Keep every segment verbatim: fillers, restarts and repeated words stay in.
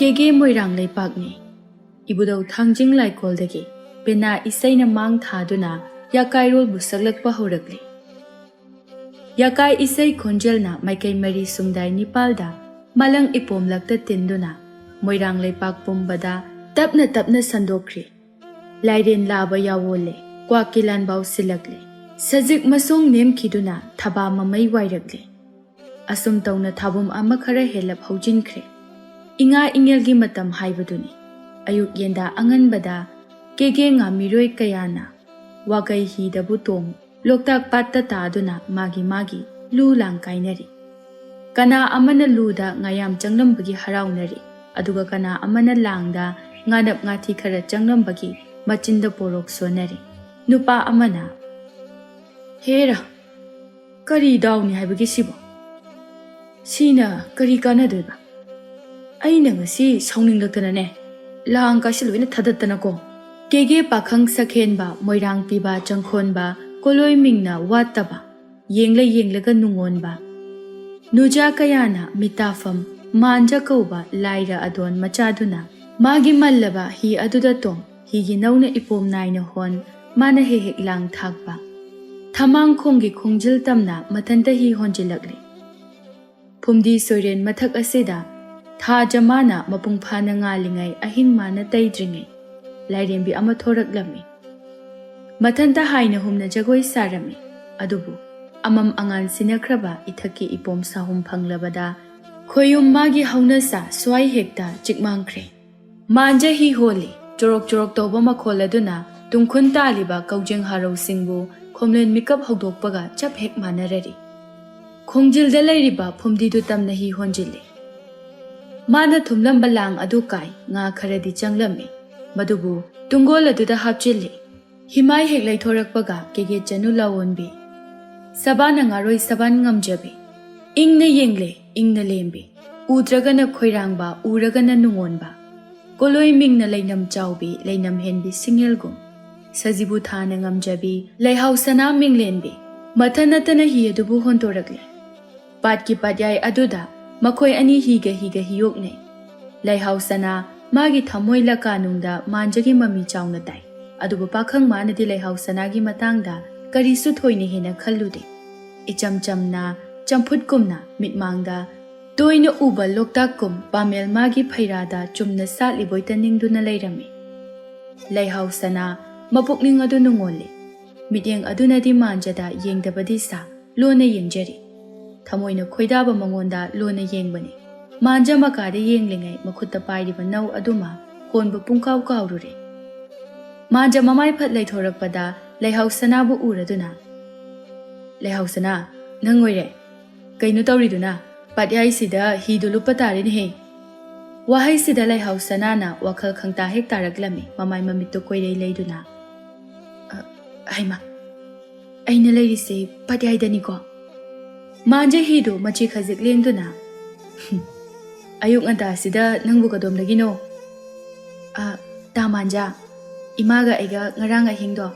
ꯀꯦꯒꯦ ꯃꯣꯏꯔꯥꯡ ꯂꯩꯄꯥꯛꯅꯤ꯫ ꯏꯕꯨꯙꯧ ꯊꯥꯡꯖꯤꯡ ꯂꯥꯏꯀꯣꯜꯗꯒꯤ ꯄꯦꯅꯥ ꯏꯁꯩꯅ ꯃꯥꯡ ꯊꯥꯗꯨꯅ ꯌꯥꯀꯥꯏꯔꯣꯜꯕꯨ ꯁꯛꯂꯛꯄ ꯍꯧꯔꯛꯂꯤ꯫ ꯌꯥꯀꯥꯏ ꯏꯁꯩ ꯈꯣꯟꯖꯦꯜꯅ ꯃꯥꯏꯀꯩ ꯃꯔꯤ ꯁꯨꯡꯗꯥꯏ ꯅꯤꯄꯥꯜꯗ ꯃꯥꯂꯪ ꯏꯄꯣꯝꯂꯛꯇ ꯇꯤꯟꯗꯨꯅ ꯃꯣꯏꯔꯥꯡ ꯂꯩꯄꯥꯛ ꯄꯨꯝꯕꯗ ꯇꯞꯅ ꯇꯞꯅ ꯁꯟꯗꯣꯛꯈ꯭ꯔꯤ꯫ ꯂꯥꯏꯔꯦꯟ ꯂꯥꯕ ꯌꯥꯋꯣꯜꯂꯦ, ꯀ꯭ꯋꯥꯛꯀꯤ ꯂꯥꯟꯕꯥꯎ ꯁꯤꯜꯂꯛꯂꯦ꯫ ꯁꯖꯤꯛ ꯃꯁꯣꯡ ꯅꯦꯝꯈꯤꯗꯨꯅ ꯊꯕꯥ ꯃꯃꯩ ꯋꯥꯏꯔꯛꯂꯦ꯫ ꯑꯁꯨꯝ ꯇꯧꯅ ꯊꯥꯕꯨꯝ ꯑꯃ ꯈꯔ ꯍꯦꯜꯂꯞ ꯍꯧꯖꯤꯟꯈ꯭ꯔꯦ꯫ ꯏꯉꯥ ꯏꯉꯦꯜꯒꯤ ꯃꯇꯝ ꯍꯥꯏꯕꯗꯨꯅꯤ꯫ ꯑꯌꯨꯛ ꯌꯦꯟꯗꯥ ꯑꯉꯟꯕꯗ ꯀꯦꯒꯦ ꯉꯥꯃꯤꯔꯣꯏ ꯀꯌꯥꯅ ꯋꯥꯒꯩ ꯍꯤꯗꯕꯨ ꯇꯣꯡ ꯂꯣꯛꯇꯥꯛ ꯄꯥꯠꯇ ꯇꯥꯗꯨꯅ ꯃꯥꯒꯤ ꯃꯥꯒꯤ ꯂꯨ ꯂꯥꯡ ꯀꯥꯏꯅꯔꯤ꯫ ꯀꯅꯥ ꯑꯃꯅ ꯂꯨꯗ ꯉꯥꯌꯥꯝ ꯆꯪꯂꯝꯕꯒꯤ ꯍꯔꯥꯎꯅꯔꯤ, ꯑꯗꯨꯒ ꯀꯅꯥ ꯑꯃꯅ ꯂꯥꯡꯗ ꯉꯥꯅꯞ ꯉꯥꯊꯤ ꯈꯔ ꯆꯪꯂꯝꯕꯒꯤ ꯃꯆꯤꯟꯗ ꯄꯣꯔꯣꯛ ꯁꯣꯟꯅꯔꯤ꯫ ꯅꯨꯄꯥ ꯑꯃꯅ, "ꯍꯦꯔꯥ, ꯀꯔꯤ ꯗꯥꯎꯅꯤ ꯍꯥꯏꯕꯒꯦ ꯁꯤꯕꯣ? ꯁꯤꯅ ꯀꯔꯤ ꯀꯥꯟꯅꯗꯣꯏꯕ? ꯑꯩꯅ ꯉꯁꯤ ꯁꯥꯎꯅꯤꯡꯂꯛꯇꯅꯅꯦ, ꯂꯥꯡ ꯀꯥꯏꯁꯤ ꯂꯣꯏꯅ ꯊꯥꯗꯠꯇꯅꯀꯣ"꯫ ꯀꯦꯒꯦ ꯄꯥꯈꯪ ꯁꯛꯍꯦꯟꯕ, ꯃꯣꯏꯔꯥꯡ ꯄꯤꯕ ꯆꯪꯈꯣꯟꯕ, ꯀꯣꯂꯣꯏ ꯃꯤꯡꯅ ꯋꯥꯠꯇꯕ, ꯌꯦꯡꯂ ꯌꯦꯡꯂꯒ ꯅꯨꯡꯉꯣꯟꯕ, ꯅꯨꯖꯥ ꯀꯌꯥꯅ ꯃꯤꯇꯥꯐꯝ ꯃꯥꯟꯖ ꯀꯧꯕ ꯂꯥꯏꯔ ꯑꯗꯣꯟ ꯃꯆꯥꯗꯨꯅ ꯃꯥꯒꯤ ꯃꯜꯂꯕ ꯍꯤ ꯑꯗꯨꯗ ꯇꯣꯡ, ꯍꯤꯒꯤ ꯅꯧꯅ ꯏꯄꯣꯝ ꯅꯥꯏꯅ ꯍꯣꯟ, ꯃꯥꯅ ꯍꯦꯛ ꯍꯦꯛ ꯂꯥꯡ ꯊꯥꯛꯄ꯫ ꯊꯃꯥꯡꯈꯣꯡꯒꯤ ꯈꯣꯡꯖꯤꯜ ꯇꯝꯅ ꯃꯊꯟꯇ ꯍꯤ ꯍꯣꯟꯖꯤꯜꯂꯛꯂꯦ꯫ ꯐꯨꯝꯗꯤ ꯁꯣꯏꯔꯦꯟ ꯃꯊꯛ ꯑꯁꯤꯗ ꯊꯥ ꯖꯃꯥꯅ ꯃꯄꯨꯡ ꯐꯥꯅ ꯉꯥꯜꯂꯤꯉꯩ, ꯑꯍꯤꯡ ꯃꯥꯅ ꯇꯩꯗ꯭ꯔꯤꯉꯩ, ꯂꯥꯏꯔꯦꯝꯕꯤ ꯑꯃ ꯊꯣꯔꯛꯂꯝꯃꯤ꯫ ꯃꯊꯟꯇ ꯍꯥꯏꯅ ꯍꯨꯝꯅ ꯖꯒꯣꯏ ꯁꯥꯔꯝꯃꯤ꯫ ꯑꯗꯨꯕꯨ ꯑꯃꯝ ꯑꯉꯥꯟ ꯁꯤꯟꯅꯈ꯭ꯔꯕ ꯏꯊꯛꯀꯤ ꯏꯄꯣꯝ ꯁꯥꯍꯨꯝ ꯐꯪꯂꯕꯗ ꯈꯣꯌꯨꯝ ꯃꯥꯒꯤ ꯍꯧꯅꯁꯥ ꯁ꯭ꯋꯥꯏ ꯍꯦꯛꯇ ꯆꯤꯛꯃꯥꯡꯈ꯭ꯔꯦ꯫ ꯃꯥꯟꯖ ꯍꯤ ꯍꯣꯜꯂꯤ꯫ ꯆꯣꯔꯣꯛ ꯆꯣꯔꯣꯛ ꯇꯧꯕ ꯃꯈꯣꯜ ꯑꯗꯨꯅ ꯇꯨꯡꯈꯨꯟ ꯇꯥꯜꯂꯤꯕ ꯀꯧꯖꯦꯡ ꯍꯥꯔꯧꯁꯤꯡꯕꯨ ꯈꯣꯝꯂꯦꯟ ꯃꯤꯀꯞ ꯍꯧꯗꯣꯛꯄꯒ ꯆꯞ ꯍꯦꯛ ꯃꯥꯟꯅꯔꯔꯤ꯫ ꯈꯣꯡꯖꯤꯜꯗ ꯂꯩꯔꯤꯕ ꯐꯨꯝꯗꯤꯗꯨ ꯇꯝꯅ ꯍꯤ ꯍꯣꯟꯖꯤꯜꯂꯤ꯫ ꯃꯥꯅ ꯊꯨꯝꯂꯝꯕ ꯂꯥꯡ ꯑꯗꯨ ꯀꯥꯏ, ꯉꯥ ꯈꯔꯗꯤ ꯆꯪꯂꯝꯃꯤ꯫ ꯃꯗꯨꯕꯨ ꯇꯨꯡꯒꯣꯜ ꯑꯗꯨꯗ ꯍꯥꯞꯆꯤꯜꯂꯤ꯫ ꯍꯤꯃꯥꯏ ꯍꯦꯛ ꯂꯩꯊꯣꯔꯛꯄꯒ ꯀꯦꯒꯦ ꯆꯅꯨ ꯂꯥꯋꯣꯟꯕꯤ, ꯁꯕꯥꯅ ꯉꯥꯔꯣꯏ ꯁꯕꯥꯟ ꯉꯝꯖꯕꯤ, ꯏꯪꯅ ꯌꯦꯡꯂꯦ, ꯏꯪꯅ ꯂꯦꯝꯕꯤ, ꯎꯗ꯭ꯔꯒꯅ ꯈꯣꯏꯔꯥꯡꯕ, ꯎꯔꯒꯅ ꯅꯨꯡꯉꯣꯟꯕ, ꯀꯣꯂꯣꯏ ꯃꯤꯡꯅ ꯂꯩꯅꯝ ꯆꯥꯎꯕꯤ, ꯂꯩꯅꯝ ꯍꯦꯟꯕꯤ ꯁꯤꯡꯉꯦꯜꯒꯨꯝ, ꯁꯖꯤꯕꯨ ꯊꯥꯅ ꯉꯝꯖꯕꯤ, ꯂꯩꯍꯥꯎ ꯁꯅꯥ ꯃꯤꯡꯂꯦꯟꯕꯤ, ꯃꯊꯟ ꯅꯠꯇꯅ ꯍꯤ ꯑꯗꯨꯕꯨ ꯍꯣꯟꯗꯣꯔꯛꯂꯦ꯫ ꯄꯥꯠꯀꯤ ꯄꯥꯠꯌꯥꯏ ꯑꯗꯨꯗ ꯃꯈꯣꯏ ꯑꯅꯤ ꯍꯤꯒ ꯍꯤꯒ ꯍꯤꯌꯣꯛꯅꯩ꯫ ꯂꯩꯍꯥꯎ ꯁꯅꯥ ꯃꯥꯒꯤ ꯊꯃꯣꯏ ꯂꯀꯥꯅꯨꯡꯗ ꯃꯥꯟꯖꯒꯤ ꯃꯃꯤ ꯆꯥꯎꯅ ꯇꯥꯏ꯫ ꯑꯗꯨꯕꯨ ꯄꯥꯈꯪ ꯃꯥꯅꯗꯤ ꯂꯩꯍꯥꯎ ꯁꯅꯥꯒꯤ ꯃꯇꯥꯡꯗ ꯀꯔꯤꯁꯨ ꯊꯣꯏꯅ ꯍꯦꯟꯅ ꯈꯜꯂꯨꯗꯦ꯫ ꯏꯆꯝ ꯆꯝꯅ, ꯆꯝꯐꯨꯠꯀꯨꯝꯅ ꯃꯤꯠꯃꯥꯡꯗ ꯇꯣꯏꯅ ꯎꯕ ꯂꯣꯛꯇꯥꯛꯀꯨꯝ ꯄꯥꯃꯦꯜ ꯃꯥꯒꯤ ꯐꯩꯔꯥꯗ ꯆꯨꯝꯅ ꯁꯥꯠꯂꯤꯕꯣꯏꯇ ꯅꯤꯡꯗꯨꯅ ꯂꯩꯔꯝꯃꯤ꯫ ꯂꯩꯍꯥꯎ ꯁꯅꯥ ꯃꯄꯨꯛꯅꯤꯡ ꯑꯗꯨ ꯅꯨꯡꯉꯣꯜꯂꯤ꯫ ꯃꯤꯠꯌꯦꯡ ꯑꯗꯨꯅꯗꯤ ꯃꯥꯟꯖꯗ ꯌꯦꯡꯗꯕꯗꯤ ꯁꯥ, ꯂꯣꯟꯅ ꯌꯦꯡꯖꯔꯤ꯫ ꯊꯃꯣꯏꯅ ꯈꯣꯏꯗꯥꯕ ꯃꯉꯣꯟꯗ ꯂꯣꯟꯅ ꯌꯦꯡꯕꯅꯤ꯫ ꯃꯥꯟꯖ ꯃꯀꯥꯗ ꯌꯦꯡꯂꯤꯉꯩ ꯃꯈꯨꯠꯇ ꯄꯥꯏꯔꯤꯕ ꯅꯧ ꯑꯗꯨꯃ ꯍꯣꯟꯕ ꯄꯨꯡꯀꯥꯎ ꯀꯥꯎꯔꯨꯔꯦ꯫ ꯃꯥꯟꯖ ꯃꯃꯥꯏ ꯐꯠ ꯂꯩꯊꯣꯔꯛꯄꯗ ꯂꯩꯍꯥꯎ ꯁꯅꯥꯕꯨ ꯎꯔꯗꯨꯅ, "ꯂꯩꯍꯥꯎ ꯁꯅꯥ, ꯅꯪ ꯑꯣꯏꯔꯦ꯫ ꯀꯩꯅꯣ ꯇꯧꯔꯤꯗꯨꯅ? ꯄꯥꯠꯌꯥꯏꯁꯤꯗ ꯍꯤꯗꯨ ꯂꯨꯞꯄ ꯇꯥꯔꯦꯅꯦꯍꯦ!" ꯋꯥꯍꯩꯁꯤꯗ ꯂꯩꯍꯥꯎ ꯁꯅꯥꯅ ꯋꯥꯈꯜ ꯈꯪꯇꯥ ꯍꯦꯛ ꯇꯥꯔꯛꯂꯝꯃꯤ, ꯃꯃꯥꯏ ꯃꯃꯤꯠꯇꯨ ꯀꯣꯏꯔꯩ ꯂꯩꯗꯨꯅ꯫ "ꯑ, ꯍꯩꯃꯥ, ꯑꯩꯅ ꯂꯩꯔꯤꯁꯦ ꯄꯥꯠꯌꯥꯏꯗꯅꯤꯀꯣ?" ꯃꯥꯟꯖ ꯍꯤꯗꯨ ꯃꯆꯤ ꯈꯖꯤꯛ ꯂꯦꯡꯗꯨꯅ, "ꯍꯨꯝ, ꯑꯌꯨꯛ ꯉꯟꯇꯥꯁꯤꯗ ꯅꯪꯕꯨ ꯀꯗꯣꯝꯗꯒꯤꯅꯣ?" "ꯑ, ꯇꯥ ꯃꯥꯟꯖ, ꯏꯃꯥꯒ ꯑꯩꯒ ꯉꯔꯥꯡ ꯑꯍꯤꯡꯗꯣ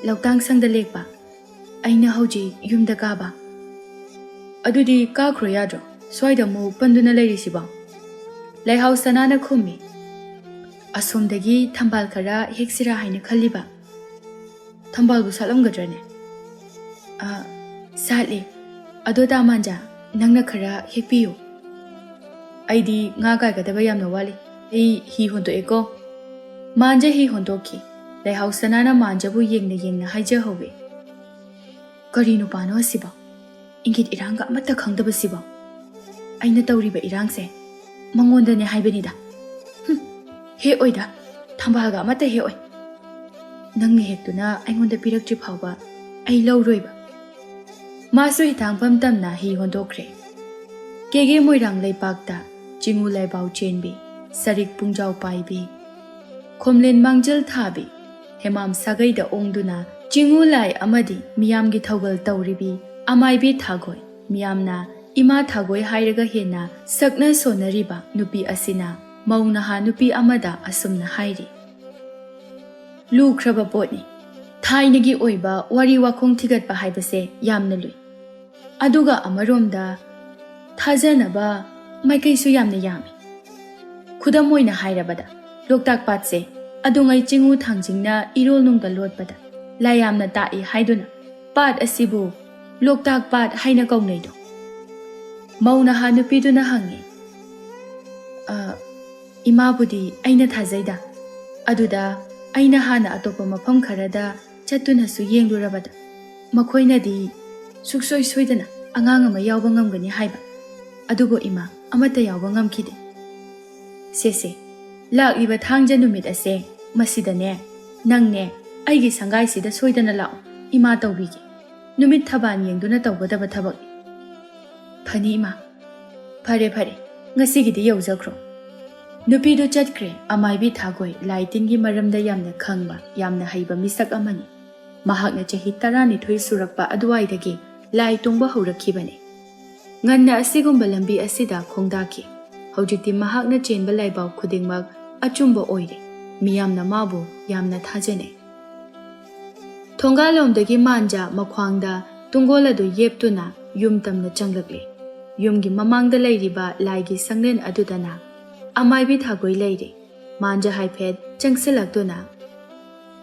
ꯂꯧꯇꯥꯡ ꯁꯪꯗ ꯂꯦꯛꯄ꯫ ꯑꯩꯅ ꯍꯧꯖꯤꯛ ꯌꯨꯝꯗ ꯀꯥꯕ꯫" "ꯑꯗꯨꯗꯤ ꯀꯥꯈ꯭ꯔꯣ ꯌꯥꯗ꯭ꯔꯣ? ꯁ꯭ꯋꯥꯏꯗ ꯑꯃꯨꯛ ꯄꯟꯗꯨꯅ ꯂꯩꯔꯤꯁꯤꯕꯣ?" ꯂꯩꯍꯥꯎ ꯁꯅꯥꯅ ꯈꯨꯝꯃꯤ, "ꯑꯁꯣꯝꯗꯒꯤ ꯊꯝꯕꯥꯜ ꯈꯔ ꯍꯦꯛꯁꯤꯔꯥ ꯍꯥꯏꯅ ꯈꯜꯂꯤꯕ꯫" "ꯊꯝꯕꯥꯜꯕꯨ ꯁꯥꯠꯂꯝꯒꯗ꯭ꯔꯅꯦ?" "ꯑ, ꯁꯥꯠꯂꯤ꯫ ꯑꯗꯣ ꯇꯥ ꯃꯥꯟꯖ, ꯅꯪꯅ ꯈꯔ ꯍꯦꯛꯄꯤꯌꯨ꯫ ꯑꯩꯗꯤ ꯉꯥ ꯀꯥꯏꯒꯗꯕ ꯌꯥꯝꯅ ꯋꯥꯠꯂꯤ꯫ ꯑꯩ ꯍꯤ ꯍꯣꯟꯗꯣꯛꯑꯦꯀꯣ꯫" ꯃꯥꯟꯖ ꯍꯤ ꯍꯣꯟꯗꯣꯛꯈꯤ꯫ ꯂꯩꯍꯥꯎ ꯁꯅꯥꯅ ꯃꯥꯟꯖꯕꯨ ꯌꯦꯡꯅ ꯌꯦꯡꯅ ꯍꯥꯏꯖꯍꯧꯋꯤ, "ꯀꯔꯤ ꯅꯨꯄꯥꯅꯣ ꯑꯁꯤꯕꯣ? ꯏꯪꯒꯤꯠ ꯏꯔꯥꯡꯒ ꯑꯃꯠꯇ ꯈꯪꯗꯕꯁꯤꯕꯣ? ꯑꯩꯅ ꯇꯧꯔꯤꯕ ꯏꯔꯥꯡꯁꯦ ꯃꯉꯣꯟꯗꯅꯦ ꯍꯥꯏꯕꯅꯤꯗ꯫ ꯍꯨꯝ, ꯍꯦꯛꯑꯣꯏꯗ, ꯊꯝꯕꯥꯜꯒ ꯑꯃꯠꯇ ꯍꯦꯛꯑꯣꯏ꯫ ꯅꯪꯅ ꯍꯦꯛꯇꯨꯅ ꯑꯩꯉꯣꯟꯗ ꯄꯤꯔꯛꯇ꯭ꯔꯤ ꯐꯥꯎꯕ ꯑꯩ ꯂꯧꯔꯣꯏꯕ꯫" ꯃꯥꯁꯨ ꯍꯤꯊꯥꯡꯐꯝ ꯇꯝꯅ ꯍꯤ ꯍꯣꯟꯗꯣꯛꯈ꯭ꯔꯦ꯫ ꯀꯦꯒꯦ ꯃꯣꯏꯔꯥꯡ ꯂꯩꯄꯥꯛꯇ ꯆꯤꯡꯉꯨ ꯂꯥꯏꯕꯥꯎ ꯆꯦꯟꯕꯤ, ꯁꯔꯤꯛ ꯄꯨꯡꯖꯥꯎ ꯄꯥꯏꯕꯤ, ꯈꯣꯝꯂꯦꯟ ꯃꯥꯡꯖꯤꯜ ꯊꯥꯕꯤ, ꯍꯦꯃꯥꯝ ꯁꯥꯒꯩꯗ ꯑꯣꯡꯗꯨꯅ ꯆꯤꯡꯉꯨ ꯂꯥꯏ ꯑꯃꯗꯤ ꯃꯤꯌꯥꯝꯒꯤ ꯊꯧꯒꯜ ꯇꯧꯔꯤꯕꯤ ꯑꯃꯥꯏꯕꯤ ꯊꯥꯒꯣꯏ, ꯃꯤꯌꯥꯝꯅ ꯏꯃꯥ ꯊꯥꯒꯣꯏ ꯍꯥꯏꯔꯒ ꯍꯦꯟꯅ ꯁꯛꯅ ꯁꯣꯟꯅꯔꯤꯕ ꯅꯨꯄꯤ ꯑꯁꯤꯅ ꯃꯧ ꯅꯍꯥ ꯅꯨꯄꯤ ꯑꯃꯗ ꯑꯁꯨꯝꯅ ꯍꯥꯏꯔꯤ, "ꯂꯨꯈ꯭ꯔꯕ ꯄꯣꯠꯅꯤ꯫ ꯊꯥꯏꯅꯒꯤ ꯑꯣꯏꯕ ꯋꯥꯔꯤ ꯋꯥꯈꯣꯡ ꯊꯤꯒꯠꯄ ꯍꯥꯏꯕꯁꯦ ꯌꯥꯝꯅ ꯂꯨꯏ꯫ ꯑꯗꯨꯒ ꯑꯃꯔꯣꯝꯗ ꯊꯥꯖꯅꯕ ꯃꯥꯏꯀꯩꯁꯨ ꯌꯥꯝꯅ ꯌꯥꯝꯃꯤ꯫ ꯈꯨꯗꯝ ꯑꯣꯏꯅ ꯍꯥꯏꯔꯕꯗ, ꯂꯣꯛꯇꯥꯛ ꯄꯥꯠꯁꯦ ꯑꯗꯨꯉꯩ ꯆꯤꯡꯉꯨ ꯊꯥꯡꯖꯤꯡꯅ ꯏꯔꯣꯜ ꯅꯨꯡꯗ ꯂꯣꯠꯄꯗ ꯂꯥꯏ ꯌꯥꯝꯅ ꯇꯥꯛꯏ ꯍꯥꯏꯗꯨꯅ ꯄꯥꯠ ꯑꯁꯤꯕꯨ ꯂꯣꯛꯇꯥꯛ ꯄꯥꯠ ꯍꯥꯏꯅ ꯀꯧꯅꯩꯗꯣ꯫ ꯃꯧ ꯅꯍꯥ ꯅꯨꯄꯤꯗꯨꯅ ꯍꯪꯉꯤ, "ꯑ, ꯏꯃꯥꯕꯨꯗꯤ ꯑꯩꯅ ꯊꯥꯖꯩꯗ꯫ ꯑꯗꯨꯗ ꯑꯩꯅ ꯍꯥꯟꯅ ꯑꯇꯣꯞꯄ ꯃꯐꯝ ꯈꯔꯗ ꯆꯠꯇꯨꯅꯁꯨ ꯌꯦꯡꯂꯨꯔꯕꯗ ꯃꯈꯣꯏꯅꯗꯤ ꯁꯨꯛꯁꯣꯏ ꯁꯣꯏꯗꯅ ꯑꯉꯥꯡ ꯑꯃ ꯌꯥꯎꯕ ꯉꯝꯒꯅꯤ ꯍꯥꯏꯕ꯫ ꯑꯗꯨꯕꯨ ꯏꯃꯥ, ꯑꯃꯠꯇ ꯌꯥꯎꯕ ꯉꯝꯈꯤꯗꯦ꯫ ꯁꯦꯁꯦ, ꯂꯥꯛꯂꯤꯕ ꯊꯥꯡꯖ ꯅꯨꯃꯤꯠ ꯑꯁꯦ, ꯃꯁꯤꯗꯅꯦ, ꯅꯪꯅꯦ, ꯑꯩꯒꯤ ꯁꯪꯒꯥꯏꯁꯤꯗ ꯁꯣꯏꯗꯅ ꯂꯥꯛꯑꯣ꯫ ꯏꯃꯥ ꯇꯧꯕꯤꯒꯦ꯫ ꯅꯨꯃꯤꯠ ꯊꯕꯥꯟ ꯌꯦꯡꯗꯨꯅ ꯇꯧꯒꯗꯕ ꯊꯕꯛꯅꯤ꯫" "ꯐꯅꯤ ꯏꯃꯥ꯫ ꯐꯔꯦ, ꯐꯔꯦ, ꯉꯁꯤꯒꯤꯗꯤ ꯌꯧꯖꯈ꯭ꯔꯣ꯫" ꯅꯨꯄꯤꯗꯨ ꯆꯠꯈ꯭ꯔꯦ꯫ ꯑꯃꯥꯏꯕꯤ ꯊꯥꯒꯣꯏ ꯂꯥꯏ ꯇꯤꯟꯒꯤ ꯃꯔꯝꯗ ꯌꯥꯝꯅ ꯈꯪꯕ, ꯌꯥꯝꯅ ꯍꯩꯕ ꯃꯤꯁꯛ ꯑꯃꯅꯤ꯫ ꯃꯍꯥꯛꯅ ꯆꯍꯤ ꯇꯔꯥꯅꯤꯊꯣꯏ ꯁꯨꯔꯛꯄ ꯑꯗꯨꯋꯥꯏꯗꯒꯤ ꯂꯥꯏ ꯇꯣꯡꯕ ꯍꯧꯔꯛꯈꯤꯕꯅꯤ꯫ ꯉꯟꯅ ꯑꯁꯤꯒꯨꯝꯕ ꯂꯝꯕꯤ ꯑꯁꯤꯗ ꯈꯣꯡꯗꯥꯈꯤ꯫ ꯍꯧꯖꯤꯛꯇꯤ ꯃꯍꯥꯛꯅ ꯆꯦꯟꯕ ꯂꯥꯏꯕꯛ ꯈꯨꯗꯤꯡꯃꯛ ꯑꯆꯨꯝꯕ ꯑꯣꯏꯔꯦ꯫ ꯃꯤꯌꯥꯝꯅ ꯃꯥꯕꯨ ꯌꯥꯝꯅ ꯊꯥꯖꯅꯩ꯫ ꯊꯣꯡꯒꯥꯜꯂꯣꯝꯗꯒꯤ ꯃꯥꯟꯖ ꯃꯈ꯭ꯋꯥꯡꯗ ꯇꯨꯡꯒꯣꯜ ꯑꯗꯨ ꯌꯦꯞꯇꯨꯅ ꯌꯨꯝ ꯇꯝꯅ ꯆꯪꯂꯛꯂꯤ꯫ ꯌꯨꯝꯒꯤ ꯃꯃꯥꯡꯗ ꯂꯩꯔꯤꯕ ꯂꯥꯏꯒꯤ ꯁꯪꯂꯦꯟ ꯑꯗꯨꯗꯅ ꯑꯃꯥꯏꯕꯤ ꯊꯥꯒꯣꯏ ꯂꯩꯔꯤ꯫ ꯃꯥꯟꯖ ꯍꯥꯏꯐꯦꯠ ꯆꯪꯁꯤꯜꯂꯛꯇꯨꯅ,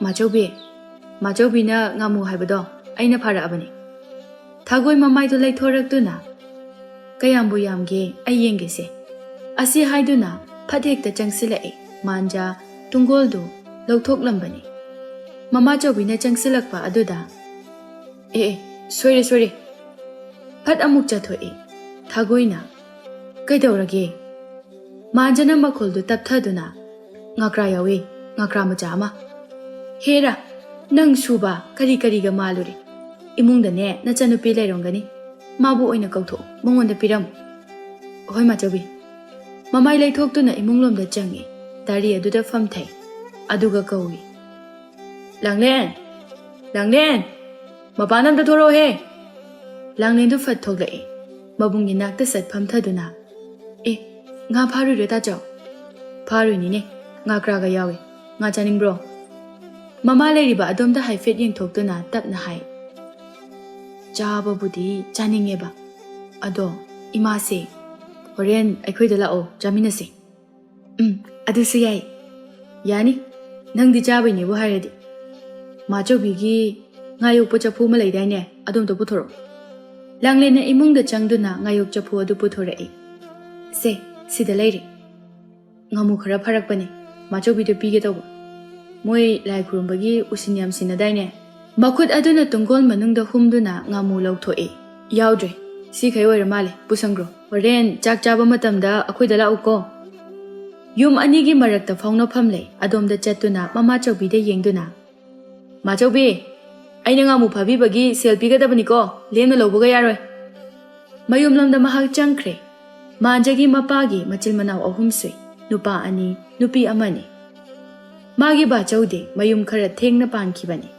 "ꯃꯥꯆꯧꯕꯤ, ꯃꯥꯆꯧꯕꯤꯅ ꯉꯥꯃꯨ ꯍꯥꯏꯕꯗꯣ ꯑꯩꯅ ꯐꯥꯔꯛꯑꯕꯅꯤ꯫" ꯊꯥꯒꯣꯏ ꯃꯃꯥꯏꯗꯨ ꯂꯩꯊꯣꯔꯛꯇꯨꯅ, "ꯀꯌꯥꯝꯕꯨ ꯌꯥꯝꯒꯦ, ꯑꯩ ꯌꯦꯡꯒꯦꯁꯦ꯫" ꯑꯁꯤ ꯍꯥꯏꯗꯨꯅ ꯐꯠ ꯍꯦꯛꯇ ꯆꯪꯁꯤꯜꯂꯛꯏ꯫ ꯃꯥꯟꯖ ꯇꯨꯡꯒꯣꯜꯗꯨ ꯂꯧꯊꯣꯛꯂꯝꯕꯅꯤ꯫ ꯃꯃꯥꯆꯧꯕꯤꯅ ꯆꯪꯁꯤꯜꯂꯛꯄ ꯑꯗꯨꯗ, "ꯑꯦ, ꯑꯦ, ꯁꯣꯏꯔꯦ, ꯁꯣꯏꯔꯦ꯫" ꯐꯠ ꯑꯃꯨꯛ ꯆꯠꯊꯣꯛꯏ꯫ ꯊꯥꯒꯣꯏꯅ, "ꯀꯩꯗꯧꯔꯒꯦ?" ꯃꯥꯟꯖꯅ ꯃꯈꯣꯜꯗꯨ ꯇꯞꯊꯗꯨꯅ, "ꯉꯥꯀ꯭ꯔꯥ ꯌꯥꯎꯏ, ꯉꯥꯀ꯭ꯔꯥ ꯃꯆꯥ ꯑꯃ꯫" "ꯍꯦꯔꯥ, ꯅꯪ ꯁꯨꯕ ꯀꯔꯤ ꯀꯔꯤꯒ ꯃꯥꯜꯂꯨꯔꯦ? ꯏꯃꯨꯡꯗꯅꯦ ꯅꯆꯟꯅꯨꯄꯤ ꯂꯩꯔꯝꯒꯅꯤ, ꯃꯥꯕꯨ ꯑꯣꯏꯅ ꯀꯧꯊꯣꯛꯎ, ꯃꯉꯣꯟꯗ ꯄꯤꯔꯝꯃꯨ꯫" "ꯍꯣꯏ ꯃꯥꯆꯧꯕꯤ꯫" ꯃꯃꯥꯏ ꯂꯩꯊꯣꯛꯇꯨꯅ ꯏꯃꯨꯡꯂꯣꯝꯗ ꯆꯪꯏ꯫ ꯇꯥꯔꯤ ꯑꯗꯨꯗ ꯐꯝꯊꯩ꯫ ꯑꯗꯨꯒ ꯀꯧꯏ, "ꯂꯥꯡꯂꯦꯟ! ꯂꯥꯡꯂꯦꯟ! ꯃꯄꯥꯟ ꯑꯝꯇ ꯊꯣꯔꯛꯑꯣꯍꯦ!" ꯂꯥꯡꯂꯦꯟꯗꯨ ꯐꯠ ꯊꯣꯛꯂꯛꯏ꯫ ꯃꯕꯨꯡꯒꯤ ꯅꯥꯛꯇ ꯁꯠ ꯐꯝꯊꯗꯨꯅ, "ꯑꯦ, ꯉꯥ ꯐꯥꯔꯨꯏꯔꯣ ꯇꯥꯆꯧ?" "ꯐꯥꯔꯨꯏꯅꯤꯅꯦ, ꯉꯥꯀ꯭ꯔꯥꯒ ꯌꯥꯎꯏ꯫ ꯉꯥ ꯆꯥꯅꯤꯡꯕ꯭ꯔꯣ?" ꯃꯃꯥ ꯂꯩꯔꯤꯕ ꯑꯗꯣꯝꯗ ꯍꯥꯏꯐꯦꯠ ꯌꯦꯡꯊꯣꯛꯇꯨꯅ ꯇꯞꯅ ꯍꯥꯏ, "ꯆꯥꯕꯕꯨꯗꯤ ꯆꯥꯅꯤꯡꯉꯦꯕ, ꯑꯗꯣ ꯏꯃꯥꯁꯦ ꯍꯣꯔꯦꯟ ꯑꯩꯈꯣꯏꯗ ꯂꯥꯛꯑꯣ, ꯆꯥꯃꯤꯟꯅꯁꯦ꯫" ꯎꯝ, ꯑꯗꯨꯁꯨ ꯌꯥꯏ꯫ ꯌꯥꯅꯤ, ꯅꯪꯗꯤ ꯆꯥꯕꯩꯅꯦꯕꯨ ꯍꯥꯏꯔꯗꯤ꯫ ꯃꯥꯆꯧꯕꯤꯒꯤ ꯉꯥ ꯌꯣꯛꯄ ꯆꯐꯨ ꯑꯃ ꯂꯩꯗꯥꯏꯅꯦ, ꯑꯗꯣꯝꯇ ꯄꯨꯊꯣꯔꯛꯑꯣ꯫ ꯂꯥꯡꯂꯦꯟꯅ ꯏꯃꯨꯡꯗ ꯆꯪꯗꯨꯅ ꯉꯥꯌꯣꯛ ꯆꯐꯨ ꯑꯗꯨ ꯄꯨꯊꯣꯔꯛꯏ꯫ "ꯁꯦ, ꯁꯤꯗ ꯂꯩꯔꯦ꯫ ꯉꯥꯃꯨ ꯈꯔ ꯐꯥꯔꯛꯄꯅꯦ, ꯃꯥꯆꯧꯕꯤꯗ ꯄꯤꯒꯦ ꯇꯧꯕ꯫ ꯃꯣꯏ ꯂꯥꯏ ꯈꯨꯔꯨꯝꯕꯒꯤ ꯎꯁꯤꯟ ꯌꯥꯝꯁꯤꯟꯅꯗꯥꯏꯅꯦ?" ꯃꯈꯨꯠ ꯑꯗꯨꯅ ꯇꯨꯡꯒꯣꯜ ꯃꯅꯨꯡꯗ ꯍꯨꯝꯗꯨꯅ ꯉꯥꯃꯨ ꯂꯧꯊꯣꯛꯏ꯫ "ꯌꯥꯎꯗ꯭ꯔꯦ, ꯁꯤꯈꯩ ꯑꯣꯏꯔ ꯃꯥꯜꯂꯦ, ꯄꯨꯁꯟꯈ꯭ꯔꯣ꯫ ꯍꯣꯔꯦꯟ ꯆꯥꯛ ꯆꯥꯕ ꯃꯇꯝꯗ ꯑꯩꯈꯣꯏꯗ ꯂꯥꯛꯎꯀꯣ꯫" ꯌꯨꯝ ꯑꯅꯤꯒꯤ ꯃꯔꯛꯇ ꯐꯥꯎꯅꯐꯝ ꯂꯩ꯫ ꯑꯗꯣꯝꯗ ꯆꯠꯇꯨꯅ ꯃꯃꯥꯆꯧꯕꯤꯗ ꯌꯦꯡꯗꯨꯅ, "ꯃꯥꯆꯧꯕꯤ, ꯑꯩꯅ ꯉꯥꯃꯨ ꯐꯥꯕꯤꯕꯒꯤ ꯁꯦꯜ ꯄꯤꯒꯗꯕꯅꯤꯀꯣ, ꯂꯦꯝꯅ ꯂꯧꯕꯒ ꯌꯥꯔꯣꯏ꯫" ꯃꯌꯨꯝꯂꯣꯝꯗ ꯃꯍꯥꯛ ꯆꯪꯈ꯭ꯔꯦ꯫ ꯃꯥꯟꯖꯒꯤ ꯃꯄꯥꯒꯤ ꯃꯆꯤꯟ ꯃꯅꯥꯎ ꯑꯍꯨꯝ ꯁꯨꯏ, ꯅꯨꯄꯥ ꯑꯅꯤ, ꯅꯨꯄꯤ ꯑꯃꯅꯤ꯫ ꯃꯥꯒꯤ ꯕꯥꯆꯧꯗꯤ ꯃꯌꯨꯝ ꯈꯔ ꯊꯦꯡꯅ ꯄꯥꯟꯈꯤꯕꯅꯤ꯫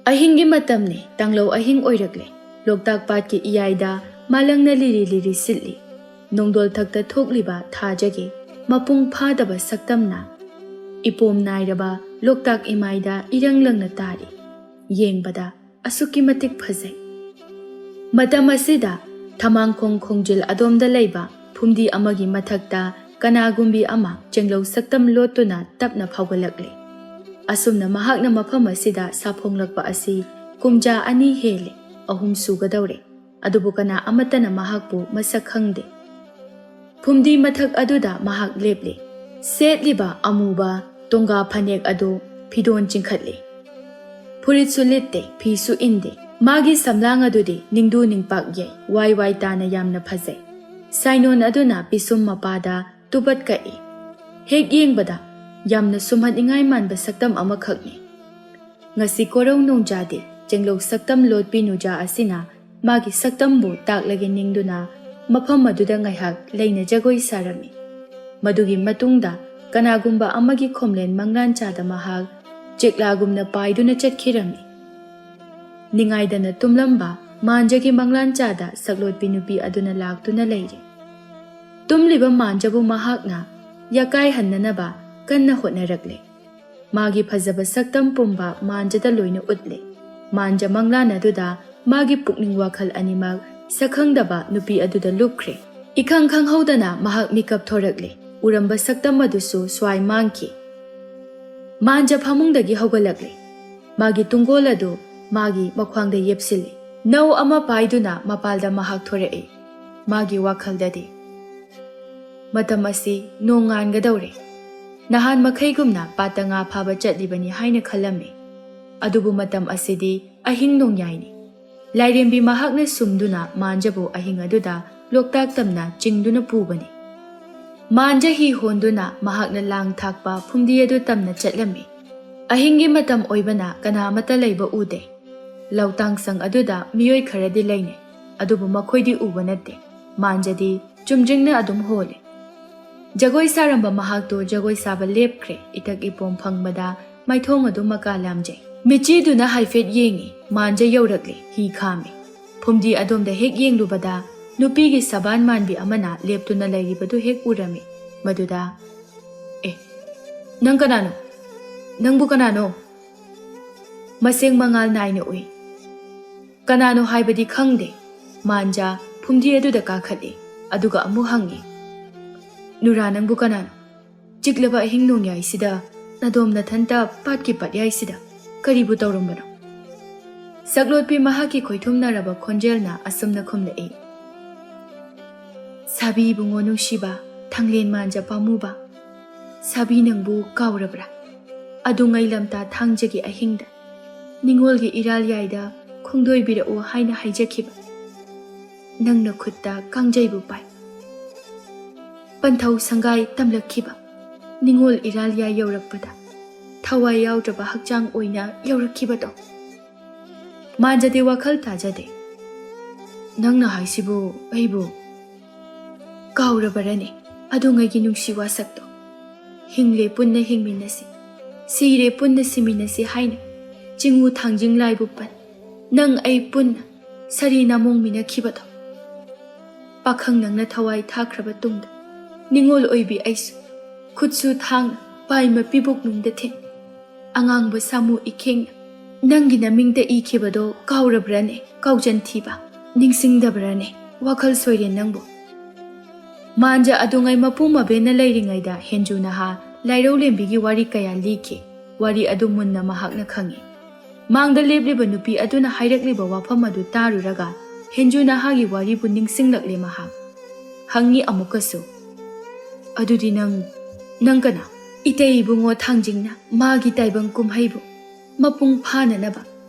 ꯑꯍꯤꯡꯒꯤ ꯃꯇꯝꯅꯤ, ꯇꯥꯡꯂꯧ ꯑꯍꯤꯡ ꯑꯣꯏꯔꯛꯂꯦ꯫ ꯂꯣꯛꯇꯥꯛ ꯄꯥꯠꯀꯤ ꯏꯌꯥꯏꯗ ꯃꯥꯂꯪꯅ ꯂꯤꯔꯤ ꯂꯤꯔꯤ ꯁꯤꯠꯂꯤ꯫ ꯅꯣꯡꯗꯣꯜ ꯊꯛꯇ ꯊꯣꯛꯂꯤꯕ ꯊꯥꯖꯒꯤ ꯃꯄꯨꯡ ꯐꯥꯗꯕ ꯁꯛꯇꯝꯅ ꯏꯄꯣꯝ ꯅꯥꯏꯔꯕ ꯂꯣꯛꯇꯥꯛ ꯏꯃꯥꯏꯗ ꯏꯔꯪ ꯂꯪꯅ ꯇꯥꯔꯤ꯫ ꯌꯦꯡꯕꯗ ꯑꯁꯨꯛꯀꯤ ꯃꯇꯤꯛ ꯐꯖꯩ꯫ ꯃꯇꯝ ꯑꯁꯤꯗ ꯊꯃꯥꯡꯈꯣꯡ ꯈꯣꯡꯖꯤꯜ ꯑꯗꯣꯝꯗ ꯂꯩꯕ ꯐꯨꯝꯗꯤ ꯑꯃꯒꯤ ꯃꯊꯛꯇ ꯀꯅꯥꯒꯨꯝꯕꯤ ꯑꯃ ꯆꯦꯡꯂꯧ ꯁꯛꯇꯝ ꯂꯣꯠꯇꯨꯅ ꯇꯞꯅ ꯐꯥꯎꯒꯠꯂꯛꯂꯦ꯫ ꯑꯁꯨꯝꯅ ꯃꯍꯥꯛꯅ ꯃꯐꯝ ꯑꯁꯤꯗ ꯁꯥꯐꯣꯡꯂꯛꯄ ꯑꯁꯤ ꯀꯨꯝꯖꯥ ꯑꯅꯤ ꯍꯦꯜꯂꯦ, ꯑꯍꯨꯝ ꯁꯨꯒꯗꯧꯔꯦ꯫ ꯑꯗꯨꯕꯨ ꯀꯅꯥ ꯑꯃꯠꯇꯅ ꯃꯍꯥꯛꯄꯨ ꯃꯁꯛ ꯈꯪꯗꯦ꯫ ꯐꯨꯝꯗꯤ ꯃꯊꯛ ꯑꯗꯨꯗ ꯃꯍꯥꯛ ꯂꯦꯞꯂꯤ꯫ ꯁꯦꯠꯂꯤꯕ ꯑꯃꯨꯕ ꯇꯣꯡꯒꯥ ꯐꯅꯦꯛ ꯑꯗꯨ ꯐꯤꯗꯣꯟ ꯆꯤꯡꯈꯠꯂꯤ꯫ ꯐꯨꯔꯤꯠꯁꯨ ꯂꯤꯠꯇꯦ, ꯐꯤꯁꯨ ꯏꯟꯗꯦ꯫ ꯃꯥꯒꯤ ꯁꯝꯂꯥꯡ ꯑꯗꯨꯗꯤ ꯅꯤꯡꯗꯨ ꯅꯤꯡꯄꯥꯛ ꯌꯩ, ꯋꯥꯏ ꯋꯥꯏ ꯇꯥꯅ ꯌꯥꯝꯅ ꯐꯖꯩ꯫ ꯁꯥꯏꯅꯣꯟ ꯑꯗꯨꯅ ꯄꯤꯁꯨꯝ ꯃꯄꯥꯗ ꯇꯨꯕꯠ ꯀꯛꯏ꯫ ꯍꯦꯛ ꯌꯦꯡꯕꯗ ꯌꯥꯝꯅ ꯁꯨꯝꯍꯠꯅꯤꯡꯉꯥꯏ ꯃꯥꯟꯕ ꯁꯛꯇꯝ ꯑꯃꯈꯛꯅꯤ꯫ ꯉꯁꯤ ꯀꯣꯔꯧ ꯅꯣꯡꯖꯥꯗꯤ ꯆꯦꯡꯂꯧ ꯁꯛꯇꯝ ꯂꯣꯠꯄꯤ ꯅꯨꯖꯥ ꯑꯁꯤꯅ ꯃꯥꯒꯤ ꯁꯛꯇꯝꯕꯨ ꯇꯥꯛꯂꯒꯦ ꯅꯤꯡꯗꯨꯅ ꯃꯐꯝ ꯑꯗꯨꯗ ꯉꯥꯏꯍꯥꯛ ꯂꯩꯅ ꯖꯒꯣꯏ ꯁꯥꯔꯝꯃꯤ꯫ ꯃꯗꯨꯒꯤ ꯃꯇꯨꯡꯗ ꯀꯅꯥꯒꯨꯝꯕ ꯑꯃꯒꯤ ꯈꯣꯝꯂꯦꯟ ꯃꯪꯂꯥꯟꯆꯥꯗ ꯃꯍꯥꯛ ꯆꯦꯛꯂꯥꯒꯨꯝꯅ ꯄꯥꯏꯗꯨꯅ ꯆꯠꯈꯤꯔꯝꯃꯤ꯫ ꯅꯤꯡꯉꯥꯏꯗꯅ ꯇꯨꯝꯂꯝꯕ ꯃꯥꯟꯖꯒꯤ ꯃꯪꯂꯥꯟꯆꯥꯗ ꯁꯛꯂꯣꯠꯄꯤ ꯅꯨꯄꯤ ꯑꯗꯨꯅ ꯂꯥꯛꯇꯨꯅ ꯂꯩꯔꯦ꯫ ꯇꯨꯝꯂꯤꯕ ꯃꯥꯟꯖꯕꯨ ꯃꯍꯥꯛꯅ ꯌꯥꯀꯥꯏꯍꯟꯅꯅꯕ ꯀꯟꯅ ꯍꯣꯠꯅꯔꯛꯂꯦ꯫ ꯃꯥꯒꯤ ꯐꯖꯕ ꯁꯛꯇꯝ ꯄꯨꯝꯕ ꯃꯥꯟꯖꯗ ꯂꯣꯏꯅ ꯎꯠꯂꯦ꯫ ꯃꯥꯟꯖ ꯃꯪꯂꯥꯟ ꯑꯗꯨꯗ ꯃꯥꯒꯤ ꯄꯨꯛꯅꯤꯡ ꯋꯥꯈꯜ ꯑꯅꯤꯃꯛ ꯁꯛꯈꯪꯗꯕ ꯅꯨꯄꯤ ꯑꯗꯨꯗ ꯂꯨꯞꯈ꯭ꯔꯦ꯫ ꯏꯈꯪ ꯈꯪꯍꯧꯗꯅ ꯃꯍꯥꯛ ꯃꯤꯀꯞ ꯊꯣꯔꯛꯂꯦ꯫ ꯎꯔꯝꯕ ꯁꯛꯇꯝ ꯑꯗꯨꯁꯨ ꯁ꯭ꯋꯥꯏ ꯃꯥꯡꯈꯤ꯫ ꯃꯥꯟꯖ ꯐꯃꯨꯡꯗꯒꯤ ꯍꯧꯒꯠꯂꯛꯂꯦ꯫ ꯃꯥꯒꯤ ꯇꯨꯡꯒꯣꯜ ꯑꯗꯨ ꯃꯥꯒꯤ ꯃꯈ꯭ꯋꯥꯡꯗ ꯌꯦꯞꯁꯤꯜꯂꯤ꯫ ꯅꯧ ꯑꯃ ꯄꯥꯏꯗꯨꯅ ꯃꯄꯥꯜꯗ ꯃꯍꯥꯛ ꯊꯣꯔꯛꯏ꯫ ꯃꯥꯒꯤ ꯋꯥꯈꯜꯗꯗꯤ, "ꯃꯇꯝ ꯑꯁꯤ ꯅꯣꯡ ꯉꯥꯟꯒꯗꯧꯔꯦ꯫ ꯅꯍꯥꯟ ꯃꯈꯩꯒꯨꯝꯅ ꯄꯥꯠꯇ ꯉꯥ ꯐꯥꯕ ꯆꯠꯂꯤꯕꯅꯤ" ꯍꯥꯏꯅ ꯈꯜꯂꯝꯃꯤ꯫ ꯑꯗꯨꯕꯨ ꯃꯇꯝ ꯑꯁꯤꯗꯤ ꯑꯍꯤꯡ ꯅꯣꯡꯌꯥꯏꯅꯤ꯫ ꯂꯥꯏꯔꯦꯝꯕꯤ ꯃꯍꯥꯛꯅ ꯁꯨꯝꯗꯨꯅ ꯃꯥꯟꯖꯕꯨ ꯑꯍꯤꯡ ꯑꯗꯨꯗ ꯂꯣꯛꯇꯥꯛ ꯇꯝꯅ ꯆꯤꯡꯗꯨꯅ ꯄꯨꯕꯅꯤ꯫ ꯃꯥꯟꯖ ꯍꯤ ꯍꯣꯟꯗꯨꯅ ꯃꯍꯥꯛꯅ ꯂꯥꯡ ꯊꯥꯛꯄ ꯐꯨꯝꯗꯤ ꯑꯗꯨ ꯇꯝꯅ ꯆꯠꯂꯝꯃꯤ꯫ ꯑꯍꯤꯡꯒꯤ ꯃꯇꯝ ꯑꯣꯏꯕꯅ ꯀꯅꯥ ꯑꯃꯠꯇ ꯂꯩꯕ ꯎꯗꯦ꯫ ꯂꯧꯇꯥꯡꯁꯪ ꯑꯗꯨꯗ ꯃꯤꯑꯣꯏ ꯈꯔꯗꯤ ꯂꯩꯅꯩ, ꯑꯗꯨꯕꯨ ꯃꯈꯣꯏꯗꯤ ꯎꯕ ꯅꯠꯇꯦ꯫ ꯃꯥꯟꯖꯗꯤ ꯆꯨꯝꯗ꯭ꯔꯤꯡꯅ ꯑꯗꯨꯝ ꯍꯣꯜꯂꯤ꯫ ꯖꯒꯣꯏ ꯁꯥꯔꯝꯕ ꯃꯍꯥꯛꯇꯨ ꯖꯒꯣꯏ ꯁꯥꯕ ꯂꯦꯞꯈ꯭ꯔꯦ꯫ ꯏꯇꯛ ꯏꯄꯣꯝ ꯐꯪꯕꯗ ꯃꯥꯏꯊꯣꯡ ꯑꯗꯨ ꯃꯀꯥ ꯂꯥꯝꯖꯩ꯫ ꯃꯤꯠꯆꯤꯗꯨꯅ ꯍꯥꯏꯐꯦꯠ ꯌꯦꯡꯉꯤ꯫ ꯃꯥꯟꯖ ꯌꯧꯔꯛꯂꯦ꯫ ꯍꯤ ꯈꯥꯝꯃꯤ꯫ ꯐꯨꯝꯗꯤ ꯑꯗꯣꯝꯗ ꯍꯦꯛ ꯌꯦꯡꯂꯨꯕꯗ ꯅꯨꯄꯤꯒꯤ ꯁꯕꯥꯟ ꯃꯥꯟꯕꯤ ꯑꯃꯅ ꯂꯦꯞꯇꯨꯅ ꯂꯩꯔꯤꯕꯗꯨ ꯍꯦꯛ ꯎꯔꯝꯃꯤ꯫ ꯃꯗꯨꯗ, "ꯑꯦ, ꯅꯪ ꯀꯅꯥꯅꯣ? ꯅꯪꯕꯨ ꯀꯅꯥꯅꯣ?" ꯃꯁꯦꯡ ꯃꯉꯥꯜ ꯅꯥꯏꯅ ꯎꯏ꯫ "ꯀꯅꯥꯅꯣ ꯍꯥꯏꯕꯗꯤ ꯈꯪꯗꯦ꯫" ꯃꯥꯟꯖꯥ ꯐꯨꯝꯗꯤ ꯑꯗꯨꯗ ꯀꯥꯈꯠꯂꯤ꯫ ꯑꯗꯨꯒ ꯑꯃꯨꯛ ꯍꯪꯉꯤ, "ꯅꯨꯔꯥ, ꯅꯪꯕꯨ ꯀꯅꯥꯅꯣ? ꯆꯤꯛꯂꯕ ꯑꯍꯤꯡ ꯅꯣꯡꯌꯥꯏꯁꯤꯗ ꯅꯗꯣꯝ ꯅꯊꯟꯇ ꯄꯥꯠꯀꯤ ꯄꯥꯠꯌꯥꯏꯁꯤꯗ ꯀꯔꯤꯕꯨ ꯇꯧꯔꯝꯕꯅꯣ?" ꯁꯛꯂꯣꯠꯄꯤ ꯃꯍꯥꯛꯀꯤ ꯈꯣꯏꯊꯨꯝꯅꯔꯕ ꯈꯣꯟꯖꯦꯜꯅ ꯑꯁꯨꯝꯅ ꯈꯨꯝꯂꯛꯏ, "ꯁꯥꯕꯤ ꯏꯕꯨꯡꯉꯣ ꯅꯨꯡꯁꯤꯕ, ꯊꯥꯡꯂꯦꯟ ꯃꯥꯟꯖ ꯄꯥꯝꯃꯨꯕ, ꯁꯥꯕꯤ ꯅꯪꯕꯨ ꯀꯥꯎꯔꯕ꯭ꯔꯥ? ꯑꯗꯨꯉꯩ ꯂꯝꯇꯥ ꯊꯥꯡꯖꯒꯤ ꯑꯍꯤꯡꯗ ꯅꯤꯉꯣꯜꯒꯤ ꯏꯔꯥꯜ ꯌꯥꯏꯗ ꯈꯣꯡꯗꯣꯏꯕꯤꯔꯛꯎ ꯍꯥꯏꯅ ꯍꯥꯏꯖꯈꯤꯕ ꯅꯪꯅ ꯈꯨꯠꯇ ꯀꯥꯡꯖꯩꯕꯨ ꯄꯥꯏ꯫ ꯄꯟꯊꯧ ꯁꯪꯒꯥꯏ ꯇꯝꯂꯛꯈꯤꯕ ꯅꯤꯉꯣꯜ ꯏꯔꯥꯜ ꯌꯥꯏ ꯌꯧꯔꯛꯄꯗ ꯊꯋꯥꯏ ꯌꯥꯎꯗ꯭ꯔꯕ ꯍꯛꯆꯥꯡ ꯑꯣꯏꯅ ꯌꯧꯔꯛꯈꯤꯕꯗꯣ꯫" ꯃꯥꯟꯖꯗꯦ, ꯋꯥꯈꯜ ꯇꯥꯖꯗꯦ꯫ "ꯅꯪꯅ ꯍꯥꯏꯁꯤꯕꯨ ꯑꯩꯕꯨ ꯀꯥꯎꯔꯕꯔꯅꯦ? ꯑꯗꯨꯉꯩꯒꯤ ꯅꯨꯡꯁꯤ ꯋꯥꯁꯛꯇꯣ꯫ ꯍꯤꯡꯂꯦ ꯄꯨꯟꯅ ꯍꯤꯡꯃꯤꯟꯅꯁꯤ, ꯁꯤꯔꯦ ꯄꯨꯟꯅ ꯁꯤꯃꯤꯟꯅꯁꯤ ꯍꯥꯏꯅ ꯆꯤꯡꯉꯨ ꯊꯥꯡꯖꯤꯡ ꯂꯥꯏꯕꯨ ꯄꯟ, ꯅꯪ ꯑꯩ ꯄꯨꯟꯅ ꯁꯥꯔꯤ ꯅꯥꯃꯣꯡꯃꯤꯟꯅꯈꯤꯕꯗꯣ꯫ ꯄꯥꯈꯪ ꯅꯪꯅ ꯊꯋꯥꯏ ꯊꯥꯈ꯭ꯔꯕ ꯇꯨꯡꯗ ꯅꯤꯉꯣꯜ ꯑꯣꯏꯕꯤ ꯑꯩꯁꯨ ꯈꯨꯠꯁꯨ ꯊꯥꯡꯅ ꯄꯥꯏꯃ ꯄꯤꯕꯨꯛꯅꯨꯡꯗ ꯊꯤꯟ, ꯑꯉꯥꯡꯕ ꯁꯥꯃꯨ ꯏꯈꯦꯡꯅ ꯅꯪꯒꯤ ꯅꯃꯤꯡꯇ ꯏꯈꯤꯕꯗꯣ ꯀꯥꯎꯔꯕ꯭ꯔꯅꯦ? ꯀꯥꯎꯖꯟ ꯊꯤꯕ, ꯅꯤꯡꯁꯤꯡꯗꯕ꯭ꯔꯅꯦ? ꯋꯥꯈꯜ ꯁꯣꯏꯔꯦ ꯅꯪꯕꯨ꯫" ꯃꯥꯟꯖ ꯑꯗꯨꯉꯩ ꯃꯄꯨ ꯃꯕꯦꯟꯅ ꯂꯩꯔꯤꯉꯩꯗ ꯍꯦꯟꯖꯨ ꯅꯍꯥ ꯂꯥꯏꯔꯧꯂꯦꯝꯕꯤꯒꯤ ꯋꯥꯔꯤ ꯀꯌꯥ ꯂꯤꯈꯤ꯫ ꯋꯥꯔꯤ ꯑꯗꯨ ꯃꯨꯟꯅ ꯃꯍꯥꯛꯅ ꯈꯪꯏ꯫ ꯃꯥꯡꯗ ꯂꯦꯞꯂꯤꯕ ꯅꯨꯄꯤ ꯑꯗꯨꯅ ꯍꯥꯏꯔꯛꯂꯤꯕ ꯋꯥꯐꯝ ꯑꯗꯨ ꯇꯥꯔꯨꯔꯒ ꯍꯦꯟꯖꯨ ꯅꯍꯥꯒꯤ ꯋꯥꯔꯤꯕꯨ ꯅꯤꯡꯁꯤꯡꯂꯛꯂꯦ ꯃꯍꯥꯛ꯫ ꯍꯪꯉꯤ ꯑꯃꯨꯛꯀꯁꯨ, "ꯑꯗꯨꯗꯤ ꯅꯪ, ꯅꯪ ꯀꯅꯥ?" "ꯏꯇꯩ ꯏꯕꯨꯡꯉꯣ ꯊꯥꯡꯖꯤꯡꯅ ꯃꯥꯒꯤ ꯇꯥꯏꯕꯪ ꯀꯨꯝꯍꯩꯕꯨ ꯃꯄꯨꯡ ꯐꯥꯅꯅꯕ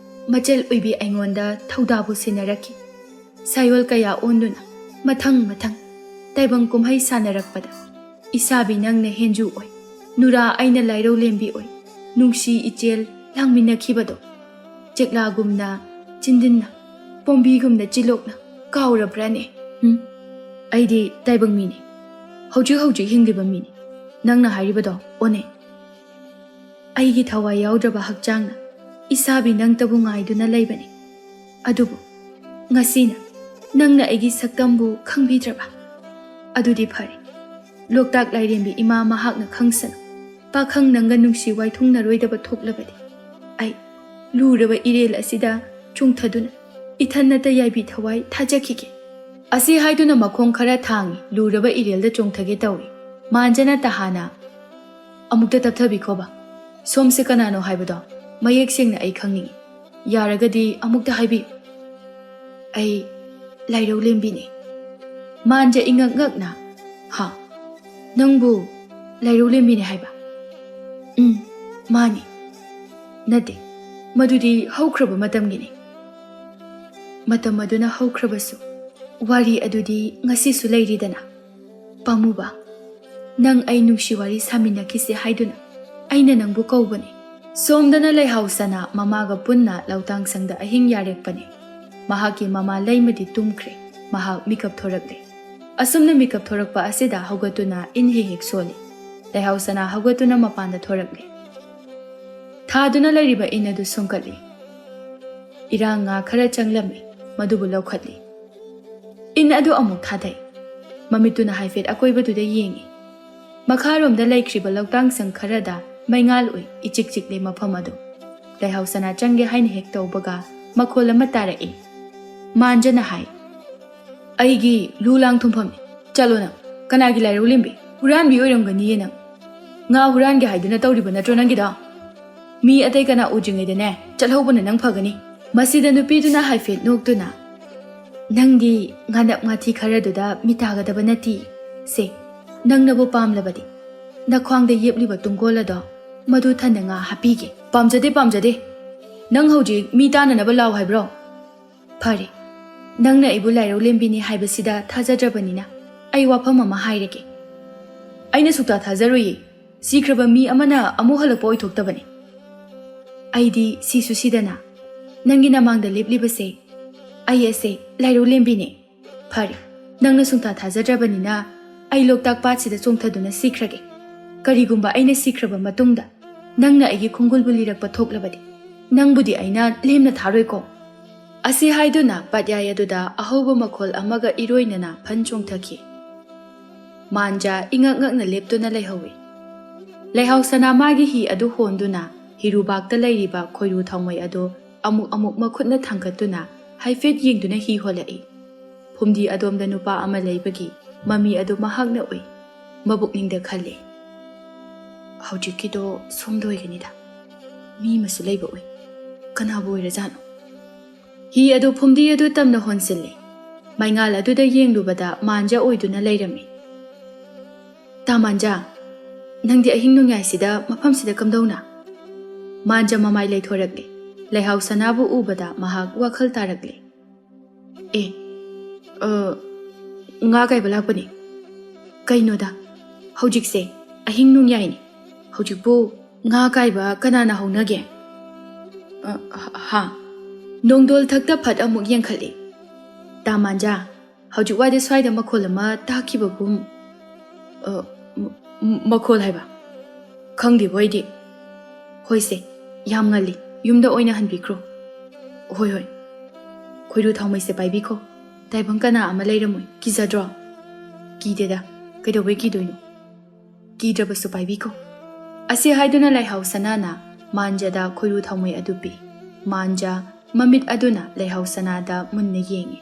ꯃꯆꯜ ꯑꯣꯏꯕꯤ ꯑꯩꯉꯣꯟꯗ ꯊꯧꯗꯥꯕꯨ ꯁꯤꯟꯅꯔꯛꯈꯤ꯫ ꯁꯥꯌꯣꯜ ꯀꯌꯥ ꯑꯣꯟꯗꯨꯅ ꯃꯊꯪ ꯃꯊꯪ ꯇꯥꯏꯕꯪ ꯀꯨꯝꯍꯩ ꯁꯥꯟꯅꯔꯛꯄꯗ ꯏꯁꯥꯕꯤ ꯅꯪꯅ ꯍꯦꯟꯖꯨ ꯑꯣꯏ, ꯅꯨꯔꯥ ꯑꯩꯅ ꯂꯥꯏꯔꯧ ꯂꯦꯝꯕꯤ ꯑꯣꯏ, ꯅꯨꯡꯁꯤ ꯏꯆꯦꯜ ꯂꯥꯡꯃꯤꯟꯅꯈꯤꯕꯗꯣ ꯆꯦꯛꯂꯥꯒꯨꯝꯅ ꯆꯤꯟꯗꯤꯟꯅ, ꯄꯣꯝꯕꯤꯒꯨꯝꯅ ꯆꯤꯂꯣꯛꯅ ꯀꯥꯎꯔꯕ꯭ꯔꯥꯅꯦ?" ꯎꯝ, ꯑꯩꯗꯤ ꯇꯥꯏꯕꯪ ꯃꯤꯅꯤ, ꯍꯧꯖꯤꯛ ꯍꯧꯖꯤꯛ ꯍꯤꯡꯂꯤꯕ ꯃꯤꯅꯤ꯫ ꯅꯪꯅ ꯍꯥꯏꯔꯤꯕꯗꯣ ꯑꯣꯟꯅꯩ꯫ ꯑꯩꯒꯤ ꯊꯋꯥꯏ ꯌꯥꯎꯗ꯭ꯔꯕ ꯍꯛꯆꯥꯡꯅ ꯏꯁꯥꯕꯤ ꯅꯪꯇꯕꯨ ꯉꯥꯏꯗꯨꯅ ꯂꯩꯕꯅꯤ꯫ ꯑꯗꯨꯕꯨ ꯉꯁꯤꯅ ꯅꯪꯅ ꯑꯩꯒꯤ ꯁꯛꯇꯝꯕꯨ ꯈꯪꯕꯤꯗ꯭ꯔꯕ? ꯑꯗꯨꯗꯤ ꯐꯔꯦ꯫ ꯂꯣꯛꯇꯥꯛ ꯂꯥꯏꯔꯦꯝꯕꯤ ꯏꯃꯥ ꯃꯍꯥꯛꯅ ꯈꯪꯁꯅꯨ꯫ ꯄꯥꯈꯪ ꯅꯪꯒ ꯅꯨꯡꯁꯤ ꯋꯥꯏꯊꯨꯡꯅꯔꯣꯏꯗꯕ ꯊꯣꯛꯂꯕꯗꯤ ꯑꯩ ꯂꯨꯔꯕ ꯏꯔꯦꯜ ꯑꯁꯤꯗ ꯆꯣꯡꯊꯗꯨꯅ ꯏꯊꯟꯅꯇ ꯌꯥꯏꯕꯤ ꯊꯋꯥꯏ ꯊꯥꯖꯈꯤꯒꯦ꯫ ꯑꯁꯤ ꯍꯥꯏꯗꯨꯅ ꯃꯈꯣꯡ ꯈꯔ ꯊꯥꯡꯏ, ꯂꯨꯔꯕ ꯏꯔꯦꯜꯗ ꯆꯣꯡꯊꯒꯦ ꯇꯧꯏ꯫ ꯃꯥꯟꯖꯅ ꯇꯍꯥꯅ, "ꯑꯃꯨꯛꯇ ꯇꯞꯊꯕꯤꯈꯣꯕ, ꯁꯣꯝꯁꯦ ꯀꯅꯥꯅꯣ ꯍꯥꯏꯕꯗꯣ ꯃꯌꯦꯛ ꯁꯦꯡꯅ ꯑꯩ ꯈꯪꯅꯤꯡꯏ꯫ ꯌꯥꯔꯒꯗꯤ ꯑꯃꯨꯛꯇ ꯍꯥꯏꯕꯤꯌꯨ꯫" "ꯑꯩ ꯂꯥꯏꯔꯧ ꯂꯦꯝꯕꯤꯅꯤ꯫" ꯃꯥꯟꯖ ꯏꯉꯛ ꯉꯛꯅ, "ꯍꯥ? ꯅꯪꯕꯨ ꯂꯥꯏꯔꯧ ꯂꯦꯝꯕꯤꯅꯤ ꯍꯥꯏꯕ?" "ꯎꯝ, ꯃꯥꯅꯤ꯫" "ꯅꯠꯇꯦ, ꯃꯗꯨꯗꯤ ꯍꯧꯈ꯭ꯔꯕ ꯃꯇꯝꯒꯤꯅꯤ꯫" "ꯃꯇꯝ ꯑꯗꯨꯅ ꯍꯧꯈ꯭ꯔꯕꯁꯨ ꯋꯥꯔꯤ ꯑꯗꯨꯗꯤ ꯉꯁꯤꯁꯨ ꯂꯩꯔꯤꯗꯅ꯫ ꯄꯥꯝꯃꯨꯕ, ꯅꯪ ꯑꯩ ꯅꯨꯡꯁꯤ ꯋꯥꯔꯤ ꯁꯥꯃꯤꯟꯅꯈꯤꯁꯦ ꯍꯥꯏꯗꯨꯅ ꯑꯩꯅ ꯅꯪꯕꯨ ꯀꯧꯕꯅꯤ꯫" ꯁꯣꯝꯗꯅ ꯂꯩꯍꯥꯎ ꯁꯅꯥ ꯃꯃꯥꯒ ꯄꯨꯟꯅ ꯂꯧꯇꯥꯡꯁꯪꯗ ꯑꯍꯤꯡ ꯌꯥꯔꯦꯛꯄꯅꯤ꯫ ꯃꯍꯥꯛꯀꯤ ꯃꯃꯥ ꯂꯩꯃꯗꯤ ꯇꯨꯝꯈ꯭ꯔꯦ꯫ ꯃꯍꯥꯛ ꯃꯤꯀꯞ ꯊꯣꯔꯛꯂꯦ꯫ ꯑꯁꯨꯝꯅ ꯃꯤꯀꯞ ꯊꯣꯔꯛꯄ ꯑꯁꯤꯗ ꯍꯧꯒꯠꯇꯨꯅ ꯏꯟ ꯍꯦꯛ ꯍꯦꯛ ꯁꯣꯜꯂꯤ꯫ ꯂꯩꯍꯥꯎ ꯁꯅꯥ ꯍꯧꯒꯠꯇꯨꯅ ꯃꯄꯥꯟꯗ ꯊꯣꯔꯛꯂꯦ꯫ ꯊꯥꯗꯨꯅ ꯂꯩꯔꯤꯕ ꯏꯟ ꯑꯗꯨ ꯁꯨꯝꯀꯠꯂꯤ꯫ ꯏꯔꯥꯡ ꯉꯥ ꯈꯔ ꯆꯪꯂꯝꯃꯤ, ꯃꯗꯨꯕꯨ ꯂꯧꯈꯠꯂꯤ꯫ ꯏꯟ ꯑꯗꯨ ꯑꯃꯨꯛ ꯊꯥꯗꯩ꯫ ꯃꯃꯤꯠꯇꯨꯅ ꯍꯥꯏꯐꯦꯠ ꯑꯀꯣꯏꯕꯗꯨꯗ ꯌꯦꯡꯏ꯫ ꯃꯈꯥꯔꯣꯝꯗ ꯂꯩꯈ꯭ꯔꯤꯕ ꯂꯧꯇꯥꯡꯁꯪ ꯈꯔꯗ ꯃꯩꯉꯥꯜ ꯎꯏ, ꯏꯆꯤꯛ ꯆꯤꯛꯂꯤ ꯃꯐꯝ ꯑꯗꯨ꯫ ꯂꯩꯍꯥꯎ ꯁꯅꯥ ꯆꯪꯒꯦ ꯍꯥꯏꯅ ꯍꯦꯛ ꯇꯧꯕꯒ ꯃꯈꯣꯜ ꯑꯃ ꯇꯥꯔꯛꯏ꯫ ꯃꯥꯟꯖꯅ ꯍꯥꯏ, "ꯑꯩꯒꯤ ꯂꯨ ꯂꯥꯡ ꯊꯨꯡꯐꯝꯅꯤ, ꯆꯠꯂꯣ ꯅꯪ꯫" ꯀꯅꯥꯒꯤ ꯂꯥꯏꯔꯧ ꯂꯦꯝꯕꯤ? ꯍꯨꯔꯥꯟꯕꯤ ꯑꯣꯏꯔꯝꯒꯅꯤꯌꯦ ꯅꯪ꯫ ꯉꯥ ꯍꯨꯔꯥꯟꯒꯦ ꯍꯥꯏꯗꯨꯅ ꯇꯧꯔꯤꯕ ꯅꯠꯇ꯭ꯔꯣ ꯅꯪꯒꯤꯗꯣ? ꯃꯤ ꯑꯇꯩ ꯀꯅꯥ ꯎꯗ꯭ꯔꯤꯉꯩꯗꯅꯦ, ꯆꯠꯍꯧꯕꯅ ꯅꯪ ꯐꯒꯅꯤ꯫ ꯃꯁꯤꯗ ꯅꯨꯄꯤꯗꯨꯅ ꯍꯥꯏꯐꯦꯠ ꯅꯣꯛꯇꯨꯅ, "ꯅꯪꯒꯤ ꯉꯥꯅꯞ ꯉꯥꯊꯤ ꯈꯔꯗꯨꯗ ꯃꯤ ꯇꯥꯒꯗꯕ ꯅꯠꯇꯦ꯫ ꯁꯦ, ꯅꯪꯅꯕꯨ ꯄꯥꯝꯂꯕꯗꯤ, ꯅꯈ꯭ꯋꯥꯡꯗ ꯌꯦꯞꯂꯤꯕ ꯇꯨꯡꯒꯣꯜ ꯑꯗꯣ ꯃꯗꯨ ꯊꯟꯅ ꯉꯥ ꯍꯥꯞꯄꯤꯒꯦ꯫" "ꯄꯥꯝꯖꯗꯦ, ꯄꯥꯝꯖꯗꯦ꯫ ꯅꯪ ꯍꯧꯖꯤꯛ ꯃꯤ ꯇꯥꯅꯅꯕ ꯂꯥꯎ ꯍꯥꯏꯕ꯭ꯔꯣ?" "ꯐꯔꯦ, ꯅꯪꯅ ꯑꯩꯕꯨ ꯂꯥꯏꯔꯧ ꯂꯦꯝꯕꯤꯅꯤ ꯍꯥꯏꯕꯁꯤꯗ ꯊꯥꯖꯗ꯭ꯔꯕꯅꯤꯅ ꯑꯩ ꯋꯥꯐꯝ ꯑꯃ ꯍꯥꯏꯔꯒꯦ꯫" "ꯑꯩꯅ ꯁꯨꯛꯊꯥ ꯊꯥꯖꯔꯣꯏꯌꯦ꯫ ꯁꯤꯈ꯭ꯔꯕ ꯃꯤ ꯑꯃꯅ ꯑꯃꯨꯛ ꯍꯜꯂꯛꯄ ꯑꯣꯏꯊꯣꯛꯇꯕꯅꯤ꯫" "ꯑꯩꯗꯤ ꯁꯤꯁꯨ ꯁꯤꯗꯅ ꯅꯪꯒꯤ ꯅꯃꯥꯡꯗ ꯂꯦꯞꯂꯤꯕꯁꯦ, ꯑꯩ ꯑꯁꯦ ꯂꯥꯏꯔꯧ ꯂꯦꯝꯕꯤꯅꯦ꯫" "ꯐꯔꯦ, ꯅꯪꯅ ꯁꯨꯡꯊꯥ ꯊꯥꯖꯗ꯭ꯔꯕꯅꯤꯅ ꯑꯩ ꯂꯣꯛꯇꯥꯛ ꯄꯥꯠꯁꯤꯗ ꯆꯣꯡꯊꯗꯨꯅ ꯁꯤꯈ꯭ꯔꯒꯦ꯫ ꯀꯔꯤꯒꯨꯝꯕ ꯑꯩꯅ ꯁꯤꯈ꯭ꯔꯕ ꯃꯇꯨꯡꯗ ꯅꯪꯅ ꯑꯩꯒꯤ ꯈꯣꯡꯒꯨꯜꯕꯨ ꯂꯤꯔꯛꯄ ꯊꯣꯛꯂꯕꯗꯤ, ꯅꯪꯕꯨꯗꯤ ꯑꯩꯅ ꯂꯦꯝꯅ ꯊꯥꯔꯣꯏꯀꯣ꯫" ꯑꯁꯤ ꯍꯥꯏꯗꯨꯅ ꯄꯥꯠꯌꯥꯏ ꯑꯗꯨꯗ ꯑꯍꯧꯕ ꯃꯈꯣꯜ ꯑꯃꯒ ꯏꯔꯣꯏꯅꯅ ꯐꯟ ꯆꯣꯡꯊꯈꯤ꯫ ꯃꯥꯟꯖꯥ ꯏꯉꯛ ꯉꯛꯅ ꯂꯦꯞꯇꯨꯅ ꯂꯩꯍꯧꯏ꯫ ꯂꯩꯍꯥꯎ ꯁꯅꯥ ꯃꯥꯒꯤ ꯍꯤ ꯑꯗꯨ ꯍꯣꯟꯗꯨꯅ ꯍꯤꯔꯨꯕꯥꯛꯇ ꯂꯩꯔꯤꯕ ꯈꯣꯏꯔꯨ ꯊꯥꯎꯃꯩ ꯑꯗꯨ ꯑꯃꯨꯛ ꯑꯃꯨꯛ ꯃꯈꯨꯠꯅ ꯊꯥꯡꯒꯠꯇꯨꯅ ꯍꯥꯏꯐꯦꯠ ꯌꯦꯡꯗꯨꯅ ꯍꯤ ꯍꯣꯜꯂꯛꯏ꯫ ꯐꯨꯝꯗꯤ ꯑꯗꯣꯝꯗ ꯅꯨꯄꯥ ꯑꯃ ꯂꯩꯕꯒꯤ ꯃꯃꯤ ꯑꯗꯨ ꯃꯍꯥꯛꯅ ꯎꯏ꯫ ꯃꯕꯨꯛꯅꯤꯡꯗ ꯈꯜꯂꯤ, "ꯍꯧꯖꯤꯛꯀꯤꯗꯣ ꯁꯣꯝꯗ ꯑꯣꯏꯒꯅꯤꯗ꯫ ꯃꯤ ꯑꯃꯁꯨ ꯂꯩꯕ ꯎꯏ꯫ ꯀꯅꯥꯕꯨ ꯑꯣꯏꯔꯖꯥꯠꯅꯣ?" ꯍꯤ ꯑꯗꯨ ꯐꯨꯝꯗꯤ ꯑꯗꯨ ꯇꯝꯅ ꯍꯣꯟꯁꯤꯜꯂꯤ꯫ ꯃꯩꯉꯥꯜ ꯑꯗꯨꯗ ꯌꯦꯡꯂꯨꯕꯗ ꯃꯥꯟꯖ ꯑꯣꯏꯗꯨꯅ ꯂꯩꯔꯝꯃꯤ꯫ "ꯇꯥ ꯃꯥꯟꯖ, ꯅꯪꯗꯤ ꯑꯍꯤꯡ ꯅꯣꯡꯌꯥꯏꯁꯤꯗ ꯃꯐꯝꯁꯤꯗ ꯀꯝꯗꯧꯅ?" ꯃꯥꯟꯖ ꯃꯃꯥꯏ ꯂꯩꯊꯣꯔꯛꯂꯤ꯫ ꯂꯩꯍꯥꯎ ꯁꯅꯥꯕꯨ ꯎꯕꯗ ꯃꯍꯥꯛ ꯋꯥꯈꯜ ꯇꯥꯔꯛꯂꯤ꯫ "ꯑꯦ, ꯑ, ꯉꯥ ꯀꯥꯏꯕ ꯂꯥꯛꯄꯅꯤ꯫" "ꯀꯩꯅꯣꯗ, ꯍꯧꯖꯤꯛꯁꯦ ꯑꯍꯤꯡ ꯅꯣꯡꯌꯥꯏꯅꯤ꯫ ꯍꯧꯖꯤꯛꯄꯨ ꯉꯥ ꯀꯥꯏꯕ ꯀꯅꯥꯅ ꯍꯧꯅꯒꯦ?" "ꯑ, ꯍ-, ꯍꯥ?" ꯅꯣꯡꯗꯣꯜ ꯊꯛꯇ ꯐꯠ ꯑꯃꯨꯛ ꯌꯦꯡꯈꯠꯂꯤ꯫ "ꯇꯥ ꯃꯥꯟꯖꯥ, ꯍꯧꯖꯤꯛ ꯋꯥꯏꯗ ꯁ꯭ꯋꯥꯏꯗ ꯃꯈꯣꯜ ꯑꯃ ꯇꯥꯈꯤꯕꯒꯨꯝ꯫" "ꯑ, ꯃ-, ꯃ-, ꯃꯈꯣꯜ ꯍꯥꯏꯕ? ꯈꯪꯗꯦꯕꯣ ꯑꯩꯗꯤ꯫" "ꯍꯣꯏꯁꯦ, ꯌꯥꯝ ꯉꯜꯂꯤ, ꯌꯨꯝꯗ ꯑꯣꯏꯅ ꯍꯟꯕꯤꯈ꯭ꯔꯣ꯫" "ꯍꯣꯏ, ꯍꯣꯏ꯫" "ꯈꯣꯏꯔꯨ ꯊꯥꯎꯃꯩꯁꯦ ꯄꯥꯏꯕꯤꯈꯣ꯫ ꯇꯥꯏꯕꯪ ꯀꯅꯥ ꯑꯃ ꯂꯩꯔꯝꯃꯣꯏ꯫ ꯀꯤꯖꯗ꯭ꯔꯣ?" "ꯀꯤꯗꯦꯗ, ꯀꯩꯗꯧꯕꯩ ꯀꯤꯗꯣꯏꯅꯣ? ꯀꯤꯗ꯭ꯔꯕꯁꯨ ꯄꯥꯏꯕꯤꯈꯣ꯫" ꯑꯁꯤ ꯍꯥꯏꯗꯨꯅ ꯂꯩꯍꯥꯎ ꯁꯅꯥꯅ ꯃꯥꯟꯖꯗ ꯈꯣꯏꯔꯨ ꯊꯥꯎꯃꯩ ꯑꯗꯨ ꯄꯤ꯫ ꯃꯥꯟꯖ ꯃꯃꯤꯠ ꯑꯗꯨꯅ ꯂꯩꯍꯥꯎ ꯁꯅꯥꯗ ꯃꯨꯟꯅ ꯌꯦꯡꯏ꯫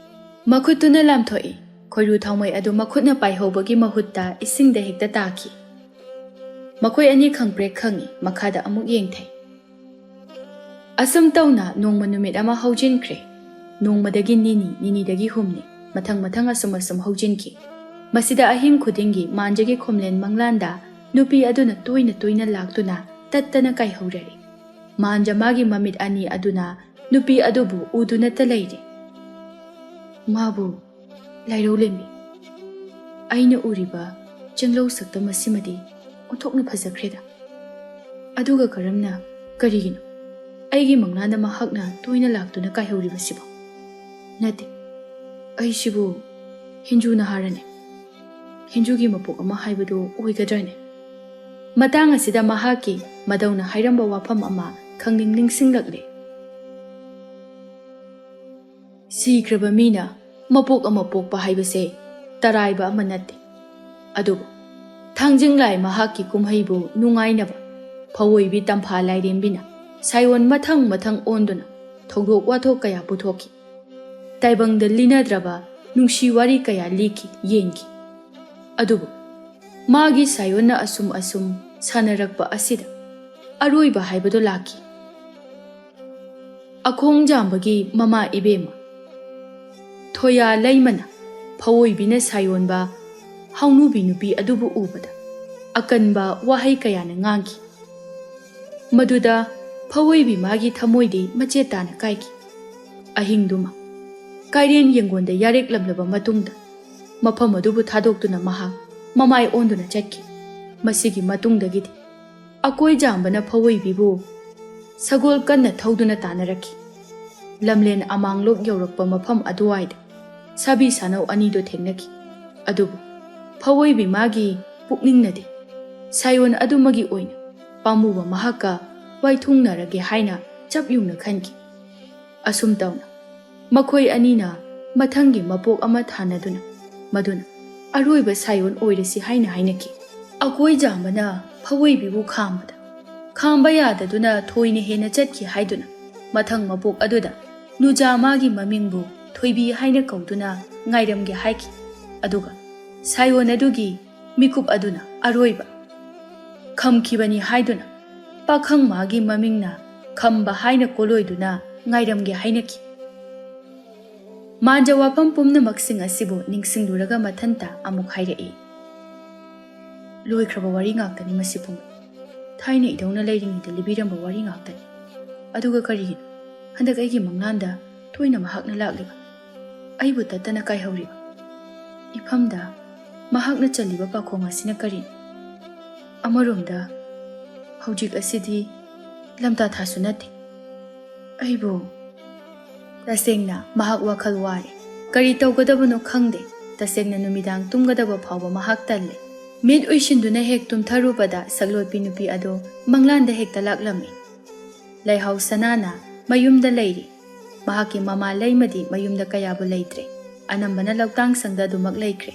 ꯃꯈꯨꯠꯇꯨꯅ ꯂꯥꯝꯊꯣꯛꯏ꯫ ꯈꯣꯏꯔꯨ ꯊꯥꯎꯃꯩ ꯑꯗꯨ ꯃꯈꯨꯠꯅ ꯄꯥꯏꯍꯧꯕꯒꯤ ꯃꯍꯨꯠꯇ ꯏꯁꯤꯡꯗ ꯍꯦꯛꯇ ꯇꯥꯈꯤ꯫ ꯃꯈꯣꯏ ꯑꯅꯤ ꯈꯪꯄ꯭ꯔꯦꯛ ꯈꯪꯏ, ꯃꯈꯥꯗ ꯑꯃꯨꯛ ꯌꯦꯡꯊꯩ꯫ ꯑꯁꯨꯝ ꯇꯧꯅ ꯅꯣꯡꯃ ꯅꯨꯃꯤꯠ ꯑꯃ ꯍꯧꯖꯤꯟꯈ꯭ꯔꯦ꯫ ꯅꯣꯡꯃꯗꯒꯤ ꯅꯤꯅꯤ, ꯅꯤꯅꯤꯗꯒꯤ ꯍꯨꯝꯅꯤ, ꯃꯊꯪ ꯃꯊꯪ ꯑꯁꯨꯝ ꯑꯁꯨꯝ ꯍꯧꯖꯤꯟꯈꯤ꯫ ꯃꯁꯤꯗ ꯑꯍꯤꯡ ꯈꯨꯗꯤꯡꯒꯤ ꯃꯥꯟꯖꯒꯤ ꯈꯣꯝꯂꯦꯟ ꯃꯪꯂꯥꯟꯗ ꯅꯨꯄꯤ ꯑꯗꯨꯅ ꯇꯣꯏꯅ ꯇꯣꯏꯅ ꯂꯥꯛꯇꯨꯅ ꯇꯠꯇꯅ ꯀꯥꯏꯍꯧꯔꯔꯤ꯫ ꯃꯥꯟꯖ ꯃꯥꯒꯤ ꯃꯃꯤꯠ ꯑꯅꯤ ꯑꯗꯨꯅ ꯅꯨꯄꯤ ꯑꯗꯨꯕꯨ ꯎꯗꯨꯅꯇ ꯂꯩꯔꯦ꯫ ꯃꯥꯕꯨ ꯂꯥꯏꯔꯧꯂꯦꯝꯕꯤ, ꯑꯩꯅ ꯎꯔꯤꯕ ꯆꯤꯡꯂꯧ ꯁꯛꯇꯝ ꯑꯁꯤꯃꯗꯤ ꯑꯣꯟꯊꯣꯛꯅ ꯐꯖꯈ꯭ꯔꯦꯗ꯫ ꯑꯗꯨꯒ ꯀꯔꯝꯅ, ꯀꯔꯤꯒꯤꯅꯣ ꯑꯩꯒꯤ ꯃꯪꯂꯥꯟꯗ ꯃꯍꯥꯛꯅ ꯇꯣꯏꯅ ꯂꯥꯛꯇꯨꯅ ꯀꯥꯏꯍꯧꯔꯤꯕꯁꯤꯕꯣ? ꯅꯠꯇꯦ, ꯑꯩꯁꯤꯕꯨ ꯍꯤꯟꯖꯨ ꯅꯍꯥꯔꯅꯦ? ꯍꯤꯟꯖꯨꯒꯤ ꯃꯄꯣꯛ ꯑꯃ ꯍꯥꯏꯕꯗꯨ ꯑꯣꯏꯒꯗ꯭ꯔꯅꯦ? ꯃꯇꯥꯡ ꯑꯁꯤꯗ ꯃꯍꯥꯛꯀꯤ ꯃꯗꯧꯅ ꯍꯥꯏꯔꯝꯕ ꯋꯥꯐꯝ ꯑꯃ ꯈꯪꯅꯤꯡ ꯅꯤꯡꯁꯤꯡꯂꯛꯂꯦ꯫ ꯁꯤꯈ꯭ꯔꯕ ꯃꯤꯅ ꯃꯄꯣꯛ ꯑꯃ ꯄꯣꯛꯄ ꯍꯥꯏꯕꯁꯦ ꯇꯔꯥꯏꯕ ꯑꯃ ꯅꯠꯇꯦ꯫ ꯑꯗꯨꯕꯨ ꯊꯥꯡꯖꯤꯡ ꯂꯥꯏ ꯃꯍꯥꯛꯀꯤ ꯀꯨꯝꯍꯩꯕꯨ ꯅꯨꯡꯉꯥꯏꯅꯕ ꯐꯧꯑꯣꯏꯕꯤ ꯇꯝꯐꯥ ꯂꯥꯏꯔꯦꯝꯕꯤꯅ ꯁꯥꯏꯑꯣꯟ ꯃꯊꯪ ꯃꯊꯪ ꯑꯣꯟꯗꯨꯅ ꯊꯧꯗꯣꯛ ꯋꯥꯊꯣꯛ ꯀꯌꯥ ꯄꯨꯊꯣꯛꯈꯤ꯫ ꯇꯥꯏꯕꯪꯗ ꯂꯤꯅꯗ꯭ꯔꯕ ꯅꯨꯡꯁꯤ ꯋꯥꯔꯤ ꯀꯌꯥ ꯂꯤꯈꯤ, ꯌꯦꯟꯈꯤ꯫ ꯑꯗꯨꯕꯨ ꯃꯥꯒꯤ ꯁꯥꯏꯑꯣꯟꯅ ꯑꯁꯨꯝ ꯑꯁꯨꯝ ꯁꯥꯟꯅꯔꯛꯄ ꯑꯁꯤꯗ ꯑꯔꯣꯏꯕ ꯍꯥꯏꯕꯗꯨ ꯂꯥꯛꯈꯤ꯫ ꯑꯈꯣꯡ ꯖꯥꯝꯕꯒꯤ ꯃꯃꯥ ꯏꯕꯦꯝꯃ ꯊꯣꯌꯥ ꯂꯩꯃꯅ ꯐꯧꯑꯣꯏꯕꯤꯅ ꯁꯥꯏꯑꯣꯟꯕ ꯍꯧꯅꯨꯕꯤ ꯅꯨꯄꯤ ꯑꯗꯨꯕꯨ ꯎꯕꯗ ꯑꯀꯟꯕ ꯋꯥꯍꯩ ꯀꯌꯥꯅ ꯉꯥꯡꯈꯤ꯫ ꯃꯗꯨꯗ ꯐꯧꯑꯣꯏꯕꯤ ꯃꯥꯒꯤ ꯊꯃꯣꯏꯗꯤ ꯃꯆꯦꯠ ꯇꯥꯅ ꯀꯥꯏꯈꯤ꯫ ꯑꯍꯤꯡꯗꯨꯃ ꯀꯥꯏꯔꯦꯟ ꯌꯦꯡꯒꯣꯟꯗ ꯌꯥꯔꯦꯛꯂꯝꯂꯕ ꯃꯇꯨꯡꯗ ꯃꯐꯝ ꯑꯗꯨꯕꯨ ꯊꯥꯗꯣꯛꯇꯨꯅ ꯃꯍꯥꯛ ꯃꯃꯥꯏ ꯑꯣꯟꯗꯨꯅ ꯆꯠꯈꯤ꯫ ꯃꯁꯤꯒꯤ ꯃꯇꯨꯡꯗꯒꯤꯗꯤ ꯑꯀꯣꯏ ꯖꯥꯝꯕꯅ ꯐꯧꯑꯣꯏꯕꯤꯕꯨ ꯁꯒꯣꯜ ꯀꯟꯅ ꯊꯧꯗꯨꯅ ꯇꯥꯟꯅꯔꯛꯈꯤ꯫ ꯂꯝꯂꯦꯟ ꯑꯃꯥꯡꯂꯣꯛ ꯌꯧꯔꯛꯄ ꯃꯐꯝ ꯑꯗꯨꯋꯥꯏꯗ ꯁꯥꯕꯤ ꯁꯥꯅꯧ ꯑꯅꯤꯗꯨ ꯊꯦꯡꯅꯈꯤ꯫ ꯑꯗꯨꯕꯨ ꯐꯧꯑꯣꯏꯕꯤ ꯃꯥꯒꯤ ꯄꯨꯛꯅꯤꯡꯅꯗꯤ ꯁꯥꯏꯑꯣꯟ ꯑꯗꯨꯃꯒꯤ ꯑꯣꯏꯅ ꯄꯥꯝꯃꯨꯕ ꯃꯍꯥꯛꯀ ꯋꯥꯏꯊꯨꯡꯅꯔꯒꯦ ꯍꯥꯏꯅ ꯆꯞ ꯌꯨꯡꯅ ꯈꯟꯈꯤ꯫ ꯑꯁꯨꯝ ꯇꯧꯅ ꯃꯈꯣꯏ ꯑꯅꯤꯅ ꯃꯊꯪꯒꯤ ꯃꯄꯣꯛ ꯑꯃ ꯊꯥꯅꯗꯨꯅ ꯃꯗꯨꯅ ꯑꯔꯣꯏꯕ ꯁꯥꯏꯑꯣꯟ ꯑꯣꯏꯔꯁꯤ ꯍꯥꯏꯅ ꯍꯥꯏꯅꯈꯤ꯫ ꯑꯀꯣꯏ ꯖꯥꯝꯕꯅ ꯐꯧꯑꯣꯏꯕꯤꯕꯨ ꯈꯥꯝꯕꯗ ꯈꯥꯝꯕ ꯌꯥꯗꯗꯨꯅ ꯊꯣꯏꯅ ꯍꯦꯟꯅ ꯆꯠꯈꯤ ꯍꯥꯏꯗꯨꯅ ꯃꯊꯪ ꯃꯄꯣꯛ ꯑꯗꯨꯗ ꯅꯨꯖꯥ ꯃꯥꯒꯤ ꯃꯃꯤꯡꯕꯨ ꯊꯣꯏꯕꯤ ꯍꯥꯏꯅ ꯀꯧꯗꯨꯅ ꯉꯥꯏꯔꯝꯒꯦ ꯍꯥꯏꯈꯤ꯫ ꯑꯗꯨꯒ ꯁꯥꯌꯣꯟ ꯑꯗꯨꯒꯤ ꯃꯤꯀꯨꯞ ꯑꯗꯨꯅ ꯑꯔꯣꯏꯕ ꯈꯝꯈꯤꯕꯅꯤ ꯍꯥꯏꯗꯨꯅ ꯄꯥꯈꯪ ꯃꯥꯒꯤ ꯃꯃꯤꯡꯅ ꯈꯝꯕ ꯍꯥꯏꯅ ꯀꯣꯂꯣꯏꯗꯨꯅ ꯉꯥꯏꯔꯝꯒꯦ ꯍꯥꯏꯅꯈꯤ꯫ ꯃꯥꯟꯖ ꯋꯥꯐꯝ ꯄꯨꯝꯅꯃꯛꯁꯤꯡ ꯑꯁꯤꯕꯨ ꯅꯤꯡꯁꯤꯡꯂꯨꯔꯒ ꯃꯊꯟꯇ ꯑꯃꯨꯛ ꯍꯥꯏꯔꯛꯏ, "ꯂꯣꯏꯈ꯭ꯔꯕ ꯋꯥꯔꯤ ꯉꯥꯛꯇꯅꯤ ꯃꯁꯤ ꯄꯨꯝꯕ꯫ ꯊꯥꯏꯅ ꯏꯗꯧꯅ ꯂꯩꯔꯤꯉꯩꯗ ꯂꯤꯕꯤꯔꯝꯕ ꯋꯥꯔꯤ ꯉꯥꯛꯇꯅꯤ꯫ ꯑꯗꯨꯒ ꯀꯔꯤꯒꯤꯅꯣ ꯍꯟꯗꯛ ꯑꯩꯒꯤ ꯃꯪꯂꯥꯟꯗ ꯇꯣꯏꯅ ꯃꯍꯥꯛꯅ ꯂꯥꯛꯂꯤꯕ, ꯑꯩꯕꯨ ꯇꯠꯇꯅ ꯀꯥꯏꯍꯧꯔꯤꯕ? ꯏꯐꯝꯗ ꯃꯍꯥꯛꯅ ꯆꯜꯂꯤꯕ ꯄꯥꯈꯣꯡ ꯑꯁꯤꯅ ꯀꯔꯤꯅꯣ? ꯑꯃꯔꯣꯝꯗ ꯍꯧꯖꯤꯛ ꯑꯁꯤꯗꯤ ꯂꯝꯇꯥ ꯊꯥꯁꯨ ꯅꯠꯇꯦ꯫ ꯑꯩꯕꯨ ꯇꯁꯦꯡꯅ ꯃꯍꯥꯛ ꯋꯥꯈꯜ ꯋꯥꯔꯦ꯫ ꯀꯔꯤ ꯇꯧꯒꯗꯕꯅꯣ ꯈꯪꯗꯦ꯫ ꯇꯁꯦꯡꯅ ꯅꯨꯃꯤꯗꯥꯡ ꯇꯨꯝꯒꯗꯕ ꯐꯥꯎꯕ ꯃꯍꯥꯛ ꯇꯜꯂꯦ꯫ ꯃꯤꯠ ꯎꯏꯁꯤꯟꯗꯨꯅ ꯍꯦꯛ ꯇꯨꯝꯊꯔꯨꯕꯗ ꯁꯛꯂꯣꯠꯄꯤ ꯅꯨꯄꯤ ꯑꯗꯣ ꯃꯪꯂꯥꯟꯗ ꯍꯦꯛꯇ ꯂꯥꯛꯂꯝꯃꯤ꯫ ꯂꯩꯍꯥꯎ ꯁꯅꯥꯅ ꯃꯌꯨꯝꯗ ꯂꯩꯔꯤ꯫ ꯃꯍꯥꯛꯀꯤ ꯃꯃꯥ ꯂꯩꯃꯗꯤ ꯃꯌꯨꯝꯗ ꯀꯌꯥꯕꯨ ꯂꯩꯇ꯭ꯔꯦ꯫ ꯑꯅꯝꯕꯅ ꯂꯧꯇꯥꯡ ꯁꯪꯗ ꯑꯗꯨꯃꯛ ꯂꯩꯈ꯭ꯔꯦ꯫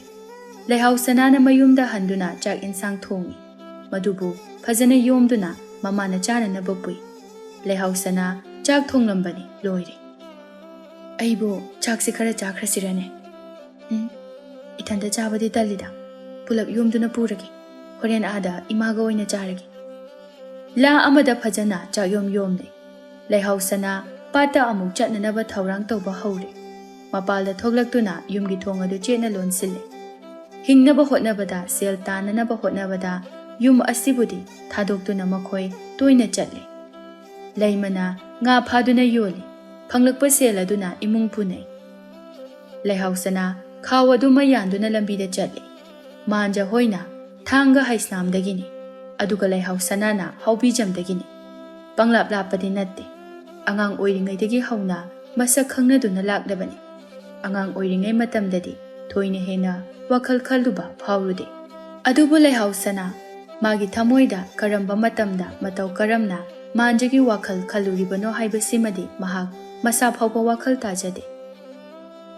ꯂꯩꯍꯥꯎ ꯁꯅꯥꯅ ꯃꯌꯨꯝꯗ ꯍꯟꯗꯨꯅ ꯆꯥꯛ ꯏꯟꯁꯥꯡ ꯊꯣꯡꯉꯤ꯫ ꯃꯗꯨꯕꯨ ꯐꯖꯅ ꯌꯣꯝꯗꯨꯅ ꯃꯃꯥꯅ ꯆꯥꯅꯅꯕ ꯄꯨꯏ꯫ ꯂꯩꯍꯥꯎ ꯁꯅꯥ ꯆꯥꯛ ꯊꯣꯡꯂꯝꯕꯅꯤ, ꯂꯣꯏꯔꯦ꯫ ꯑꯩꯕꯨ ꯆꯥꯛꯁꯤ ꯈꯔ ꯆꯥꯈ꯭ꯔꯁꯤꯔꯅꯦ? ꯎꯝ, ꯏꯊꯟꯇ ꯆꯥꯕꯗꯤ ꯇꯜꯂꯤꯗ꯫ ꯄꯨꯂꯞ ꯌꯣꯝꯗꯨꯅ ꯄꯨꯔꯒꯦ꯫ ꯍꯣꯔꯦꯟ ꯑꯥꯗ ꯏꯃꯥꯒ ꯑꯣꯏꯅ ꯆꯥꯔꯒꯦ꯫ ꯂꯥ ꯑꯃꯗ ꯐꯖꯅ ꯆꯥꯛꯌꯣꯝ ꯌꯣꯝꯂꯦ꯫ ꯂꯩꯍꯥꯎ ꯁꯅꯥ ꯄꯥꯠꯇ ꯑꯃꯨꯛ ꯆꯠꯅꯅꯕ ꯊꯧꯔꯥꯡ ꯇꯧꯕ ꯍꯧꯔꯦ꯫ ꯃꯄꯥꯜꯗ ꯊꯣꯛꯂꯛꯇꯨꯅ ꯌꯨꯝꯒꯤ ꯊꯣꯡ ꯑꯗꯨ ꯆꯦꯠꯅ ꯂꯣꯟꯁꯤꯜꯂꯦ꯫ ꯍꯤꯡꯅꯕ ꯍꯣꯠꯅꯕꯗ, ꯁꯦꯜ ꯇꯥꯟꯅꯅꯕ ꯍꯣꯠꯅꯕꯗ ꯌꯨꯝ ꯑꯁꯤꯕꯨꯗꯤ ꯊꯥꯗꯣꯛꯇꯨꯅ ꯃꯈꯣꯏ ꯇꯣꯏꯅ ꯆꯠꯂꯦ꯫ ꯂꯩꯃꯅ ꯉꯥ ꯐꯥꯗꯨꯅ ꯌꯣꯜꯂꯤ꯫ ꯐꯪꯂꯛꯄ ꯁꯦꯜ ꯑꯗꯨꯅ ꯏꯃꯨꯡ ꯄꯨꯅꯩ꯫ ꯂꯩꯍꯥꯎ ꯁꯅꯥ ꯈꯥꯎ ꯑꯗꯨ ꯃꯩ ꯌꯥꯟꯗꯨꯅ ꯂꯝꯕꯤꯗ ꯆꯠꯂꯤ꯫ ꯃꯥꯟꯖ ꯍꯣꯏꯅ ꯊꯥꯡꯒ ꯍꯩꯁꯅꯥꯝꯗꯒꯤꯅꯤ, ꯑꯗꯨꯒ ꯂꯩꯍꯥꯎ ꯁꯅꯥꯅ ꯍꯥꯎꯕꯤꯖꯝꯗꯒꯤꯅꯤ꯫ ꯄꯪꯂꯥꯞ ꯂꯥꯞꯄꯗꯤ ꯅꯠꯇꯦ꯫ ꯑꯉꯥꯡ ꯑꯣꯏꯔꯤꯉꯩꯗꯒꯤ ꯍꯧꯅ ꯃꯁꯛ ꯈꯪꯅꯗꯨꯅ ꯂꯥꯛꯂꯕꯅꯤ꯫ ꯑꯉꯥꯡ ꯑꯣꯏꯔꯤꯉꯩ ꯃꯇꯝꯗꯗꯤ ꯊꯣꯏꯅ ꯍꯦꯟꯅ ꯋꯥꯈꯜ ꯈꯜꯂꯨꯕ ꯐꯥꯎꯔꯨꯗꯦ꯫ ꯑꯗꯨꯕꯨ ꯂꯩꯍꯥꯎ ꯁꯅꯥ ꯃꯥꯒꯤ ꯊꯃꯣꯏꯗ ꯀꯔꯝꯕ ꯃꯇꯝꯗ ꯃꯇꯧ ꯀꯔꯝꯅ ꯃꯥꯟꯖꯒꯤ ꯋꯥꯈꯜ ꯈꯜꯂꯨꯔꯤꯕꯅꯣ ꯍꯥꯏꯕꯁꯤꯃꯗꯤ ꯃꯍꯥꯛ ꯃꯁꯥ ꯐꯥꯎꯕ ꯋꯥꯈꯜ ꯇꯥꯖꯗꯦ꯫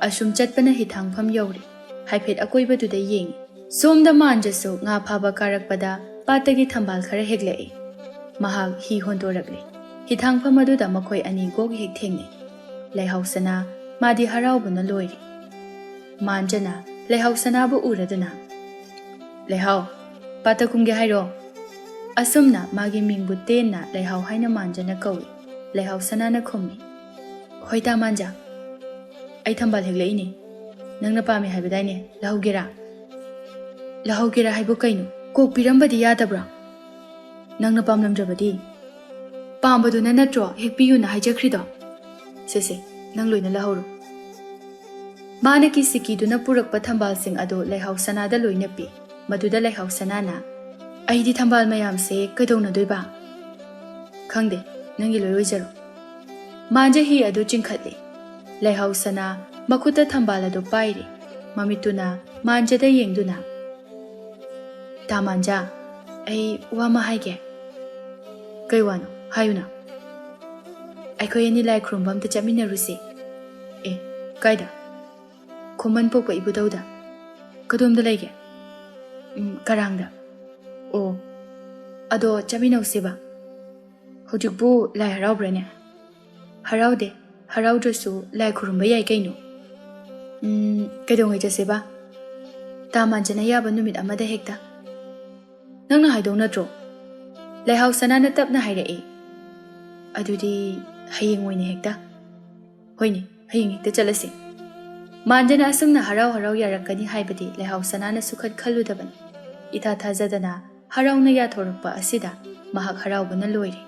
ꯑꯁꯨꯝ ꯆꯠꯄꯅ ꯍꯤꯊꯥꯡꯐꯝ ꯌꯧꯔꯦ꯫ ꯍꯥꯏꯐꯦꯠ ꯑꯀꯣꯏꯕꯗꯨꯗ ꯌꯦꯡꯉꯤ꯫ ꯁꯣꯝꯗ ꯃꯥꯟꯖꯁꯨ ꯉꯥ ꯐꯥꯕ ꯀꯥꯔꯛꯄꯗ ꯄꯥꯠꯇꯒꯤ ꯊꯝꯕꯥꯜ ꯈꯔ ꯍꯦꯛꯂꯛꯏ꯫ ꯃꯍꯥꯛ ꯍꯤ ꯍꯣꯟꯗꯣꯔꯛꯂꯦ꯫ ꯍꯤꯊꯥꯡꯐꯝ ꯑꯗꯨꯗ ꯃꯈꯣꯏ ꯑꯅꯤ ꯀꯣꯛ ꯍꯦꯛ ꯊꯦꯡꯅꯩ꯫ ꯂꯩꯍꯥꯎ ꯁꯅꯥ ꯃꯥꯗꯤ ꯍꯔꯥꯎꯕꯅ ꯂꯣꯏꯔꯦ꯫ ꯃꯥꯟꯖꯅ ꯂꯩꯍꯥꯎ ꯁꯅꯥꯕꯨ ꯎꯔꯗꯨꯅ, "ꯂꯩꯍꯥꯎ, ꯄꯥꯠꯇ ꯀꯨꯝꯒꯦ ꯍꯥꯏꯔꯣ?" ꯑꯁꯨꯝꯅ ꯃꯥꯒꯤ ꯃꯤꯡꯕꯨ ꯇꯦꯟꯅ ꯂꯩꯍꯥꯎ ꯍꯥꯏꯅ ꯃꯥꯟꯖꯅ ꯀꯧꯏ꯫ ꯂꯩꯍꯥꯎ ꯁꯅꯥꯅ ꯈꯨꯝꯃꯤ, "ꯍꯣꯏ ꯇꯥ ꯃꯥꯟꯖ, ꯑꯩ ꯊꯝꯕꯥꯜ ꯍꯦꯛꯂꯛꯏꯅꯦ꯫ ꯅꯪꯅ ꯄꯥꯝꯃꯤ ꯍꯥꯏꯕꯗꯥꯏꯅꯦ? ꯂꯧꯍꯧꯒꯦꯔꯥ?" "ꯂꯧꯍꯧꯒꯦꯔꯥ ꯍꯥꯏꯕꯨ ꯀꯩꯅꯣ? ꯀꯣꯛ ꯄꯤꯔꯝꯕꯗꯤ ꯌꯥꯗꯕ꯭ꯔꯥ? ꯅꯪꯅ ꯄꯥꯝꯂꯝꯗ꯭ꯔꯕꯗꯤ?" "ꯄꯥꯝꯕꯗꯨꯅ ꯅꯠꯇ꯭ꯔꯣ ꯍꯦꯛꯄꯤꯌꯨꯅ ꯍꯥꯏꯖꯈ꯭ꯔꯤꯗꯣ? ꯁꯦ ꯁꯦ, ꯅꯪ ꯂꯣꯏꯅ ꯂꯧꯍꯧꯔꯣ꯫" ꯃꯥꯅ ꯀꯤꯁꯤ ꯀꯤꯗꯨꯅ ꯄꯨꯔꯛꯄ ꯊꯝꯕꯥꯜꯁꯤꯡ ꯑꯗꯨ ꯂꯩꯍꯥꯎ ꯁꯅꯥꯗ ꯂꯣꯏꯅ ꯄꯤ꯫ ꯃꯗꯨꯗ ꯂꯩꯍꯥꯎ ꯁꯅꯥꯅ, "ꯑꯩꯗꯤ ꯊꯝꯕꯥꯜ ꯃꯌꯥꯝꯁꯦ ꯀꯩꯗꯧꯅꯗꯣꯏꯕ?" "ꯈꯪꯗꯦ, ꯅꯪꯒꯤ ꯂꯣꯏ ꯑꯣꯏꯖꯔꯣ꯫" ꯃꯥꯟꯖ ꯍꯤ ꯑꯗꯨ ꯆꯤꯡꯈꯠꯂꯤ꯫ ꯂꯩꯍꯥꯎ ꯁꯅꯥ ꯃꯈꯨꯠꯇ ꯊꯝꯕꯥꯜ ꯑꯗꯨ ꯄꯥꯏꯔꯤ꯫ ꯃꯃꯤꯠꯇꯨꯅ ꯃꯥꯟꯖꯗ ꯌꯦꯡꯗꯨꯅ, "ꯇꯥ ꯃꯥꯟꯖ, ꯑꯩ ꯋꯥ ꯑꯃ ꯍꯥꯏꯒꯦ꯫" "ꯀꯩ ꯋꯥꯅꯣ? ꯍꯥꯏꯌꯨꯅ꯫" "ꯑꯩꯈꯣꯏ ꯑꯅꯤ ꯂꯥꯏ ꯈꯨꯔꯨꯝꯕ ꯑꯝꯇ ꯆꯠꯃꯤꯟꯅꯔꯨꯁꯦ꯫" "ꯑꯦ, ꯀꯥꯏꯗ?" "ꯈꯨꯃꯟ ꯄꯣꯛꯄ ꯏꯕꯨꯙꯧꯗ꯫" "ꯀꯗꯣꯝꯗ ꯂꯩꯒꯦ?" "ꯎꯝ, ꯀꯔꯥꯡꯗ꯫" "ꯑꯣ, ꯑꯗꯣ ꯆꯠꯃꯤꯟꯅꯧꯁꯦꯕ꯫" "ꯍꯧꯖꯤꯛꯄꯨ ꯂꯥꯏ ꯍꯔꯥꯎꯕ꯭ꯔꯥꯅꯦ?" "ꯍꯔꯥꯎꯗꯦ, ꯍꯔꯥꯎꯗ꯭ꯔꯁꯨ ꯂꯥꯏ ꯈꯨꯔꯨꯝꯕ ꯌꯥꯏ ꯀꯩꯅꯣ꯫" "ꯎꯝ, ꯀꯩꯗꯧꯉꯩ ꯆꯠꯁꯦꯕ?" "ꯇꯥ ꯃꯥꯟꯖꯅ ꯌꯥꯕ ꯅꯨꯃꯤꯠ ꯑꯃꯗ ꯍꯦꯛꯇ꯫" "ꯅꯪꯅ ꯍꯥꯏꯗꯧ ꯅꯠꯇ꯭ꯔꯣ?" ꯂꯩꯍꯥꯎ ꯁꯅꯥꯅ ꯇꯞꯅ ꯍꯥꯏꯔꯛꯏ꯫ "ꯑꯗꯨꯗꯤ ꯍꯌꯦꯡ ꯑꯣꯏꯅ ꯍꯦꯛꯇ꯫" "ꯍꯣꯏꯅꯦ, ꯍꯌꯦꯡ ꯍꯦꯛꯇ ꯆꯠꯂꯁꯤ꯫" ꯃꯥꯟꯖꯅ ꯑꯁꯨꯝꯅ ꯍꯔꯥꯎ ꯍꯔꯥꯎ ꯌꯥꯔꯛꯀꯅꯤ ꯍꯥꯏꯕꯗꯤ ꯂꯩꯍꯥꯎ ꯁꯅꯥꯅꯁꯨ ꯈꯟ ꯈꯜꯂꯨꯗꯕꯅꯤ꯫ ꯏꯊꯥ ꯊꯥꯖꯗꯅ ꯍꯔꯥꯎꯅ ꯌꯥꯊꯣꯔꯛꯄ ꯑꯁꯤꯗ ꯃꯍꯥꯛ ꯍꯔꯥꯎꯕꯅ ꯂꯣꯏꯔꯦ꯫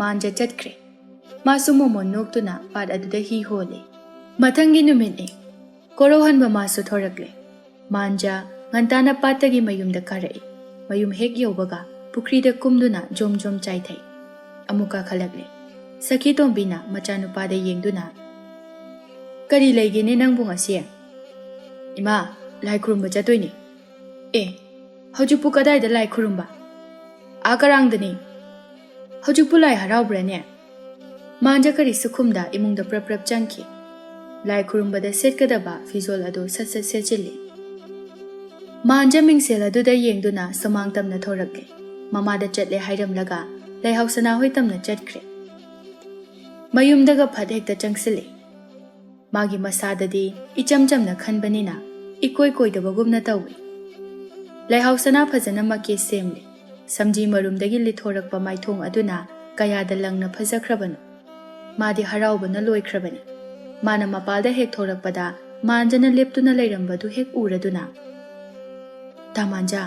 ꯃꯥꯟꯖ ꯆꯠꯈ꯭ꯔꯦ꯫ ꯃꯥꯁꯨ ꯃꯣꯃꯣꯟ ꯅꯣꯛꯇꯨꯅ ꯄꯥꯠ ꯑꯗꯨꯗ ꯍꯤ ꯍꯣꯜꯂꯦ꯫ ꯃꯊꯪꯒꯤ ꯅꯨꯃꯤꯠꯅꯤ꯫ ꯀꯣꯔꯧꯍꯟꯕ ꯃꯥꯁꯨ ꯊꯣꯔꯛꯂꯦ꯫ ꯃꯥꯟꯖ ꯉꯟꯇꯥꯅ ꯄꯥꯠꯇꯒꯤ ꯃꯌꯨꯝꯗ ꯀꯥꯔꯛꯏ꯫ ꯃꯌꯨꯝ ꯍꯦꯛ ꯌꯧꯕꯒ ꯄꯨꯈ꯭ꯔꯤꯗ ꯀꯨꯝꯗꯨꯅ ꯖꯣꯝ ꯖꯣꯝ ꯆꯥꯏꯊꯩ꯫ ꯑꯃꯨꯛ ꯀꯥꯈꯠꯂꯛꯂꯦ꯫ ꯁꯈꯤ ꯇꯣꯝꯕꯤꯅ ꯃꯆꯥꯅꯨꯄꯥꯗ ꯌꯦꯡꯗꯨꯅ, "ꯀꯔꯤ ꯂꯩꯒꯦꯅꯦ ꯅꯪꯕꯨ ꯉꯁꯤ?" "ꯏꯃꯥ, ꯂꯥꯏ ꯈꯨꯔꯨꯝꯕ ꯆꯠꯇꯣꯏꯅꯦ꯫" "ꯑꯦ, ꯍꯧꯖꯤꯛꯄꯨ ꯀꯗꯥꯏꯗ ꯂꯥꯏ ꯈꯨꯔꯨꯝꯕ?" "ꯑꯥ ꯀꯔꯥꯡꯗꯅꯤ꯫" "ꯍꯧꯖꯤꯛꯄꯨ ꯂꯥꯏ ꯍꯔꯥꯎꯕ꯭ꯔꯥꯅꯦ?" ꯃꯥꯟꯖ ꯀꯔꯤꯁꯨ ꯈꯨꯝꯗ ꯏꯃꯨꯡꯗ ꯄ꯭ꯔꯞ ꯄ꯭ꯔꯞ ꯆꯪꯈꯤ꯫ ꯂꯥꯏ ꯈꯨꯔꯨꯝꯕꯗ ꯁꯦꯠꯀꯗꯕ ꯐꯤꯖꯣꯜ ꯑꯗꯨ ꯁꯠ ꯁꯠ ꯁꯦꯠꯆꯤꯜꯂꯤ꯫ ꯃꯥꯟꯖ ꯃꯤꯡꯁꯦꯜ ꯑꯗꯨꯗ ꯌꯦꯡꯗꯨꯅ ꯁꯨꯃꯥꯡ ꯇꯝꯅ ꯊꯣꯔꯛꯂꯦ꯫ ꯃꯃꯥꯗ ꯆꯠꯂꯦ ꯍꯥꯏꯔꯝꯂꯒ ꯂꯩꯍꯥꯎ ꯁꯅꯥꯍꯣꯏ ꯇꯝꯅ ꯆꯠꯈ꯭ꯔꯦ꯫ ꯃꯌꯨꯝꯗꯒ ꯐꯠ ꯍꯦꯛꯇ ꯆꯪꯁꯤꯜꯂꯤ꯫ ꯃꯥꯒꯤ ꯃꯁꯥꯗꯗꯤ ꯏꯆꯝ ꯆꯝꯅ ꯈꯟꯕꯅꯤꯅ ꯏꯀꯣꯏ ꯀꯣꯏꯗꯕꯒꯨꯝꯅ ꯇꯧꯏ꯫ ꯂꯩꯍꯥꯎ ꯁꯅꯥ ꯐꯖꯅ ꯃꯀꯦ ꯁꯦꯝꯂꯤ꯫ ꯁꯝꯖꯤ ꯃꯔꯨꯝꯗꯒꯤ ꯂꯤꯊꯣꯔꯛꯄ ꯃꯥꯏꯊꯣꯡ ꯑꯗꯨꯅ ꯀꯌꯥꯗ ꯂꯪꯅ ꯐꯖꯈ꯭ꯔꯕꯅꯣ꯫ ꯃꯥꯗꯤ ꯍꯔꯥꯎꯕꯅ ꯂꯣꯏꯈ꯭ꯔꯕꯅꯤ꯫ ꯃꯥꯅ ꯃꯄꯥꯜꯗ ꯍꯦꯛ ꯊꯣꯔꯛꯄꯗ ꯃꯥꯟꯖꯅ ꯂꯦꯞꯇꯨꯅ ꯂꯩꯔꯝꯕꯗꯨ ꯍꯦꯛ ꯎꯔꯗꯨꯅ, "ꯇꯥ ꯃꯥꯟꯖꯥ,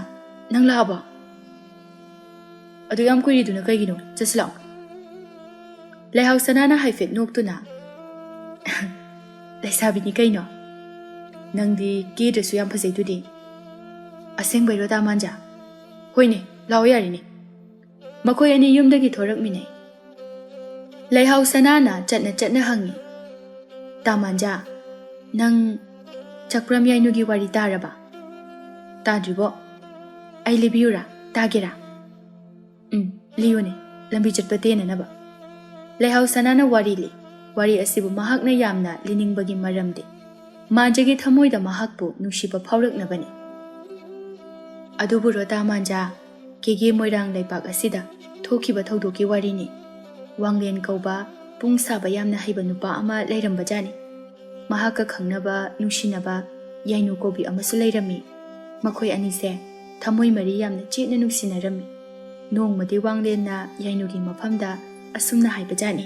ꯅꯪ ꯂꯥꯛꯑꯕꯣ? ꯑꯗꯨ ꯌꯥꯝ ꯀꯨꯏꯔꯤꯗꯨꯅ ꯀꯩꯒꯤꯅꯣ? ꯆꯠꯁꯤ ꯂꯥꯛꯑꯣ꯫" ꯂꯩꯍꯥꯎ ꯁꯅꯥꯅ ꯍꯥꯏꯐꯦꯠ ꯅꯣꯛꯇꯨꯅ, "ꯂꯩꯁꯥꯕꯤꯅꯤ ꯀꯩꯅꯣ꯫ ꯅꯪꯗꯤ ꯀꯦꯗ꯭ꯔꯁꯨ ꯌꯥꯝ ꯐꯖꯩꯗꯨꯗꯤ꯫ ꯑꯁꯦꯡꯕꯩꯔꯣ, ꯇꯥ ꯃꯥꯟꯖꯥ?" "ꯍꯣꯏꯅꯦ, ꯂꯥꯛꯑꯣ ꯌꯥꯔꯦꯅꯦ꯫" ꯃꯈꯣꯏ ꯑꯅꯤ ꯌꯨꯝꯗꯒꯤ ꯊꯣꯔꯛꯃꯤꯟꯅꯩ꯫ ꯂꯩꯍꯥꯎ ꯁꯅꯥꯅ ꯆꯠꯅ ꯆꯠꯅ ꯍꯪꯉꯤ, "ꯇꯥ ꯃꯥꯟꯖꯥ, ꯅꯪ ꯆꯛꯄ꯭ꯔꯝ ꯌꯥꯏꯅꯨꯒꯤ ꯋꯥꯔꯤ ꯇꯥꯔꯕ?" "ꯇꯥꯗ꯭ꯔꯤꯕꯣ? ꯑꯩ ꯂꯤꯕꯤꯌꯨꯔꯥ? ꯇꯥꯒꯦꯔꯥ?" "ꯎꯝ, ꯂꯤꯌꯨꯅꯦ, ꯂꯝꯕꯤ ꯆꯠꯄ ꯇꯦꯟꯅꯅꯕ꯫" ꯂꯩꯍꯥꯎ ꯁꯅꯥꯅ ꯋꯥꯔꯤ ꯂꯤ꯫ ꯋꯥꯔꯤ ꯑꯁꯤꯕꯨ ꯃꯍꯥꯛꯅ ꯌꯥꯝꯅ ꯂꯤꯅꯤꯡꯕꯒꯤ ꯃꯔꯝꯗꯤ ꯃꯥꯟꯖꯥꯒꯤ ꯊꯃꯣꯏꯗ ꯃꯍꯥꯛꯄꯨ ꯅꯨꯡꯁꯤꯕ ꯐꯥꯎꯔꯛꯅꯕꯅꯤ꯫ "ꯑꯗꯨꯕꯨꯔꯣ, ꯇꯥ ꯃꯥꯟꯖꯥ, ꯀꯦꯒꯦ ꯃꯣꯏꯔꯥꯡ ꯂꯩꯄꯥꯛ ꯑꯁꯤꯗ ꯊꯣꯛꯈꯤꯕ ꯊꯧꯗꯣꯛꯀꯤ ꯋꯥꯔꯤꯅꯤ꯫ ꯋꯥꯡꯂꯦꯟ ꯀꯧꯕ ꯄꯨꯡ ꯁꯥꯕ ꯌꯥꯝꯅ ꯍꯩꯕ ꯅꯨꯄꯥ ꯑꯃ ꯂꯩꯔꯝꯕꯖꯥꯠꯅꯤ꯫ ꯃꯍꯥꯛꯀ ꯈꯪꯅꯕ, ꯅꯨꯡꯁꯤꯅꯕ ꯌꯥꯏꯅꯨ ꯀꯧꯕꯤ ꯑꯃꯁꯨ ꯂꯩꯔꯝꯃꯤ꯫ ꯃꯈꯣꯏ ꯑꯅꯤꯁꯦ ꯊꯃꯣꯏ ꯃꯔꯤ ꯌꯥꯝꯅ ꯆꯦꯠꯅ ꯅꯨꯡꯁꯤꯅꯔꯝꯃꯤ꯫ ꯅꯣꯡꯃꯗꯤ ꯋꯥꯡꯂꯦꯟꯅ ꯌꯥꯏꯅꯨꯒꯤ ꯃꯐꯝꯗ ꯑꯁꯨꯝꯅ ꯍꯥꯏꯕꯖꯥꯠꯅꯤ꯫"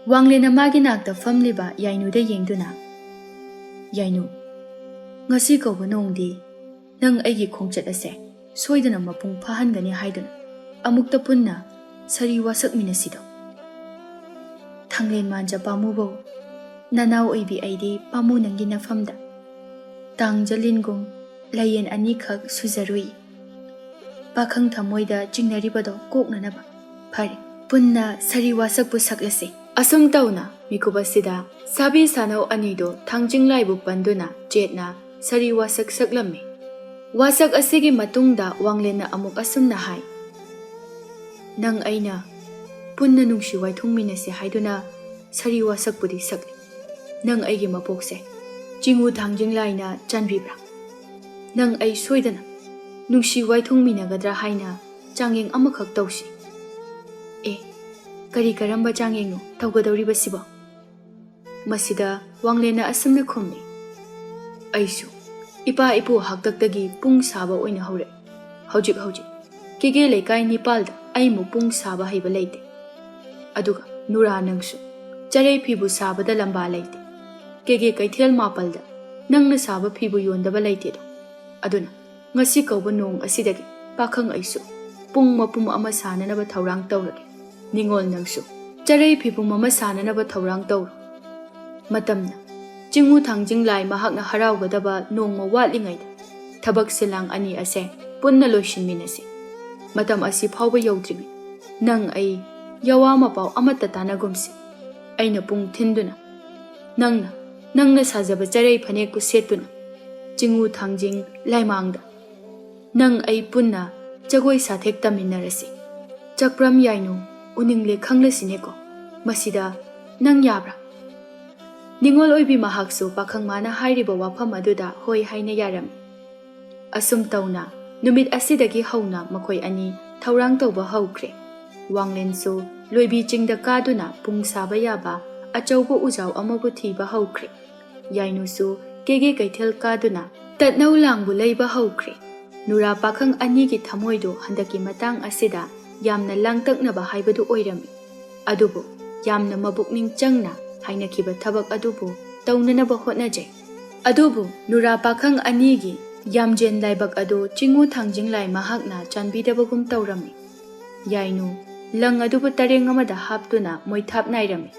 ꯋꯥꯡꯂꯦꯟꯅ ꯃꯥꯒꯤ ꯅꯥꯛꯇ ꯐꯝꯂꯤꯕ ꯌꯥꯏꯅꯨꯗ ꯌꯦꯡꯗꯨꯅ, "ꯌꯥꯏꯅꯨ, ꯉꯁꯤ ꯀꯧꯕ ꯅꯣꯡꯗꯤ ꯅꯪ ꯑꯩꯒꯤ ꯈꯣꯡꯆꯠ ꯑꯁꯦ ꯁꯣꯏꯗꯅ ꯃꯄꯨꯡ ꯐꯥꯍꯟꯒꯅꯤ ꯍꯥꯏꯗꯨꯅ ꯑꯃꯨꯛꯇ ꯄꯨꯟꯅ ꯁꯥꯔꯤ ꯋꯥꯁꯛꯃꯤꯟꯅꯁꯤꯗꯣ꯫ ꯊꯥꯡꯂꯦꯟ ꯃꯥꯟꯖ ꯄꯥꯝꯃꯨꯕꯧ, ꯅꯅꯥꯎ ꯑꯣꯏꯕꯤ ꯑꯩꯗꯤ ꯄꯥꯝꯃꯨ ꯅꯪꯒꯤ ꯅꯐꯝꯗ꯫ ꯇꯥꯡꯖ ꯂꯤꯟꯒꯨꯝ ꯂꯩꯌꯦꯟ ꯑꯅꯤꯈꯛ ꯁꯨꯖꯔꯨꯏ꯫ ꯄꯥꯈꯪ ꯊꯃꯣꯏꯗ ꯆꯤꯡꯅꯔꯤꯕꯗꯣ ꯀꯣꯛꯅꯅꯕ ꯐꯔꯦ, ꯄꯨꯟꯅ ꯁꯥꯔꯤ ꯋꯥꯁꯛꯄꯨ ꯁꯛꯂꯁꯤ꯫" ꯑꯁꯨꯝ ꯇꯧꯅ ꯃꯤꯀꯨꯞ ꯑꯁꯤꯗ ꯁꯥꯕꯤ ꯁꯥꯅꯧ ꯑꯅꯤꯗꯨ ꯊꯥꯡꯖꯤꯡ ꯂꯥꯏꯕꯨ ꯄꯟꯗꯨꯅ ꯆꯦꯠꯅ ꯁꯥꯔꯤ ꯋꯥꯁꯛ ꯁꯛꯂꯝꯃꯤ꯫ ꯋꯥꯁꯛ ꯑꯁꯤꯒꯤ ꯃꯇꯨꯡꯗ ꯋꯥꯡꯂꯦꯟꯅ ꯑꯃꯨꯛ ꯑꯁꯨꯝꯅ ꯍꯥꯏ, "ꯅꯪ ꯑꯩꯅ ꯄꯨꯟꯅ ꯅꯨꯡꯁꯤ ꯋꯥꯏꯊꯨꯡꯃꯤꯟꯅꯁꯦ ꯍꯥꯏꯗꯨꯅ ꯁꯥꯔꯤ ꯋꯥꯁꯛꯄꯨꯗꯤ ꯁꯛꯂꯤ꯫ ꯅꯪ ꯑꯩꯒꯤ ꯃꯄꯣꯛꯁꯦ ꯆꯤꯡꯉꯨ ꯊꯥꯡꯖꯤꯡ ꯂꯥꯏꯅ ꯆꯟꯕꯤꯕ꯭ꯔꯥ? ꯅꯪ ꯑꯩ ꯁꯣꯏꯗꯅ ꯅꯨꯡꯁꯤ ꯋꯥꯏꯊꯨꯡꯃꯤꯟꯅꯒꯗ꯭ꯔꯥ ꯍꯥꯏꯅ ꯆꯥꯡꯌꯦꯡ ꯑꯃꯈꯛ ꯇꯧꯁꯤ꯫" "ꯑꯦ, ꯀꯔꯤ ꯀꯔꯝꯕ ꯆꯥꯡꯌꯦꯡꯅꯣ ꯇꯧꯒꯗꯧꯔꯤꯕꯁꯤꯕꯣ?" ꯃꯁꯤꯗ ꯋꯥꯡꯂꯦꯟꯅ ꯑꯁꯨꯝꯅ ꯈꯨꯝꯃꯤ, "ꯑꯩꯁꯨ ꯏꯄꯥ ꯏꯄꯨ ꯍꯥꯛꯇꯛꯇꯒꯤ ꯄꯨꯡ ꯁꯥꯕ ꯑꯣꯏꯅ ꯍꯧꯔꯛꯏ꯫ ꯍꯧꯖꯤꯛ ꯍꯧꯖꯤꯛ ꯀꯦꯒꯦ ꯂꯩꯀꯥꯏ ꯅꯤꯄꯥꯜꯗ ꯑꯩꯃꯨꯛ ꯄꯨꯡ ꯁꯥꯕ ꯍꯩꯕ ꯂꯩꯇꯦ꯫ ꯑꯗꯨꯒ ꯅꯨꯔꯥ, ꯅꯪꯁꯨ ꯆꯔꯩ ꯐꯤꯕꯨ ꯁꯥꯕꯗ ꯂꯝꯕꯥ ꯂꯩꯇꯦ꯫ ꯀꯦꯒꯦ ꯀꯩꯊꯦꯜ ꯃꯥꯄꯜꯗ ꯅꯪꯅ ꯁꯥꯕ ꯐꯤꯕꯨ ꯌꯣꯟꯗꯕ ꯂꯩꯇꯦꯗꯣ꯫ ꯑꯗꯨꯅ ꯉꯁꯤ ꯀꯧꯕ ꯅꯣꯡ ꯑꯁꯤꯗꯒꯤ ꯄꯥꯈꯪ ꯑꯩꯁꯨ ꯄꯨꯡ ꯃꯄꯨꯝ ꯑꯃ ꯁꯥꯅꯅꯕ ꯊꯧꯔꯥꯡ ꯇꯧꯔꯒꯦ꯫ ꯅꯤꯉꯣꯜ, ꯅꯪꯁꯨ ꯆꯔꯩ ꯐꯤꯕꯨꯝ ꯑꯃ ꯁꯥꯅꯅꯕ ꯊꯧꯔꯥꯡ ꯇꯧꯔꯣ꯫ ꯃꯇꯝꯅ ꯆꯤꯡꯉꯨ ꯊꯥꯡꯖꯤꯡ ꯂꯥꯏ ꯃꯍꯥꯛꯅ ꯍꯔꯥꯎꯒꯗꯕ ꯅꯣꯡꯃ ꯋꯥꯠꯂꯤꯉꯩꯗ ꯊꯕꯛ ꯁꯤꯂꯥꯡ ꯑꯅꯤ ꯑꯁꯦ ꯄꯨꯟꯅ ꯂꯣꯏꯁꯤꯟꯃꯤꯟꯅꯁꯤ꯫ ꯃꯇꯝ ꯑꯁꯤ ꯐꯥꯎꯕ ꯌꯧꯗ꯭ꯔꯤꯉꯩ ꯅꯪ ꯑꯩ ꯌꯋꯥ ꯃꯄꯥꯎ ꯑꯃꯠꯇ ꯇꯥꯟꯅꯒꯨꯝꯁꯤ꯫ ꯑꯩꯅ ꯄꯨꯡ ꯊꯤꯟꯗꯨꯅ, ꯅꯪꯅ, ꯅꯪꯅ ꯁꯥꯖꯕ ꯆꯔꯩ ꯐꯅꯦꯛꯄꯨ ꯁꯦꯠꯇꯨꯅ ꯆꯤꯡꯉꯨ ꯊꯥꯡꯖꯤꯡ ꯂꯥꯏꯃꯥꯡꯗ ꯅꯪ ꯑꯩ ꯄꯨꯟꯅ ꯖꯒꯣꯏ ꯁꯥꯊꯦꯛ ꯇꯝꯃꯤꯟꯅꯔꯁꯤ꯫ ꯆꯛꯄ꯭ꯔꯝ ꯌꯥꯏꯅꯨ, ꯎꯅꯤꯡꯂꯦ ꯈꯪꯂꯁꯤꯅꯦꯀꯣ꯫ ꯃꯁꯤꯗ ꯅꯪ ꯌꯥꯕ꯭ꯔꯥ?" ꯅꯤꯉꯣꯜ ꯑꯣꯏꯕꯤ ꯃꯍꯥꯛꯁꯨ ꯄꯥꯈꯪ ꯃꯥꯅ ꯍꯥꯏꯔꯤꯕ ꯋꯥꯐꯝ ꯑꯗꯨꯗ ꯍꯣꯏ ꯍꯥꯏꯅ ꯌꯥꯔꯝꯃꯤ꯫ ꯑꯁꯨꯝ ꯇꯧꯅ ꯅꯨꯃꯤꯠ ꯑꯁꯤꯗꯒꯤ ꯍꯧꯅ ꯃꯈꯣꯏ ꯑꯅꯤ ꯊꯧꯔꯥꯡ ꯇꯧꯕ ꯍꯧꯈ꯭ꯔꯦ꯫ ꯋꯥꯡꯂꯦꯟꯁꯨ ꯂꯣꯏꯕꯤ ꯆꯤꯡꯗ ꯀꯥꯗꯨꯅ ꯄꯨꯡ ꯁꯥꯕ ꯌꯥꯕ ꯑꯆꯧꯕ ꯎꯖꯥꯎ ꯑꯃꯕꯨ ꯊꯤꯕ ꯍꯧꯈ꯭ꯔꯦ꯫ ꯌꯥꯏꯅꯨꯁꯨ ꯀꯦꯒꯦ ꯀꯩꯊꯦꯜ ꯀꯥꯗꯨꯅ ꯇꯠꯅꯧ ꯂꯥꯡꯕꯨ ꯂꯩꯕ ꯍꯧꯈ꯭ꯔꯦ꯫ ꯅꯨꯔꯥ ꯄꯥꯈꯪ ꯑꯅꯤꯒꯤ ꯊꯃꯣꯏꯗꯨ ꯍꯟꯗꯛꯀꯤ ꯃꯇꯥꯡ ꯑꯁꯤꯗ ꯌꯥꯝꯅ ꯂꯥꯡꯇꯛꯅꯕ ꯍꯥꯏꯕꯗꯨ ꯑꯣꯏꯔꯝꯃꯤ꯫ ꯑꯗꯨꯕꯨ ꯌꯥꯝꯅ ꯃꯄꯨꯛꯅꯤꯡ ꯆꯪꯅ ꯍꯥꯏꯅꯈꯤꯕ ꯊꯕꯛ ꯑꯗꯨꯕꯨ ꯇꯧꯅꯅꯕ ꯍꯣꯠꯅꯖꯩ꯫ ꯑꯗꯨꯕꯨ ꯅꯨꯔꯥ ꯄꯥꯈꯪ ꯑꯅꯤꯒꯤ ꯌꯥꯝꯖꯦꯟ ꯂꯥꯏꯕꯛ ꯑꯗꯨ ꯆꯤꯡꯉꯨ ꯊꯥꯡꯖꯤꯡ ꯂꯥꯏ ꯃꯍꯥꯛꯅ ꯆꯥꯟꯕꯤꯗꯕꯒꯨꯝ ꯇꯧꯔꯝꯃꯤ꯫ ꯌꯥꯏꯅꯨ ꯂꯪ ꯑꯗꯨꯕꯨ ꯇꯔꯦꯡ ꯑꯃꯗ ꯍꯥꯞꯇꯨꯅ ꯃꯣꯏꯊꯥꯞ ꯅꯥꯏꯔꯝꯃꯤ꯫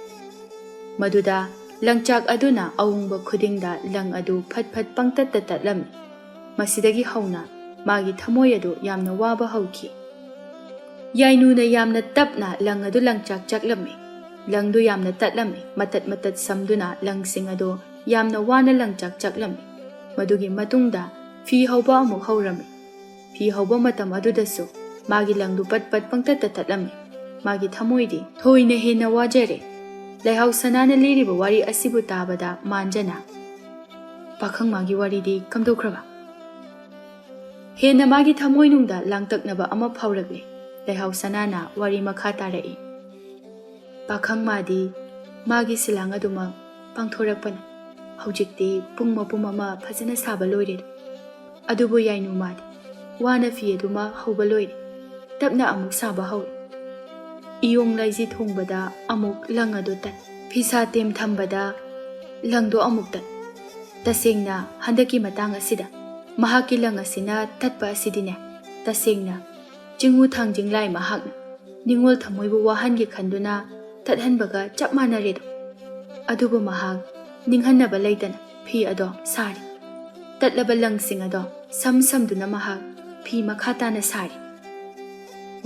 ꯃꯗꯨꯗ ꯂꯪꯆꯥꯛ ꯑꯗꯨꯅ ꯑꯎꯪꯕ ꯈꯨꯗꯤꯡꯗ ꯂꯪ ꯑꯗꯨ ꯐꯠ ꯐꯠ ꯄꯪꯇꯠꯇ ꯇꯠꯂꯝꯃꯤ꯫ ꯃꯁꯤꯗꯒꯤ ꯍꯧꯅ ꯃꯥꯒꯤ ꯊꯃꯣꯏ ꯑꯗꯨ ꯌꯥꯝꯅ ꯋꯥꯕ ꯍꯧꯈꯤ꯫ ꯌꯥꯏꯅꯨꯅ ꯌꯥꯝꯅ ꯇꯞꯅ ꯂꯪ ꯑꯗꯨ ꯂꯪꯆꯥꯛ ꯆꯥꯛꯂꯝꯃꯤ꯫ ꯂꯪꯗꯨ ꯌꯥꯝꯅ ꯇꯠꯂꯝꯃꯤ꯫ ꯃꯇꯠ ꯃꯇꯠ ꯁꯝꯗꯨꯅ ꯂꯪꯁꯤꯡ ꯑꯗꯨ ꯌꯥꯝꯅ ꯋꯥꯅ ꯂꯪꯆꯥꯛ ꯆꯥꯛꯂꯝꯃꯤ꯫ ꯃꯗꯨꯒꯤ ꯃꯇꯨꯡꯗ ꯐꯤ ꯍꯧꯕ ꯑꯃꯨꯛ ꯍꯧꯔꯝꯃꯤ꯫ ꯐꯤ ꯍꯧꯕ ꯃꯇꯝ ꯑꯗꯨꯗꯁꯨ ꯃꯥꯒꯤ ꯂꯪꯗꯨ ꯄꯠ ꯄꯠ ꯄꯪꯇꯠꯇ ꯇꯠꯂꯝꯃꯤ꯫ ꯃꯥꯒꯤ ꯊꯃꯣꯏꯗꯤ ꯊꯣꯏꯅ ꯍꯦꯟꯅ ꯋꯥꯖꯔꯦ꯫ ꯂꯩꯍꯥꯎ ꯁꯅꯥꯅ ꯂꯤꯔꯤꯕ ꯋꯥꯔꯤ ꯑꯁꯤꯕꯨ ꯇꯥꯕꯗ ꯃꯥꯟꯖꯅ, "ꯄꯥꯈꯪ ꯃꯥꯒꯤ ꯋꯥꯔꯤꯗꯤ ꯀꯝꯗꯧꯈ꯭ꯔꯕ?" ꯍꯦꯟꯅ ꯃꯥꯒꯤ ꯊꯃꯣꯏꯅꯨꯡꯗ ꯂꯥꯡꯇꯛꯅꯕ ꯑꯃ ꯐꯥꯎꯔꯛꯂꯦ꯫ ꯂꯩꯍꯥꯎ ꯁꯅꯥꯅ ꯋꯥꯔꯤ ꯃꯈꯥ ꯇꯥꯔꯛꯏ꯫ ꯄꯥꯈꯪ ꯃꯥꯗꯤ ꯃꯥꯒꯤ ꯁꯤꯂꯥꯡ ꯑꯗꯨꯃꯛ ꯄꯥꯡꯊꯣꯔꯛꯄꯅ꯫ ꯍꯧꯖꯤꯛꯇꯤ ꯄꯨꯡ ꯃꯄꯨꯝ ꯑꯃ ꯐꯖꯅ ꯁꯥꯕ ꯂꯣꯏꯔꯦ꯫ ꯑꯗꯨꯕꯨ ꯌꯥꯏꯅꯨ ꯃꯥꯗꯤ ꯋꯥꯅ ꯐꯤ ꯑꯗꯨꯃ ꯍꯧꯕ ꯂꯣꯏꯔꯦ꯫ ꯇꯞꯅ ꯑꯃꯨꯛ ꯁꯥꯕ ꯍꯧꯔꯦ꯫ ꯏꯌꯣꯡ ꯂꯥꯏꯖꯤ ꯊꯣꯡꯕꯗ ꯑꯃꯨꯛ ꯂꯪ ꯑꯗꯨ ꯇꯠ꯫ ꯐꯤꯁꯥ ꯇꯦꯝ ꯊꯝꯕꯗ ꯂꯪꯗꯣ ꯑꯃꯨꯛ ꯇꯠ꯫ ꯇꯁꯦꯡꯅ ꯍꯟꯗꯛꯀꯤ ꯃꯇꯥꯡ ꯑꯁꯤꯗ ꯃꯍꯥꯛꯀꯤ ꯂꯪ ꯑꯁꯤꯅ ꯇꯠꯄ ꯑꯁꯤꯗꯤꯅꯦ, ꯇꯁꯦꯡꯅ ꯆꯤꯡꯉꯨ ꯊꯥꯡꯖꯤꯡ ꯂꯥꯏ ꯃꯍꯥꯛꯅ ꯅꯤꯡꯉꯣꯜ ꯊꯃꯣꯏꯕꯨ ꯋꯥꯍꯟꯒꯦ ꯈꯟꯗꯨꯅ ꯇꯠꯍꯟꯕꯒ ꯆꯞ ꯃꯥꯟꯅꯔꯦꯗꯣ꯫ ꯑꯗꯨꯕꯨ ꯃꯍꯥꯛ ꯅꯤꯡꯍꯟꯅꯕ ꯂꯩꯇꯅ ꯐꯤ ꯑꯗꯣ ꯁꯥꯔꯤ꯫ ꯇꯠꯂꯕ ꯂꯪꯁꯤꯡ ꯑꯗꯣ ꯁꯝ ꯁꯝꯗꯨꯅ ꯃꯍꯥꯛ ꯐꯤ ꯃꯈꯥ ꯇꯥꯅ ꯁꯥꯔꯤ꯫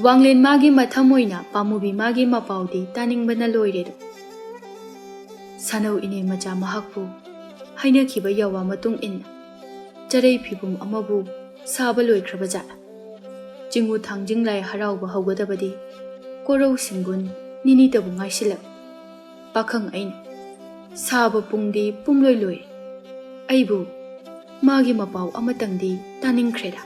ꯋꯥꯡꯂꯦꯟ ꯃꯥꯒꯤ ꯃꯊꯃꯣꯏꯅ ꯄꯥꯝꯃꯨꯕꯤ ꯃꯥꯒꯤ ꯃꯄꯥꯎꯗꯤ ꯇꯥꯅꯤꯡꯕꯅ ꯂꯣꯏꯔꯦꯗꯣ꯫ ꯁꯥꯅꯧ ꯏꯅꯦ ꯃꯆꯥ ꯃꯍꯥꯛꯄꯨ ꯍꯥꯏꯅꯈꯤꯕ ꯌꯥꯋꯥ ꯃꯇꯨꯡ ꯏꯟꯅ ꯆꯔꯩ ꯐꯤꯕꯨꯝ ꯑꯃꯕꯨ ꯁꯥꯕ ꯂꯣꯏꯈ꯭ꯔꯕ ꯖꯥꯠꯂ? ꯆꯤꯡꯉꯨ ꯊꯥꯡꯖꯤꯡ ꯂꯥꯏ ꯍꯔꯥꯎꯕ ꯍꯧꯒꯗꯕꯗꯤ ꯀꯣꯔꯧ ꯁꯤꯡꯒꯨꯟ ꯅꯤꯅꯤꯇꯕꯨ ꯉꯥꯏꯁꯤꯜꯂꯛ꯫ ꯄꯥꯈꯪ ꯑꯩꯅ ꯁꯥꯕ ꯄꯨꯡꯗꯤ ꯄꯨꯝꯂꯣꯏ ꯂꯣꯏꯔꯦ꯫ ꯑꯩꯕꯨ ꯃꯥꯒꯤ ꯃꯄꯥꯎ ꯑꯃꯇꯪꯗꯤ ꯇꯥꯅꯤꯡꯈ꯭ꯔꯦꯗ꯫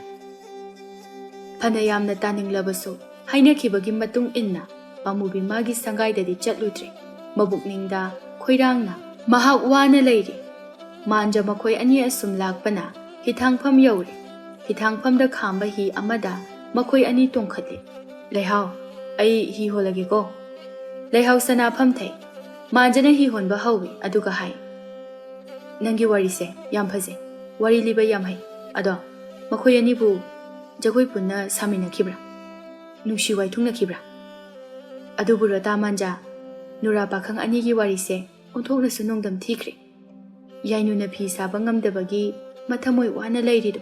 ꯐꯅ ꯌꯥꯝꯅ ꯇꯥꯅꯤꯡꯂꯕꯁꯨ ꯍꯥꯏꯅꯈꯤꯕꯒꯤ ꯃꯇꯨꯡ ꯏꯟꯅ ꯄꯥꯝꯃꯨꯕꯤ ꯃꯥꯒꯤ ꯁꯪꯒꯥꯏꯗꯗꯤ ꯆꯠꯂꯨꯗ꯭ꯔꯦ꯫ ꯃꯕꯨꯛꯅꯤꯡꯗ ꯈꯣꯏꯔꯥꯡꯅ ꯃꯍꯥꯛ ꯋꯥꯅ ꯂꯩꯔꯤ꯫ ꯃꯥꯟꯖ ꯃꯈꯣꯏ ꯑꯅꯤ ꯑꯁꯨꯝ ꯂꯥꯛꯄꯅ ꯍꯤꯊꯥꯡꯐꯝ ꯌꯧꯔꯦ꯫ ꯍꯤꯊꯥꯡꯐꯝꯗ ꯈꯥꯝꯕ ꯍꯤ ꯑꯃꯗ ꯃꯈꯣꯏ ꯑꯅꯤ ꯇꯣꯡꯈꯠꯂꯦ꯫ "ꯂꯩꯍꯥꯎ, ꯑꯩ ꯍꯤ ꯍꯣꯜꯂꯒꯦꯀꯣ꯫" ꯂꯩꯍꯥꯎ ꯁꯅꯥꯐꯝ ꯊꯩ꯫ ꯃꯥꯟꯖꯅ ꯍꯤ ꯍꯣꯟꯕ ꯍꯧꯏ, ꯑꯗꯨꯒ ꯍꯥꯏ, "ꯅꯪꯒꯤ ꯋꯥꯔꯤꯁꯦ ꯌꯥꯝ ꯐꯖꯩ꯫ ꯋꯥꯔꯤ ꯂꯤꯕ ꯌꯥꯝ ꯍꯩ꯫ ꯑꯗꯣ ꯃꯈꯣꯏ ꯑꯅꯤꯕꯨ ꯖꯒꯣꯏ ꯄꯨꯟꯅ ꯁꯥꯃꯤꯟꯅꯈꯤꯕ꯭ꯔꯥ? ꯅꯨꯡꯁꯤ ꯋꯥꯏꯊꯨꯡꯅꯈꯤꯕ꯭ꯔꯥ?" ꯑꯗꯨꯕꯨ ꯔꯣꯇꯥ ꯃꯥꯟꯖꯥ, ꯅꯨꯔꯥ ꯄꯥꯈꯪ ꯑꯅꯤꯒꯤ ꯋꯥꯔꯤꯁꯦ ꯑꯣꯟꯊꯣꯛꯅꯁꯨ ꯅꯣꯡꯗꯝ ꯊꯤꯈ꯭ꯔꯦ꯫ ꯌꯥꯏꯅꯨꯅ ꯐꯤ ꯁꯥꯕ ꯉꯝꯗꯕꯒꯤ ꯃꯊꯃꯣꯏ ꯋꯥꯅ ꯂꯩꯔꯤꯗꯣ꯫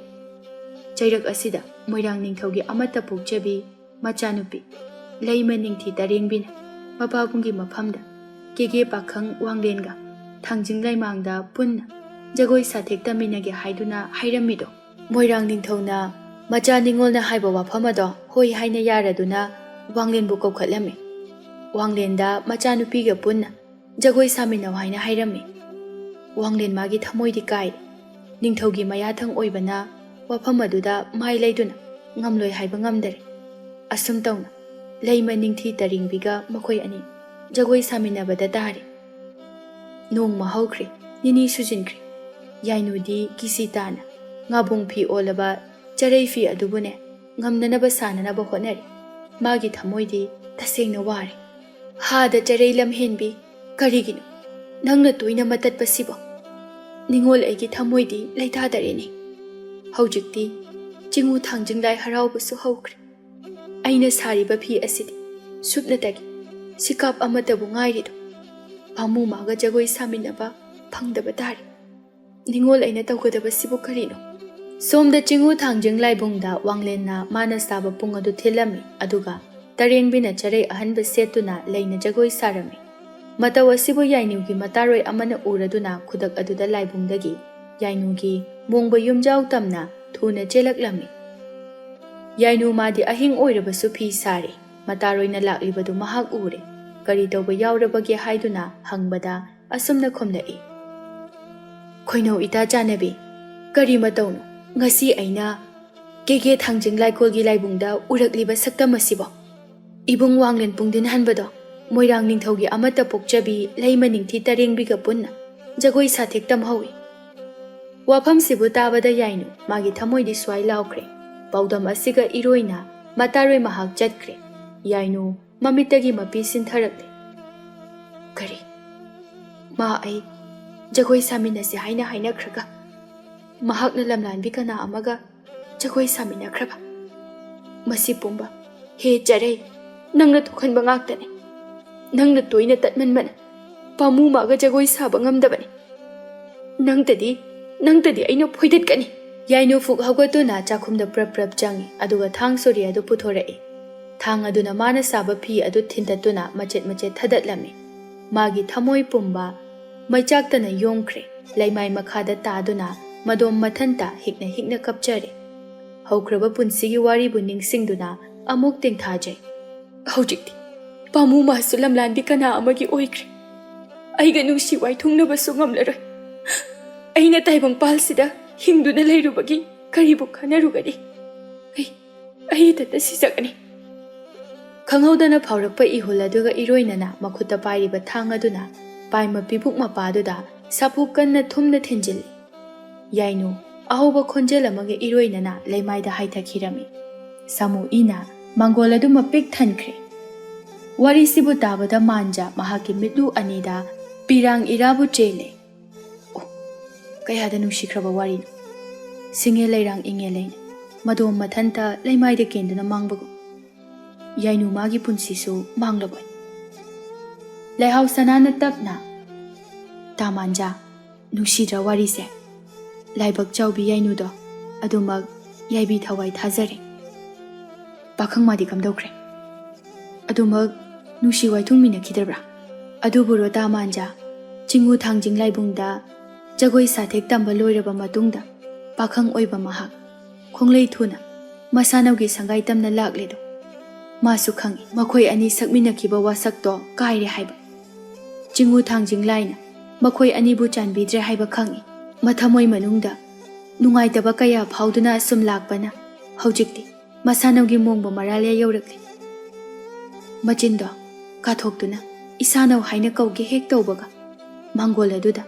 ꯆꯩꯔꯛ ꯑꯁꯤꯗ ꯃꯣꯏꯔꯥꯡ ꯅꯤꯡꯊꯧꯒꯤ ꯑꯃꯠꯇ ꯄꯣꯛꯆꯕꯤ ꯃꯆꯥꯅꯨꯄꯤ ꯂꯩꯃ ꯅꯤꯡꯊꯤ ꯇꯔꯦꯡꯕꯤꯅ ꯃꯄꯥꯕꯨꯡꯒꯤ ꯃꯐꯝꯗ ꯀꯦꯒꯦ ꯄꯥꯈꯪ ꯋꯥꯡꯂꯦꯟꯒ ꯊꯥꯡꯖꯤꯡ ꯂꯩꯃꯥꯡꯗ ꯄꯨꯟꯅ ꯖꯒꯣꯏ ꯁꯥꯊꯦꯛ ꯇꯝꯃꯤꯟꯅꯒꯦ ꯍꯥꯏꯗꯨꯅ ꯍꯥꯏꯔꯝꯃꯤꯗꯣ꯫ ꯃꯣꯏꯔꯥꯡ ꯅꯤꯡꯊꯧꯅ ꯃꯆꯥ ꯅꯤꯉꯣꯜꯅ ꯍꯥꯏꯕ ꯋꯥꯐꯝ ꯑꯗꯣ ꯍꯣꯏ ꯍꯥꯏꯅ ꯌꯥꯔꯗꯨꯅ ꯋꯥꯡꯂꯦꯟꯕꯨ ꯀꯧꯈꯠꯂꯝꯃꯤ꯫ ꯋꯥꯡꯂꯦꯟꯗ ꯃꯆꯥꯅꯨꯄꯤꯒ ꯄꯨꯟꯅ ꯖꯒꯣꯏ ꯁꯥꯃꯤꯟꯅꯧ ꯍꯥꯏꯅ ꯍꯥꯏꯔꯝꯃꯤ꯫ ꯋꯥꯡꯂꯦꯟ ꯃꯥꯒꯤ ꯊꯃꯣꯏꯗꯤ ꯀꯥꯏꯔꯦ꯫ ꯅꯤꯡꯊꯧꯒꯤ ꯃꯌꯥꯊꯪ ꯑꯣꯏꯕꯅ ꯋꯥꯐꯝ ꯑꯗꯨꯗ ꯃꯥꯏ ꯂꯩꯗꯨꯅ ꯉꯝꯂꯣꯏ ꯍꯥꯏꯕ ꯉꯝꯗꯔꯦ꯫ ꯑꯁꯨꯝ ꯇꯧꯅ ꯂꯩꯃ ꯅꯤꯡꯊꯤ ꯇꯔꯤꯡꯕꯤꯒ ꯃꯈꯣꯏ ꯑꯅꯤ ꯖꯒꯣꯏ ꯁꯥꯃꯤꯟꯅꯕꯗ ꯇꯥꯔꯦ꯫ ꯅꯣꯡꯃ ꯍꯧꯈ꯭ꯔꯦ, ꯅꯤꯅꯤ ꯁꯨꯖꯤꯟꯈ꯭ꯔꯦ꯫ ꯌꯥꯏꯅꯨꯗꯤ ꯀꯤꯁꯤ ꯇꯥꯅ ꯉꯥꯕꯣꯡ ꯐꯤ ꯑꯣꯜꯂꯕ ꯆꯔꯩ ꯐꯤ ꯑꯗꯨꯕꯨꯅꯦ ꯉꯝꯅꯅꯕ ꯁꯥꯅꯅꯕ ꯍꯣꯠꯅꯔꯤ꯫ ꯃꯥꯒꯤ ꯊꯃꯣꯏꯗꯤ ꯇꯁꯦꯡꯅ ꯋꯥꯔꯦ꯫ "ꯍꯥꯗ ꯆꯔꯩ ꯂꯝꯍꯦꯟꯕꯤ, ꯀꯔꯤꯒꯤꯅꯣ ꯅꯪꯅ ꯇꯣꯏꯅ ꯃꯇꯠꯄꯁꯤꯕꯣ? ꯅꯤꯡꯉꯣꯜ ꯑꯩꯒꯤ ꯊꯃꯣꯏꯗꯤ ꯂꯩꯇꯥꯗꯔꯦꯅꯦ꯫ ꯍꯧꯖꯤꯛꯇꯤ ꯆꯤꯡꯉꯨ ꯊꯥꯡꯖꯤꯡ ꯂꯥꯏ ꯍꯔꯥꯎꯕꯁꯨ ꯍꯧꯈ꯭ꯔꯦ꯫ ꯑꯩꯅ ꯁꯥꯔꯤꯕ ꯐꯤ ꯑꯁꯤꯗꯤ ꯁꯨꯞꯅꯇꯒꯤ ꯁꯤꯀꯥꯞ ꯑꯃꯠꯇꯕꯨ ꯉꯥꯏꯔꯤꯗꯣ꯫ ꯄꯥꯃꯨ ꯃꯥꯒ ꯖꯒꯣꯏ ꯁꯥꯃꯤꯟꯅꯕ ꯐꯪꯗꯕ ꯇꯥꯔꯦ꯫ ꯅꯤꯡꯉꯣꯜ ꯑꯩꯅ ꯇꯧꯒꯗꯕꯁꯤꯕꯨ ꯀꯔꯤꯅꯣ?" ꯁꯣꯝꯗ ꯆꯤꯡꯉꯨ ꯊꯥꯡꯖꯤꯡ ꯂꯥꯏꯕꯨꯡꯗ ꯋꯥꯡꯂꯦꯟꯅ ꯃꯥꯅ ꯁꯥꯕ ꯄꯨꯡ ꯑꯗꯨ ꯊꯤꯜꯂꯝꯃꯤ, ꯑꯗꯨꯒ ꯇꯔꯦꯡꯕꯤꯅ ꯆꯔꯩ ꯑꯍꯟꯕ ꯁꯦꯠꯇꯨꯅ ꯂꯩꯅ ꯖꯒꯣꯏ ꯁꯥꯔꯝꯃꯤ꯫ ꯃꯇꯧ ꯑꯁꯤꯕꯨ ꯌꯥꯏꯅꯨꯒꯤ ꯃꯇꯥꯔꯣꯏ ꯑꯃꯅ ꯎꯔꯗꯨꯅ ꯈꯨꯗꯛ ꯑꯗꯨꯗ ꯂꯥꯏꯕꯨꯡꯗꯒꯤ ꯌꯥꯏꯅꯨꯒꯤ ꯃꯣꯡꯕ ꯌꯨꯝꯖꯥꯎ ꯇꯝꯅ ꯊꯨꯅ ꯆꯦꯜꯂꯛꯂꯝꯃꯤ꯫ ꯌꯥꯏꯅꯨ ꯃꯥꯗꯤ ꯑꯍꯤꯡ ꯑꯣꯏꯔꯕꯁꯨ ꯐꯤ ꯁꯥꯔꯤ꯫ ꯃꯇꯥꯔꯣꯏꯅ ꯂꯥꯛꯂꯤꯕꯗꯨ ꯃꯍꯥꯛ ꯎꯔꯦ꯫ ꯀꯔꯤ ꯇꯧꯕ ꯌꯥꯎꯔꯕꯒꯦ ꯍꯥꯏꯗꯨꯅ ꯍꯪꯕꯗ ꯑꯁꯨꯝꯅ ꯈꯨꯝꯂꯛꯏ, "ꯈꯣꯏꯅꯧ ꯏꯇꯥ ꯆꯥꯟꯅꯕꯤ, ꯀꯔꯤ ꯃꯇꯧꯅꯣ ꯉꯁꯤ ꯑꯩꯅ ꯀꯦꯒꯦ ꯊꯥꯡꯖꯤꯡ ꯂꯥꯏꯀꯣꯜꯒꯤ ꯂꯥꯏꯕꯨꯡꯗ ꯎꯔꯛꯂꯤꯕ ꯁꯛꯇꯝ ꯑꯁꯤꯕꯣ? ꯏꯕꯨꯡ ꯋꯥꯡꯂꯦꯟ ꯄꯨꯡꯗꯤꯟ ꯍꯟꯕꯗꯣ ꯃꯣꯏꯔꯥꯡ ꯅꯤꯡꯊꯧꯒꯤ ꯑꯃꯠꯇ ꯄꯣꯛꯆꯕꯤ ꯂꯩꯃ ꯅꯤꯡꯊꯤ ꯇꯔꯦꯡꯕꯤꯒ ꯄꯨꯟꯅ ꯖꯒꯣꯏ ꯁꯥꯊꯦꯛ ꯇꯝꯍꯧꯏ꯫" ꯋꯥꯐꯝꯁꯤꯕꯨ ꯇꯥꯕꯗ ꯌꯥꯏꯅꯨ ꯃꯥꯒꯤ ꯊꯃꯣꯏꯗꯤ ꯁ꯭ꯋꯥꯏ ꯂꯥꯎꯈ꯭ꯔꯦ꯫ ꯄꯥꯎꯗꯝ ꯑꯁꯤꯒ ꯏꯔꯣꯏꯅ ꯃꯇꯥꯔꯣꯏ ꯃꯍꯥꯛ ꯆꯠꯈ꯭ꯔꯦ꯫ ꯌꯥꯏꯅꯨ ꯃꯃꯤꯠꯇꯒꯤ ꯃꯄꯤ ꯁꯤꯟꯊꯔꯛꯂꯦ꯫ "ꯀꯔꯤ? ꯃꯥ ꯑꯩ ꯖꯒꯣꯏ ꯁꯥꯃꯤꯟꯅꯁꯦ ꯍꯥꯏꯅ ꯍꯥꯏꯅꯈ꯭ꯔꯒ ꯃꯍꯥꯛꯅ ꯂꯝꯂꯥꯟꯕꯤ ꯀꯅꯥ ꯑꯃꯒ ꯖꯒꯣꯏ ꯁꯥꯃꯤꯟꯅꯈ꯭ꯔꯕ? ꯃꯁꯤ ꯄꯨꯝꯕ, ꯍꯦ ꯆꯔꯩ, ꯅꯪꯅ ꯊꯣꯛꯍꯟꯕ ꯉꯥꯛꯇꯅꯤ꯫ ꯅꯪꯅ ꯇꯣꯏꯅ ꯇꯠꯃꯟꯕꯅ ꯄꯥꯃꯨ ꯃꯥꯒ ꯖꯒꯣꯏ ꯁꯥꯕ ꯉꯝꯗꯕꯅꯤ꯫ ꯅꯪꯇꯗꯤ, ꯅꯪꯇꯗꯤ ꯑꯩꯅ ꯐꯣꯏꯗꯠꯀꯅꯤ꯫" ꯌꯥꯏꯅꯨ ꯐꯨꯛ ꯍꯧꯒꯠꯇꯨꯅ ꯆꯥꯛꯈꯨꯝꯗ ꯄ꯭ꯔꯞ ꯄ꯭ꯔꯞ ꯆꯪꯏ, ꯑꯗꯨꯒ ꯊꯥꯡ ꯁꯣꯔꯤ ꯑꯗꯨ ꯄꯨꯊꯣꯔꯛꯏ꯫ ꯊꯥꯡ ꯑꯗꯨꯅ ꯃꯥꯅ ꯁꯥꯕ ꯐꯤ ꯑꯗꯨ ꯊꯤꯟꯇꯠꯇꯨꯅ ꯃꯆꯦꯠ ꯃꯆꯦꯠ ꯊꯗꯠꯂꯝꯃꯤ꯫ ꯃꯥꯒꯤ ꯊꯃꯣꯏ ꯄꯨꯝꯕ ꯃꯩꯆꯥꯛꯇꯅ ꯌꯣꯝꯈ꯭ꯔꯦ꯫ ꯂꯩꯃꯥꯏ ꯃꯈꯥꯗ ꯇꯥꯗꯨꯅ ꯃꯗꯣꯝ ꯃꯊꯟꯇ ꯍꯤꯛꯅ ꯍꯤꯛꯅ ꯀꯞꯆꯔꯦ꯫ ꯍꯧꯈ꯭ꯔꯕ ꯄꯨꯟꯁꯤꯒꯤ ꯋꯥꯔꯤꯕꯨ ꯅꯤꯡꯁꯤꯡꯗꯨꯅ ꯑꯃꯨꯛ ꯇꯦꯡꯊꯥꯖꯩ꯫ "ꯍꯧꯖꯤꯛꯇꯤ ꯄꯥꯃꯨ ꯃꯥꯁꯨ ꯂꯝꯂꯥꯟꯕꯤ ꯀꯅꯥ ꯑꯃꯒꯤ ꯑꯣꯏꯈ꯭ꯔꯦ꯫ ꯑꯩꯒ ꯅꯨꯡꯁꯤ ꯋꯥꯏꯊꯨꯡꯅꯕꯁꯨ ꯉꯝꯂꯔꯣꯏ꯫ ꯑꯩꯅ ꯇꯥꯏꯕꯪꯄꯥꯜꯁꯤꯗ ꯍꯤꯡꯗꯨꯅ ꯂꯩꯔꯨꯕꯒꯤ ꯀꯔꯤꯕꯨ ꯀꯥꯟꯅꯔꯨꯒꯅꯤ? ꯑꯩ, ꯑꯩ ꯏꯊꯟꯇ ꯁꯤꯖꯒꯅꯤ꯫" ꯈꯪꯍꯧꯗꯅ ꯐꯥꯎꯔꯛꯄ ꯏꯍꯨꯜ ꯑꯗꯨꯒ ꯏꯔꯣꯏꯅꯅ ꯃꯈꯨꯠꯇ ꯄꯥꯏꯔꯤꯕ ꯊꯥꯡ ꯑꯗꯨꯅ ꯄꯥꯏꯃ ꯄꯤꯕꯨꯛ ꯃꯄꯥꯗꯨꯗ ꯁꯥꯐꯨ ꯀꯟꯅ ꯊꯨꯝꯅ ꯊꯤꯟꯖꯤꯜꯂꯤ꯫ ꯌꯥꯏꯅꯨ ꯑꯍꯧꯕ ꯈꯣꯟꯖꯦꯜ ꯑꯃꯒ ꯏꯔꯣꯏꯅꯅ ꯂꯩꯃꯥꯏꯗ ꯍꯥꯏꯊꯈꯤꯔꯝꯃꯤ꯫ ꯁꯥꯃꯨ ꯏꯅ ꯃꯪꯒꯣꯜ ꯑꯗꯨꯃ ꯄꯤꯛ ꯊꯟꯈ꯭ꯔꯦ꯫ ꯋꯥꯔꯤꯁꯤꯕꯨ ꯇꯥꯕꯗ ꯃꯥꯟꯖ ꯃꯍꯥꯛꯀꯤ ꯃꯤꯠꯂꯨ ꯑꯅꯤꯗ ꯄꯤꯔꯥꯡ ꯏꯔꯥꯕꯨ ꯆꯦꯜꯂꯦ꯫ ꯑꯣ, ꯀꯌꯥꯗ ꯅꯨꯡꯁꯤꯈ꯭ꯔꯕ ꯋꯥꯔꯤꯅꯣ! ꯁꯤꯡꯉꯦ ꯂꯩꯔꯥꯡ ꯏꯪꯉꯦ ꯂꯩꯅ ꯃꯗꯣꯝ ꯃꯊꯟꯇ ꯂꯩꯃꯥꯏꯗ ꯀꯦꯟꯗꯨꯅ ꯃꯥꯡꯕꯒꯨꯝ꯫ ꯌꯥꯏꯅꯨ ꯃꯥꯒꯤ ꯄꯨꯟꯁꯤꯁꯨ ꯃꯥꯡꯂꯕꯣꯏ꯫ ꯂꯩꯍꯥꯎ ꯁꯅꯥꯅ ꯇꯞꯅ, "ꯇꯥꯃꯥꯟꯖꯥ, ꯅꯨꯡꯁꯤꯗ꯭ꯔꯥ ꯋꯥꯔꯤꯁꯦ? ꯂꯥꯏꯕꯛ ꯆꯥꯎꯕꯤ ꯌꯥꯏꯅꯨꯗꯣ ꯑꯗꯨꯃꯛ ꯌꯥꯏꯕꯤ ꯊꯋꯥꯏ ꯊꯥꯖꯔꯦ꯫ ꯄꯥꯈꯪ ꯃꯥꯗꯤ ꯀꯝꯗꯧꯈ꯭ꯔꯦ? ꯑꯗꯨꯃꯛ ꯅꯨꯡꯁꯤ ꯋꯥꯏꯊꯨꯡꯃꯤꯟꯅꯈꯤꯗꯕ꯭ꯔꯥ? ꯑꯗꯨꯕꯨꯔꯣ ꯇꯥꯃꯥꯟꯖꯥ, ꯆꯤꯡꯉꯨ ꯊꯥꯡꯖꯤꯡ ꯂꯥꯏꯕꯨꯡꯗ ꯖꯒꯣꯏ ꯁꯥꯊꯦꯛ ꯇꯝꯕ ꯂꯣꯏꯔꯕ ꯃꯇꯨꯡꯗ ꯄꯥꯈꯪ ꯑꯣꯏꯕ ꯃꯍꯥꯛ ꯈꯣꯡꯂꯩ ꯊꯨꯅ ꯃꯁꯥꯅꯧꯒꯤ ꯁꯪꯒꯥꯏ ꯇꯝꯅ ꯂꯥꯛꯂꯦꯗꯣ꯫ ꯃꯥꯁꯨ ꯈꯪꯏ ꯃꯈꯣꯏ ꯑꯅꯤ ꯁꯛꯃꯤꯟꯅꯈꯤꯕ ꯋꯥꯁꯛꯇꯣ ꯀꯥꯏꯔꯦ ꯍꯥꯏꯕ꯫ ꯆꯤꯡꯉꯨ ꯊꯥꯡꯖꯤꯡ ꯂꯥꯏꯅ ꯃꯈꯣꯏ ꯑꯅꯤꯕꯨ ꯆꯥꯟꯕꯤꯗ꯭ꯔꯦ ꯍꯥꯏꯕ ꯈꯪꯏ꯫ ꯃꯊꯃꯣꯏ ꯃꯅꯨꯡꯗ ꯅꯨꯡꯉꯥꯏꯇꯕ ꯀꯌꯥ ꯐꯥꯎꯗꯨꯅ ꯑꯁꯨꯝ ꯂꯥꯛꯄꯅ ꯍꯧꯖꯤꯛꯇꯤ ꯃꯁꯥꯅꯧꯒꯤ ꯃꯣꯡꯕ ꯃꯔꯥꯂꯦ ꯌꯧꯔꯛꯂꯦ꯫ ꯃꯆꯤꯟꯗꯣ ꯀꯥꯊꯣꯛꯇꯨꯅ ꯏꯁꯥꯅꯧ ꯍꯥꯏꯅ ꯀꯧꯒꯦ ꯍꯦꯛ ꯇꯧꯕꯒ ꯃꯪꯒꯣꯜ ꯑꯗꯨꯗ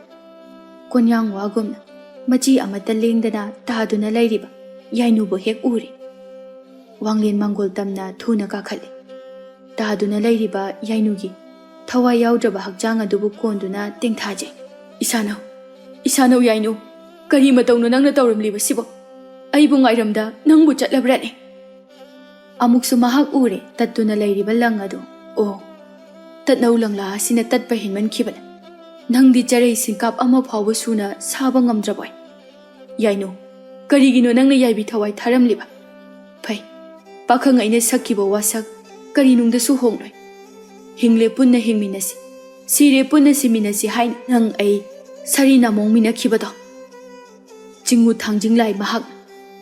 ꯀꯣꯟꯌꯥꯡ ꯋꯥꯒꯨꯝꯅ ꯃꯆꯤ ꯑꯃꯠꯇ ꯂꯦꯡꯗꯅ ꯇꯥꯗꯨꯅ ꯂꯩꯔꯤꯕ ꯌꯥꯏꯅꯨꯕꯨ ꯍꯦꯛ ꯎꯔꯦ꯫ ꯋꯥꯡꯂꯦꯟ ꯃꯪꯒꯣꯜ ꯇꯝꯅ ꯊꯨꯅ ꯀꯥꯈꯠꯂꯦ꯫ ꯇꯥꯗꯨꯅ ꯂꯩꯔꯤꯕ ꯌꯥꯏꯅꯨꯒꯤ ꯊꯋꯥꯏ ꯌꯥꯎꯗ꯭ꯔꯕ ꯍꯛꯆꯥꯡ ꯑꯗꯨꯕꯨ ꯀꯣꯟꯗꯨꯅ ꯇꯦꯡꯊꯥꯖꯩ꯫ "ꯏꯁꯥꯅꯧ, ꯏꯁꯥꯅꯧ ꯌꯥꯏꯅꯨ, ꯀꯔꯤ ꯃꯇꯧꯅꯣ ꯅꯪꯅ ꯇꯧꯔꯝꯂꯤꯕꯁꯤꯕꯣ? ꯑꯩꯕꯨ ꯉꯥꯏꯔꯝꯗ ꯅꯪꯕꯨ ꯆꯠꯂꯕ꯭ꯔꯥꯅꯦ?" ꯑꯃꯨꯛꯁꯨ ꯃꯍꯥꯛ ꯎꯔꯦ ꯇꯠꯇꯨꯅ ꯂꯩꯔꯤꯕ ꯂꯪ ꯑꯗꯨ꯫ ꯑꯣ, ꯇꯠꯅꯧ ꯂꯪꯂꯥ ꯑꯁꯤꯅ ꯇꯠꯄ ꯍꯦꯟꯃꯟꯈꯤꯕꯅ꯫ ꯅꯪꯗꯤ ꯆꯔꯩ ꯁꯤꯡꯀꯥꯞ ꯑꯃ ꯐꯥꯎꯕ ꯁꯨꯅ ꯁꯥꯕ ꯉꯝꯗ꯭ꯔꯕꯣꯏ? ꯌꯥꯏꯅꯨ, ꯀꯔꯤꯒꯤꯅꯣ ꯅꯪꯅ ꯌꯥꯏꯕꯤ ꯊꯋꯥꯏ ꯊꯥꯔꯝꯂꯤꯕ? ꯐꯩ, ꯄꯥꯈꯪ ꯑꯩꯅ ꯁꯛꯈꯤꯕ ꯋꯥꯁꯛ ꯀꯔꯤꯅꯨꯡꯗꯁꯨ ꯍꯣꯡꯂꯣꯏ꯫ ꯍꯤꯡꯂꯦ ꯄꯨꯟꯅ ꯍꯤꯡꯃꯤꯟꯅꯁꯤ, ꯁꯤꯔꯦ ꯄꯨꯟꯅ ꯁꯤꯃꯤꯟꯅꯁꯤ ꯍꯥꯏꯅ ꯅꯪ ꯑꯩ ꯁꯥꯔꯤ ꯅꯥꯃꯣꯡꯃꯤꯟꯅꯈꯤꯕꯗꯣ꯫ ꯆꯤꯡꯉꯨ ꯊꯥꯡꯖꯤꯡ ꯂꯥꯏ ꯃꯍꯥꯛꯅ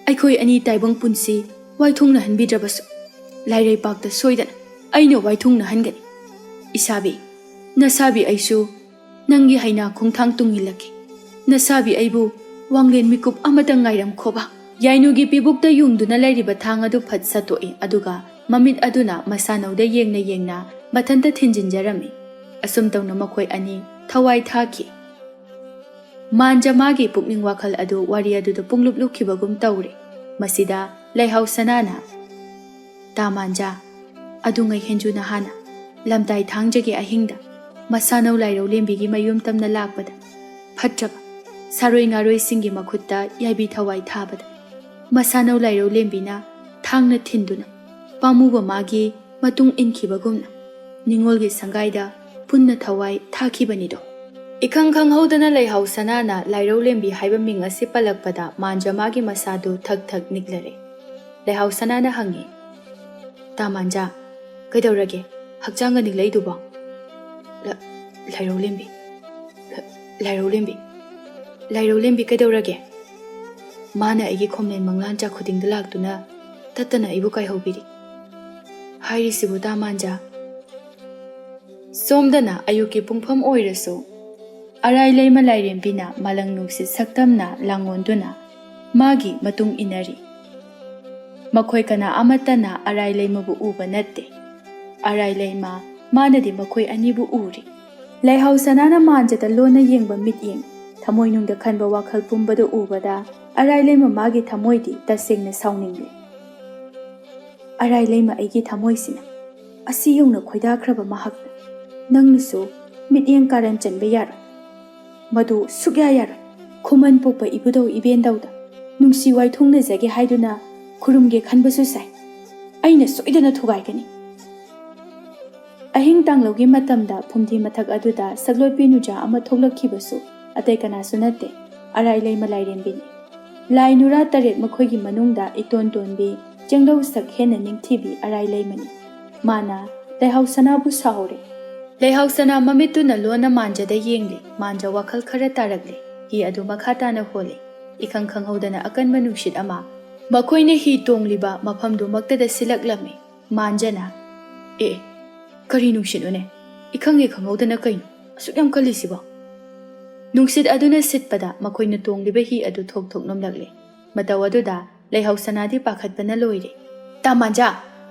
ꯑꯩꯈꯣꯏ ꯑꯅꯤ ꯇꯥꯏꯕꯪ ꯄꯨꯟꯁꯤ ꯋꯥꯏꯊꯨꯡꯅꯍꯟꯕꯤꯗ꯭ꯔꯕꯁꯨ, ꯂꯥꯏꯔꯩꯄꯥꯛꯇ ꯁꯣꯏꯗꯅ ꯑꯩꯅ ꯋꯥꯏꯊꯨꯡꯅꯍꯟꯒꯅꯤ꯫ ꯏꯁꯥꯕꯤ, ꯅꯁꯥꯕꯤ ꯑꯩꯁꯨ ꯅꯪꯒꯤ ꯍꯩꯅꯥ ꯈꯣꯡꯊꯥꯡ ꯇꯨꯡ ꯏꯜꯂꯛꯀꯦ꯫ ꯅꯁꯥꯕꯤ ꯑꯩꯕꯨ ꯋꯥꯡꯂꯦꯟ ꯃꯤꯀꯨꯞ ꯑꯃꯇꯪ ꯉꯥꯏꯔꯝꯈꯣꯕ꯫ ꯌꯥꯏꯅꯨꯒꯤ ꯄꯤꯕꯨꯛꯇ ꯌꯨꯡꯗꯨꯅ ꯂꯩꯔꯤꯕ ꯊꯥꯡ ꯑꯗꯨ ꯐꯠ ꯁꯠꯇꯣꯛꯏ, ꯑꯗꯨꯒ ꯃꯃꯤꯠ ꯑꯗꯨꯅ ꯃꯁꯥꯅꯧꯗ ꯌꯦꯡꯅ ꯌꯦꯡꯅ ꯃꯊꯟꯇ ꯊꯤꯟꯖꯤꯟꯖꯔꯝꯃꯤ꯫ ꯑꯁꯨꯝ ꯇꯧꯅ ꯃꯈꯣꯏ ꯑꯅꯤ ꯊꯋꯥꯏ ꯊꯥꯈꯤ꯫ ꯃꯥꯟꯖ ꯃꯥꯒꯤ ꯄꯨꯛꯅꯤꯡ ꯋꯥꯈꯜ ꯑꯗꯨ ꯋꯥꯔꯤ ꯑꯗꯨꯗ ꯄꯨꯡꯂꯨꯞ ꯂꯨꯞꯈꯤꯕꯒꯨꯝ ꯇꯧꯔꯦ꯫ ꯃꯁꯤꯗ ꯂꯩꯍꯥꯎ ꯁꯅꯥꯅ, "ꯇꯥ ꯃꯥꯟꯖ, ꯑꯗꯨꯉꯩ ꯍꯦꯟꯖꯨ ꯅꯍꯥꯅ ꯂꯝꯇꯥꯏ ꯊꯥꯡꯖꯒꯤ ꯑꯍꯤꯡꯗ ꯃꯁꯥꯅꯧ ꯂꯥꯏꯔꯧ ꯂꯦꯝꯕꯤꯒꯤ ꯃꯌꯨꯝ ꯇꯝꯅ ꯂꯥꯛꯄꯗ ꯐꯠꯇ꯭ꯔꯕ ꯁꯥꯔꯣꯏ ꯉꯥꯔꯣꯏꯁꯤꯡꯒꯤ ꯃꯈꯨꯠꯇ ꯌꯥꯏꯕꯤ ꯊꯋꯥꯏ ꯊꯥꯕꯗ ꯃꯁꯥꯅꯧ ꯂꯥꯏꯔꯧ ꯂꯦꯝꯕꯤꯅ ꯊꯥꯡꯅ ꯊꯤꯟꯗꯨꯅ ꯄꯥꯝꯃꯨꯕ ꯃꯥꯒꯤ ꯃꯇꯨꯡ ꯏꯟꯈꯤꯕꯒꯨꯝꯅ ꯅꯤꯉꯣꯜꯒꯤ ꯁꯪꯒꯥꯏꯗ ꯄꯨꯟꯅ ꯊꯋꯥꯏ ꯊꯥꯈꯤꯕꯅꯤꯗꯣ꯫" ꯏꯈꯪ ꯈꯪꯍꯧꯗꯅ ꯂꯩꯍꯥꯎ ꯁꯅꯥꯅ ꯂꯥꯏꯔꯧ ꯂꯦꯝꯕꯤ ꯍꯥꯏꯕ ꯃꯤꯡ ꯑꯁꯤ ꯄꯜꯂꯛꯄꯗ ꯃꯥꯟꯖ ꯃꯥꯒꯤ ꯃꯁꯥꯗꯨ ꯊꯛ ꯊꯛ ꯅꯤꯛꯂꯔꯦ꯫ ꯂꯩꯍꯥꯎ ꯁꯅꯥꯅ ꯍꯪꯉꯤ, "ꯇꯥ ꯃꯥꯟꯖ, ꯀꯩꯗꯧꯔꯒꯦ? ꯍꯛꯆꯥꯡꯒ ꯅꯤꯛꯂꯛꯏꯗꯨꯕꯣ?" "ꯂ-, ꯂꯥꯏꯔꯧ ꯂꯦꯝꯕꯤ, ꯂ-, ꯂꯥꯏꯔꯧ ꯂꯦꯝꯕꯤ, ꯂꯥꯏꯔꯧ ꯂꯦꯝꯕꯤ ꯀꯩꯗꯧꯔꯒꯦ?" "ꯃꯥꯅ ꯑꯩꯒꯤ ꯈꯣꯝꯂꯦꯟ ꯃꯪꯂꯥꯟ ꯆꯥꯛꯈꯨꯗꯤꯡꯗ ꯂꯥꯛꯇꯨꯅ ꯇꯠꯇꯅ ꯑꯩꯕꯨ ꯀꯥꯏꯍꯧꯕꯤꯔꯤ ꯍꯥꯏꯔꯤꯁꯤꯕꯨ ꯇꯥ ꯃꯥꯟꯖ?" ꯁꯣꯝꯗꯅ ꯑꯌꯨꯛꯀꯤ ꯄꯨꯡꯐꯝ ꯑꯣꯏꯔꯁꯨ ꯑꯔꯥꯏ ꯂꯩꯃ ꯂꯥꯏꯔꯦꯝꯕꯤꯅ ꯃꯥꯂꯪ ꯅꯨꯡꯁꯤꯠ ꯁꯛꯇꯝꯅ ꯂꯥꯡꯉꯣꯟꯗꯨꯅ ꯃꯥꯒꯤ ꯃꯇꯨꯡ ꯏꯟꯅꯔꯤ꯫ ꯃꯈꯣꯏ ꯀꯅꯥ ꯑꯃꯠꯇꯅ ꯑꯔꯥꯏ ꯂꯩꯃꯕꯨ ꯎꯕ ꯅꯠꯇꯦ꯫ ꯑꯔꯥꯏ ꯂꯩꯃ ꯃꯥꯅꯗꯤ ꯃꯈꯣꯏ ꯑꯅꯤꯕꯨ ꯎꯔꯤ꯫ ꯂꯩꯍꯥꯎ ꯁꯅꯥꯅ ꯃꯥꯟꯖꯗ ꯂꯣꯟꯅ ꯌꯦꯡꯕ ꯃꯤꯠꯌꯦꯡ, ꯊꯃꯣꯏꯅꯨꯡꯗ ꯈꯟꯕ ꯋꯥꯈꯜ ꯄꯨꯝꯕꯗꯨ ꯎꯕꯗ ꯑꯔꯥꯏ ꯂꯩꯃ ꯃꯥꯒꯤ ꯊꯃꯣꯏꯗꯤ ꯇꯁꯦꯡꯅ ꯁꯥꯎꯅꯤꯡꯂꯦ꯫ "ꯑꯔꯥꯏ ꯂꯩꯃ ꯑꯩꯒꯤ ꯊꯃꯣꯏꯁꯤꯅ ꯑꯁꯤ ꯌꯧꯅ ꯈꯣꯏꯗꯥꯈ꯭ꯔꯕ ꯃꯍꯥꯛꯇ ꯅꯪꯅꯁꯨ ꯃꯤꯠꯌꯦꯡ ꯀꯥꯔꯟ ꯆꯟꯕ ꯌꯥꯔꯣꯏ꯫ ꯃꯗꯨ ꯁꯨꯛꯌꯥ ꯌꯥꯔꯣꯏ꯫ ꯈꯨꯃꯟ ꯄꯣꯛꯄ ꯏꯕꯨꯙꯧ ꯏꯕꯦꯟꯗꯧꯗ ꯅꯨꯡꯁꯤ ꯋꯥꯏꯊꯨꯡꯅꯖꯒꯦ ꯍꯥꯏꯗꯨꯅ ꯈꯨꯔꯨꯝꯒꯦ ꯈꯟꯕꯁꯨ ꯁꯥꯏ꯫ ꯑꯩꯅ ꯁꯣꯏꯗꯅ ꯊꯨꯒꯥꯏꯒꯅꯤ꯫" ꯑꯍꯤꯡ ꯇꯥꯡꯂꯧꯒꯤ ꯃꯇꯝꯗ ꯐꯨꯝꯗꯤ ꯃꯊꯛ ꯑꯗꯨꯗ ꯁꯛꯂꯣꯠꯄꯤ ꯅꯨꯖꯥ ꯑꯃ ꯊꯣꯛꯂꯛꯈꯤꯕꯁꯨ ꯑꯇꯩ ꯀꯅꯥꯁꯨ ꯅꯠꯇꯦ, ꯑꯔꯥꯏ ꯂꯩꯃ ꯂꯥꯏꯔꯦꯝꯕꯤꯅꯤ꯫ ꯂꯥꯏ ꯅꯨꯔꯥ ꯇꯔꯦꯠ ꯃꯈꯣꯏꯒꯤ ꯃꯅꯨꯡꯗ ꯏꯇꯣꯟ ꯇꯣꯟꯕꯤ, ꯆꯦꯡꯂꯧ ꯁꯛ ꯍꯦꯟꯅ ꯅꯤꯡꯊꯤꯕꯤ ꯑꯔꯥꯏ ꯂꯩꯃꯅꯤ꯫ ꯃꯥꯅ ꯂꯩꯍꯥꯎ ꯁꯅꯥꯕꯨ ꯁꯥꯍꯧꯔꯦ꯫ ꯂꯩꯍꯥꯎ ꯁꯅꯥ ꯃꯃꯤꯠꯇꯨꯅ ꯂꯣꯟꯅ ꯃꯥꯟꯖꯗ ꯌꯦꯡꯂꯦ꯫ ꯃꯥꯟꯖ ꯋꯥꯈꯜ ꯈꯔ ꯇꯥꯔꯛꯂꯦ꯫ ꯍꯤ ꯑꯗꯨ ꯃꯈꯥ ꯇꯥꯅ ꯍꯣꯜꯂꯦ꯫ ꯏꯈꯪ ꯈꯪꯍꯧꯗꯅ ꯑꯀꯟꯕ ꯅꯨꯡꯁꯤꯠ ꯑꯃ ꯃꯈꯣꯏꯅ ꯍꯤ ꯇꯣꯡꯂꯤꯕ ꯃꯐꯝꯗꯨꯃꯛꯇꯗ ꯁꯤꯜꯂꯛꯂꯝꯃꯤ꯫ ꯃꯥꯟꯖꯅ, "ꯑꯦ, ꯀꯔꯤ ꯅꯨꯡꯁꯤꯠꯅꯣꯅꯦ? ꯏꯈꯪ ꯍꯦꯛ ꯈꯪꯍꯧꯗꯅ ꯀꯩꯅꯣ ꯑꯁꯨꯛ ꯌꯥꯝ ꯀꯜꯂꯤꯁꯤꯕꯣ?" ꯅꯨꯡꯁꯤꯠ ꯑꯗꯨꯅ ꯁꯤꯠꯄꯗ ꯃꯈꯣꯏꯅ ꯇꯣꯡꯂꯤꯕ ꯍꯤ ꯑꯗꯨ ꯊꯣꯛ ꯊꯣꯛ ꯅꯣꯝꯂꯛꯂꯦ꯫ ꯃꯇꯧ ꯑꯗꯨꯗ ꯂꯩꯍꯥꯎ ꯁꯅꯥꯗꯤ ꯄꯥꯈꯠꯄꯅ ꯂꯣꯏꯔꯦ꯫ "ꯇꯥ ꯃꯥꯟꯖꯥ,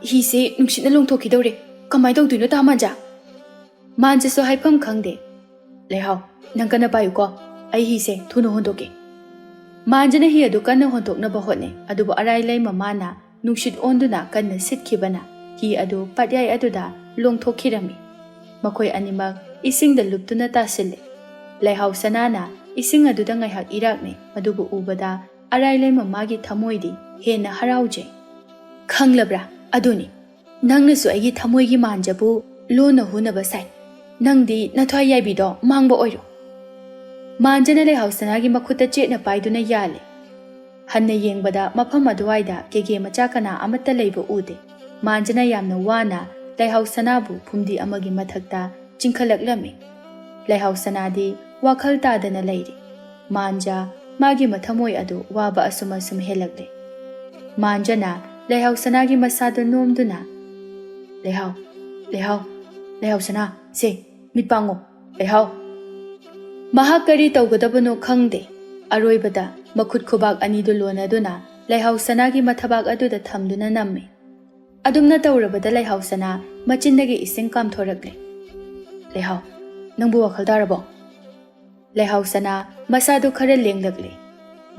ꯍꯤꯁꯦ ꯅꯨꯡꯁꯤꯠꯅ ꯂꯣꯡꯊꯣꯛꯈꯤꯗꯧꯔꯦ꯫ ꯀꯃꯥꯏ ꯇꯧꯗꯣꯏꯅꯣ ꯇꯥ ꯃꯥꯟꯖꯥ?" ꯃꯥꯟꯖꯁꯨ ꯍꯥꯏꯐꯝ ꯈꯪꯗꯦ꯫ "ꯂꯩꯍꯥꯎ, ꯅꯪ ꯀꯟꯅ ꯄꯥꯏꯌꯨꯀꯣ, ꯑꯩ ꯍꯤꯁꯦ ꯊꯨꯅ ꯍꯣꯟꯗꯣꯛꯀꯦ꯫" ꯃꯥꯟꯖꯅ ꯍꯤ ꯑꯗꯨ ꯀꯟꯅ ꯍꯣꯟꯗꯣꯛꯅꯕ ꯍꯣꯠꯅꯩ, ꯑꯗꯨꯕꯨ ꯑꯔꯥꯏ ꯂꯩꯃ ꯃꯥꯅ ꯅꯨꯡꯁꯤꯠ ꯑꯣꯟꯗꯨꯅ ꯀꯟꯅ ꯁꯤꯠꯈꯤꯕꯅ ꯍꯤ ꯑꯗꯨ ꯄꯥꯠꯌꯥꯏ ꯑꯗꯨꯗ ꯂꯣꯡꯊꯣꯛꯈꯤꯔꯝꯃꯤ꯫ ꯃꯈꯣꯏ ꯑꯅꯤꯃꯛ ꯏꯁꯤꯡꯗ ꯂꯨꯞꯇꯨꯅ ꯇꯥꯁꯤꯜꯂꯦ꯫ ꯂꯩꯍꯥꯎ ꯁꯅꯥꯅ ꯏꯁꯤꯡ ꯑꯗꯨꯗ ꯉꯥꯏꯍꯥꯛ ꯏꯔꯥꯛꯅꯩ, ꯃꯗꯨꯕꯨ ꯎꯕꯗ ꯑꯔꯥꯏ ꯂꯩꯃ ꯃꯥꯒꯤ ꯊꯃꯣꯏꯗꯤ ꯍꯦꯟꯅ ꯍꯔꯥꯎꯖꯩ꯫ "ꯈꯪꯂꯕ꯭ꯔꯥ? ꯑꯗꯨꯅꯤ, ꯅꯪꯅꯁꯨ ꯑꯩꯒꯤ ꯊꯃꯣꯏꯒꯤ ꯃꯥꯟꯖꯕꯨ ꯂꯣꯟꯅ ꯍꯨꯅꯕ ꯁꯥꯏ꯫ ꯅꯪꯗꯤ ꯅꯊ꯭ꯋꯥꯏ ꯌꯥꯏꯕꯤꯗꯣ ꯃꯥꯡꯕ ꯑꯣꯏꯔꯣ꯫" ꯃꯥꯟꯖꯅ ꯂꯩꯍꯥꯎ ꯁꯅꯥꯒꯤ ꯃꯈꯨꯠꯇ ꯆꯦꯠꯅ ꯄꯥꯏꯗꯨꯅ ꯌꯥꯜꯂꯦ꯫ ꯍꯟꯅ ꯌꯦꯡꯕꯗ ꯃꯐꯝ ꯑꯗꯨꯋꯥꯏꯗ ꯀꯦꯒꯦ ꯃꯆꯥ ꯀꯅꯥ ꯑꯃꯠꯇ ꯂꯩꯕ ꯎꯗꯦ꯫ ꯃꯥꯟꯖꯅ ꯌꯥꯝꯅ ꯋꯥꯅ ꯂꯩꯍꯥꯎ ꯁꯅꯥꯕꯨ ꯐꯨꯝꯗꯤ ꯑꯃꯒꯤ ꯃꯊꯛꯇ ꯆꯤꯡꯈꯠꯂꯛꯂꯝꯃꯤ꯫ ꯂꯩꯍꯥꯎ ꯁꯅꯥꯗꯤ ꯋꯥꯈꯜ ꯇꯥꯗꯅ ꯂꯩꯔꯤ꯫ ꯃꯥꯟꯖ ꯃꯥꯒꯤ ꯃꯊꯃꯣꯏ ꯑꯗꯨ ꯋꯥꯕ ꯑꯁꯨꯝ ꯑꯁꯨꯝ ꯍꯦꯜꯂꯛꯂꯦ꯫ ꯃꯥꯟꯖꯅ ꯂꯩꯍꯥꯎ ꯁꯅꯥꯒꯤ ꯃꯁꯥꯗꯨ ꯅꯣꯝꯗꯨꯅ, "ꯂꯩꯍꯥꯎ, ꯂꯩꯍꯥꯎ, ꯂꯩꯍꯥꯎ ꯁꯅꯥ, ꯁꯦ, ꯃꯤꯠ ꯄꯥꯡꯉꯨ, ꯂꯩꯍꯥꯎ꯫" ꯃꯍꯥꯛ ꯀꯔꯤ ꯇꯧꯒꯗꯕꯅꯣ ꯈꯪꯗꯦ꯫ ꯑꯔꯣꯏꯕꯗ ꯃꯈꯨꯠ ꯈꯨꯕꯥꯛ ꯑꯅꯤꯗꯨ ꯂꯣꯟꯅꯗꯨꯅ ꯂꯩꯍꯥꯎ ꯁꯅꯥꯒꯤ ꯃꯊꯕꯥꯛ ꯑꯗꯨꯗ ꯊꯝꯗꯨꯅ ꯅꯝꯃꯤ꯫ ꯑꯗꯨꯝꯅ ꯇꯧꯔꯕꯗ ꯂꯩꯍꯥꯎ ꯁꯅꯥ ꯃꯆꯤꯟꯗꯒꯤ ꯏꯁꯤꯡ ꯀꯥꯝꯊꯣꯔꯛꯂꯦ꯫ "ꯂꯩꯍꯥꯎ, ꯅꯪꯕꯨ ꯋꯥꯈꯜ ꯇꯥꯔꯕꯣ?" ꯂꯩꯍꯥꯎ ꯁꯅꯥ ꯃꯁꯥꯗꯨ ꯈꯔ ꯂꯦꯡꯂꯛꯂꯦ꯫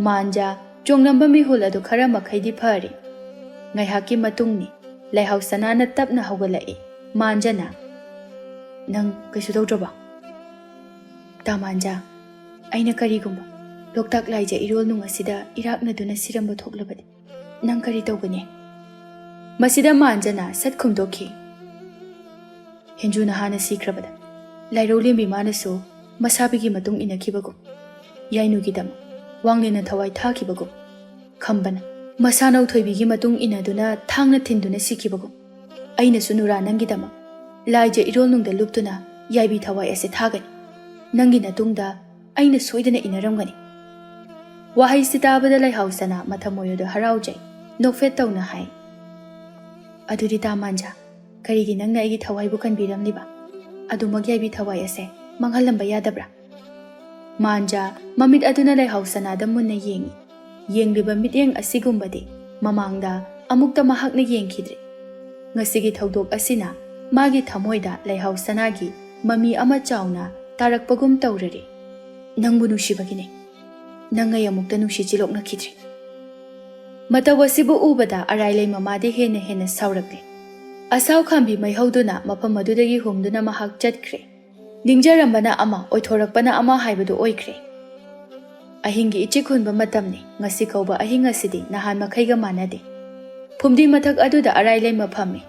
ꯃꯥꯟꯖ ꯆꯣꯡꯂꯝꯕ ꯃꯤꯍꯨꯜ ꯑꯗꯨ ꯈꯔ ꯃꯈꯩꯗꯤ ꯐꯔꯦ꯫ ꯉꯥꯏꯍꯥꯛꯀꯤ ꯃꯇꯨꯡꯅꯤ꯫ ꯂꯩꯍꯥꯎ ꯁꯅꯥꯅ ꯇꯞꯅ ꯍꯧꯒꯠꯂꯛꯏ꯫ ꯃꯥꯟꯖꯅ, "ꯅꯪ ꯀꯩꯁꯨ ꯇꯧꯗ꯭ꯔꯕꯣ?" "ꯇꯥ ꯃꯥꯟꯖ, ꯑꯩꯅ ꯀꯔꯤꯒꯨꯝꯕ ꯂꯣꯛꯇꯥꯛ ꯂꯥꯏꯖ ꯏꯔꯣꯜ ꯅꯨꯡ ꯑꯁꯤꯗ ꯏꯔꯥꯛꯅꯗꯨꯅ ꯁꯤꯔꯝꯕ ꯊꯣꯛꯂꯕꯗꯤ ꯅꯪ ꯀꯔꯤ ꯇꯧꯒꯅꯤ?" ꯃꯁꯤꯗ ꯃꯥꯟꯖꯅ ꯁꯠ ꯈꯨꯝꯗꯣꯛꯈꯤ, "ꯍꯦꯟꯖꯨꯅ ꯍꯥꯟꯅ ꯁꯤꯈ꯭ꯔꯕꯗ ꯂꯥꯏꯔꯧꯂꯦꯝꯕꯤ ꯃꯥꯅꯁꯨ ꯃꯁꯥꯕꯤꯒꯤ ꯃꯇꯨꯡ ꯏꯟꯅꯈꯤꯕꯒꯨꯝ, ꯌꯥꯏꯅꯨꯒꯤꯗꯃꯛ ꯋꯥꯡꯂꯦꯟꯅ ꯊꯋꯥꯏ ꯊꯥꯈꯤꯕꯒꯨꯝ, ꯈꯝꯕꯅ ꯃꯁꯥꯅꯧ ꯊꯣꯏꯕꯤꯒꯤ ꯃꯇꯨꯡ ꯏꯟꯅꯗꯨꯅ ꯊꯥꯡꯅ ꯊꯤꯟꯗꯨꯅ ꯁꯤꯈꯤꯕꯒꯨꯝ, ꯑꯩꯅꯁꯨ ꯅꯨꯔꯥ ꯅꯪꯒꯤꯗꯃꯛ ꯂꯥꯏꯖ ꯏꯔꯣꯜ ꯅꯨꯡꯗ ꯂꯨꯞꯇꯨꯅ ꯌꯥꯏꯕꯤ ꯊꯋꯥꯏ ꯑꯁꯦ ꯊꯥꯒꯅꯤ꯫ ꯅꯪꯒꯤ ꯅꯇꯨꯡꯗ ꯑꯩꯅ ꯁꯣꯏꯗꯅ ꯏꯟꯅꯔꯝꯒꯅꯤ꯫" ꯋꯥꯍꯩꯁꯤ ꯇꯥꯕꯗ ꯂꯩꯍꯥꯎ ꯁꯅꯥ ꯃꯊꯃꯣꯏ ꯑꯗꯨ ꯍꯔꯥꯎꯖꯩ꯫ ꯅꯣꯛꯐꯦꯠ ꯇꯧꯅ ꯍꯥꯏ, "ꯑꯗꯨꯗꯤ ꯇꯥ ꯃꯥꯟꯖ, ꯀꯔꯤꯒꯤ ꯅꯪꯅ ꯑꯩꯒꯤ ꯊꯋꯥꯏꯕꯨ ꯀꯟꯕꯤꯔꯝꯂꯤꯕ? ꯑꯗꯨꯃꯛ ꯌꯥꯏꯕꯤ ꯊꯋꯥꯏ ꯑꯁꯦ ꯃꯥꯡꯍꯜꯂꯝꯕ ꯌꯥꯗꯕ꯭ꯔꯥ?" ꯃꯥꯟꯖ ꯃꯃꯤꯠ ꯑꯗꯨꯅ ꯂꯩꯍꯥꯎ ꯁꯅꯥꯗ ꯃꯨꯟꯅ ꯌꯦꯡꯏ꯫ ꯌꯦꯡꯂꯤꯕ ꯃꯤꯠꯌꯦꯡ ꯑꯁꯤꯒꯨꯝꯕꯗꯤ ꯃꯃꯥꯡꯗ ꯑꯃꯨꯛꯇ ꯃꯍꯥꯛꯅ ꯌꯦꯡꯈꯤꯗ꯭ꯔꯤ꯫ ꯉꯁꯤꯒꯤ ꯊꯧꯗꯣꯛ ꯑꯁꯤꯅ ꯃꯥꯒꯤ ꯊꯃꯣꯏꯗ ꯂꯩꯍꯥꯎ ꯁꯅꯥꯒꯤ ꯃꯃꯤ ꯑꯃ ꯆꯥꯎꯅ ꯇꯥꯔꯛꯄꯒꯨꯝ ꯇꯧꯔꯔꯦ꯫ "ꯅꯪꯕꯨ ꯅꯨꯡꯁꯤꯕꯒꯤꯅꯦ꯫ ꯅꯪ ꯑꯩ ꯑꯃꯨꯛꯇ ꯅꯨꯡꯁꯤ ꯆꯤꯂꯣꯛꯅꯈꯤꯗ꯭ꯔꯤ꯫" ꯃꯇꯧ ꯑꯁꯤꯕꯨ ꯎꯕꯗ ꯑꯔꯥꯏꯂꯩꯃ ꯃꯥꯗꯤ ꯍꯦꯟꯅ ꯍꯦꯟꯅ ꯁꯥꯎꯔꯛꯂꯦ꯫ ꯑꯁꯥꯎ ꯈꯥꯝꯕꯤ ꯃꯩꯍꯧꯗꯨꯅ ꯃꯐꯝ ꯑꯗꯨꯗꯒꯤ ꯍꯨꯝꯗꯨꯅ ꯃꯍꯥꯛ ꯆꯠꯈ꯭ꯔꯦ꯫ ꯅꯤꯡꯖꯔꯝꯕꯅ ꯑꯃ, ꯑꯣꯏꯊꯣꯔꯛꯄꯅ ꯑꯃ ꯍꯥꯏꯕꯗꯨ ꯑꯣꯏꯈ꯭ꯔꯦ꯫ ꯑꯍꯤꯡꯒꯤ ꯏꯆꯤꯛ ꯍꯨꯟꯕ ꯃꯇꯝꯅꯤ꯫ ꯉꯁꯤ ꯀꯧꯕ ꯑꯍꯤꯡ ꯑꯁꯤꯗꯤ ꯅꯍꯥꯟ ꯃꯈꯩꯒ ꯃꯥꯟꯅꯗꯦ꯫ ꯐꯨꯝꯗꯤ ꯃꯊꯛ ꯑꯗꯨꯗ ꯑꯔꯥꯏꯂꯩꯃ ꯐꯝꯃꯤ꯫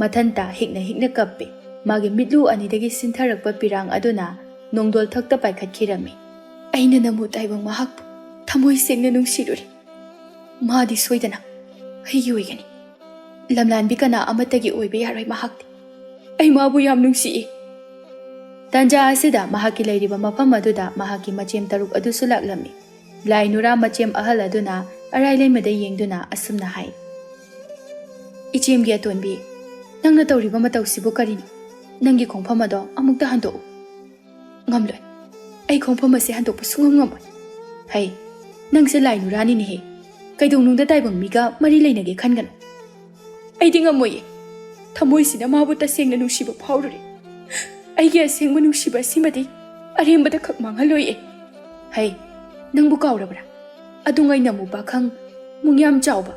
ꯃꯊꯟꯇ ꯍꯤꯛꯅ ꯍꯤꯛꯅ ꯀꯞꯄꯤ꯫ ꯃꯥꯒꯤ ꯃꯤꯠꯂꯨ ꯑꯅꯤꯗꯒꯤ ꯁꯤꯟꯊꯔꯛꯄ ꯄꯤꯔꯥꯡ ꯑꯗꯨꯅ ꯅꯣꯡꯗꯣꯜ ꯊꯛꯇ ꯄꯥꯏꯈꯠꯈꯤꯔꯝꯃꯤ꯫ "ꯑꯩꯅ ꯅꯃꯨ ꯇꯥꯏꯕꯪ ꯃꯍꯥꯛꯄꯨ ꯊꯃꯣꯏ ꯁꯦꯡꯅ ꯅꯨꯡꯁꯤꯔꯨꯔꯦ꯫ ꯃꯥꯗꯤ ꯁꯣꯏꯗꯅ ꯑꯩꯒꯤ ꯑꯣꯏꯒꯅꯤ꯫ ꯂꯝꯂꯥꯟꯕꯤ ꯀꯅꯥ ꯑꯃꯠꯇꯒꯤ ꯑꯣꯏꯕ ꯌꯥꯔꯣꯏ ꯃꯍꯥꯛꯇꯤ꯫ ꯑꯩ ꯃꯥꯕꯨ ꯌꯥꯝ ꯅꯨꯡꯁꯤꯏ꯫" ꯇꯥꯟꯖꯥ ꯑꯁꯤꯗ ꯃꯍꯥꯛꯀꯤ ꯂꯩꯔꯤꯕ ꯃꯐꯝ ꯑꯗꯨꯗ ꯃꯍꯥꯛꯀꯤ ꯃꯆꯦꯝ ꯇꯔꯨꯛ ꯑꯗꯨꯁꯨ ꯂꯥꯛꯂꯝꯃꯤ꯫ ꯂꯥꯏ ꯅꯨꯔꯥ ꯃꯆꯦꯝ ꯑꯍꯜ ꯑꯗꯨꯅ ꯑꯔꯥꯏꯂꯩꯃꯗ ꯌꯦꯡꯗꯨꯅ ꯑꯁꯨꯝꯅ ꯍꯥꯏ, "ꯏꯆꯦꯝꯒꯤ ꯑꯇꯣꯟꯕꯤ, ꯅꯪꯅ ꯇꯧꯔꯤꯕ ꯃꯇꯧꯁꯤꯕꯨ ꯀꯔꯤꯅꯣ? ꯅꯪꯒꯤ ꯈꯣꯡꯐꯝ ꯑꯗꯣ ꯑꯃꯨꯛꯇ ꯍꯟꯗꯣꯛꯎ꯫" "ꯉꯝꯂꯣꯏ꯫ ꯑꯩ ꯈꯣꯡꯐꯝ ꯑꯁꯦ ꯍꯟꯗꯣꯛꯄ ꯁꯨꯡꯉꯝ ꯉꯝꯃꯣꯏ꯫" "ꯍꯩ, ꯅꯪꯁꯦ ꯂꯥꯏ ꯅꯨꯔꯥꯅꯤꯅꯦꯍꯦ꯫ ꯀꯩꯗꯧꯅꯨꯡꯗ ꯇꯥꯏꯕꯪ ꯃꯤꯒ ꯃꯔꯤ ꯂꯩꯅꯒꯦ ꯈꯟꯒꯅꯨ꯫" "ꯑꯩꯗꯤ ꯉꯝꯃꯣꯏꯌꯦ꯫ ꯊꯃꯣꯏꯁꯤꯅ ꯃꯥꯕꯨ ꯇꯁꯦꯡꯅ ꯅꯨꯡꯁꯤꯕ ꯐꯥꯎꯔꯨꯔꯦ꯫ ꯑꯩꯒꯤ ꯑꯁꯦꯡꯕ ꯅꯨꯡꯁꯤꯕ ꯑꯁꯤꯃꯗꯤ ꯑꯔꯦꯝꯕꯗ ꯈꯛ ꯃꯥꯡꯍꯜꯂꯣꯏꯌꯦ꯫" "ꯍꯩ, ꯅꯪꯕꯨ ꯀꯥꯎꯔꯕ꯭ꯔꯥ? ꯑꯗꯨꯉꯩ ꯅꯃꯨ ꯄꯥꯈꯪ ꯃꯨꯡꯌꯥꯝ ꯆꯥꯎꯕ,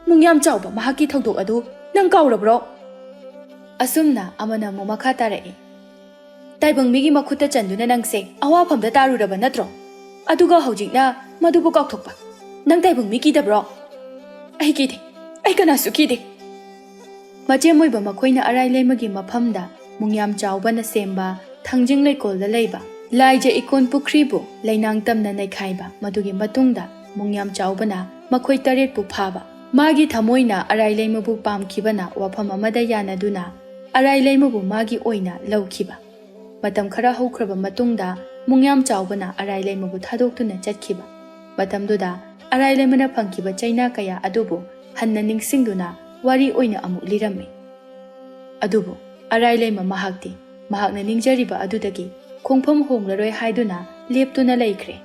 ꯃꯨꯡꯌꯥꯝ ꯆꯥꯎꯕ ꯃꯍꯥꯛꯀꯤ ꯊꯧꯗꯣꯛ ꯑꯗꯨ ꯅꯪ ꯀꯥꯎꯔꯕ꯭ꯔꯣ?" ꯑꯁꯨꯝꯅ ꯑꯃꯅ ꯑꯃꯨꯛ ꯃꯈꯥ ꯇꯥꯔꯛꯏ꯫ "ꯇꯥꯏꯕꯪ ꯃꯤꯒꯤ ꯃꯈꯨꯠꯇ ꯆꯟꯗꯨꯅ ꯅꯪꯁꯦ ꯑꯋꯥꯐꯝꯗ ꯇꯥꯔꯨꯔꯕ ꯅꯠꯇ꯭ꯔꯣ? ꯑꯗꯨꯒ ꯍꯧꯖꯤꯛꯅ ꯃꯗꯨꯕꯨ ꯀꯥꯎꯊꯣꯛꯄ꯫ ꯅꯪ ꯇꯥꯏꯕꯪ ꯃꯤ ꯀꯤꯗꯕ꯭ꯔꯣ?" "ꯑꯩ ꯀꯤꯗꯦ꯫ ꯑꯩ ꯀꯅꯥꯁꯨ ꯀꯤꯗꯦ꯫" ꯃꯆꯦꯝ ꯑꯣꯏꯕ ꯃꯈꯣꯏꯅ ꯑꯔꯥꯏ ꯂꯩꯃꯒꯤ ꯃꯐꯝꯗ ꯃꯨꯡꯌꯥꯝ ꯆꯥꯎꯕꯅ ꯁꯦꯝꯕ ꯊꯥꯡꯖꯤꯡ ꯂꯩꯀꯣꯜꯗ ꯂꯩꯕ ꯂꯥꯏꯖ ꯏꯀꯣꯟ ꯄꯨꯈ꯭ꯔꯤꯕꯨ ꯂꯩꯅꯥꯡ ꯇꯝꯅ ꯅꯩꯈꯥꯏꯕ꯫ ꯃꯗꯨꯒꯤ ꯃꯇꯨꯡꯗ ꯃꯨꯡꯌꯥꯝ ꯆꯥꯎꯕꯅ ꯃꯈꯣꯏ ꯇꯔꯦꯠꯄꯨ ꯐꯥꯕ꯫ ꯃꯥꯒꯤ ꯊꯃꯣꯏꯅ ꯑꯔꯥꯏ ꯂꯩꯃꯕꯨ ꯄꯥꯝꯈꯤꯕꯅ ꯋꯥꯐꯝ ꯑꯃꯗ ꯌꯥꯅꯗꯨꯅ ꯑꯔꯥꯏ ꯂꯩꯃꯕꯨ ꯃꯥꯒꯤ ꯑꯣꯏꯅ ꯂꯧꯈꯤꯕ꯫ ꯃꯇꯝ ꯈꯔ ꯍꯧꯈ꯭ꯔꯕ ꯃꯇꯨꯡꯗ ꯃꯨꯡꯌꯥꯝ ꯆꯥꯎꯕꯅ ꯑꯔꯥꯏ ꯂꯩꯃꯕꯨ ꯊꯥꯗꯣꯛꯇꯨꯅ ꯆꯠꯈꯤꯕ꯫ ꯃꯇꯝꯗꯨꯗ ꯑꯔꯥꯏ ꯂꯩꯃꯅ ꯐꯪꯈꯤꯕ ꯆꯩꯅꯥ ꯀꯌꯥ ꯑꯗꯨꯕꯨ ꯍꯟꯅ ꯅꯤꯡꯁꯤꯡꯗꯨꯅ ꯋꯥꯔꯤ ꯑꯣꯏꯅ ꯑꯃꯨꯛ ꯂꯤꯔꯝꯃꯤ꯫ ꯑꯗꯨꯕꯨ ꯑꯔꯥꯏ ꯂꯩꯃ ꯃꯍꯥꯛꯇꯤ ꯃꯍꯥꯛꯅ ꯅꯤꯡꯖꯔꯤꯕ ꯑꯗꯨꯗꯒꯤ ꯈꯣꯡꯐꯝ ꯍꯣꯡꯂꯔꯣꯏ ꯍꯥꯏꯗꯨꯅ ꯂꯦꯞꯇꯨꯅ ꯂꯩꯈ꯭ꯔꯦ꯫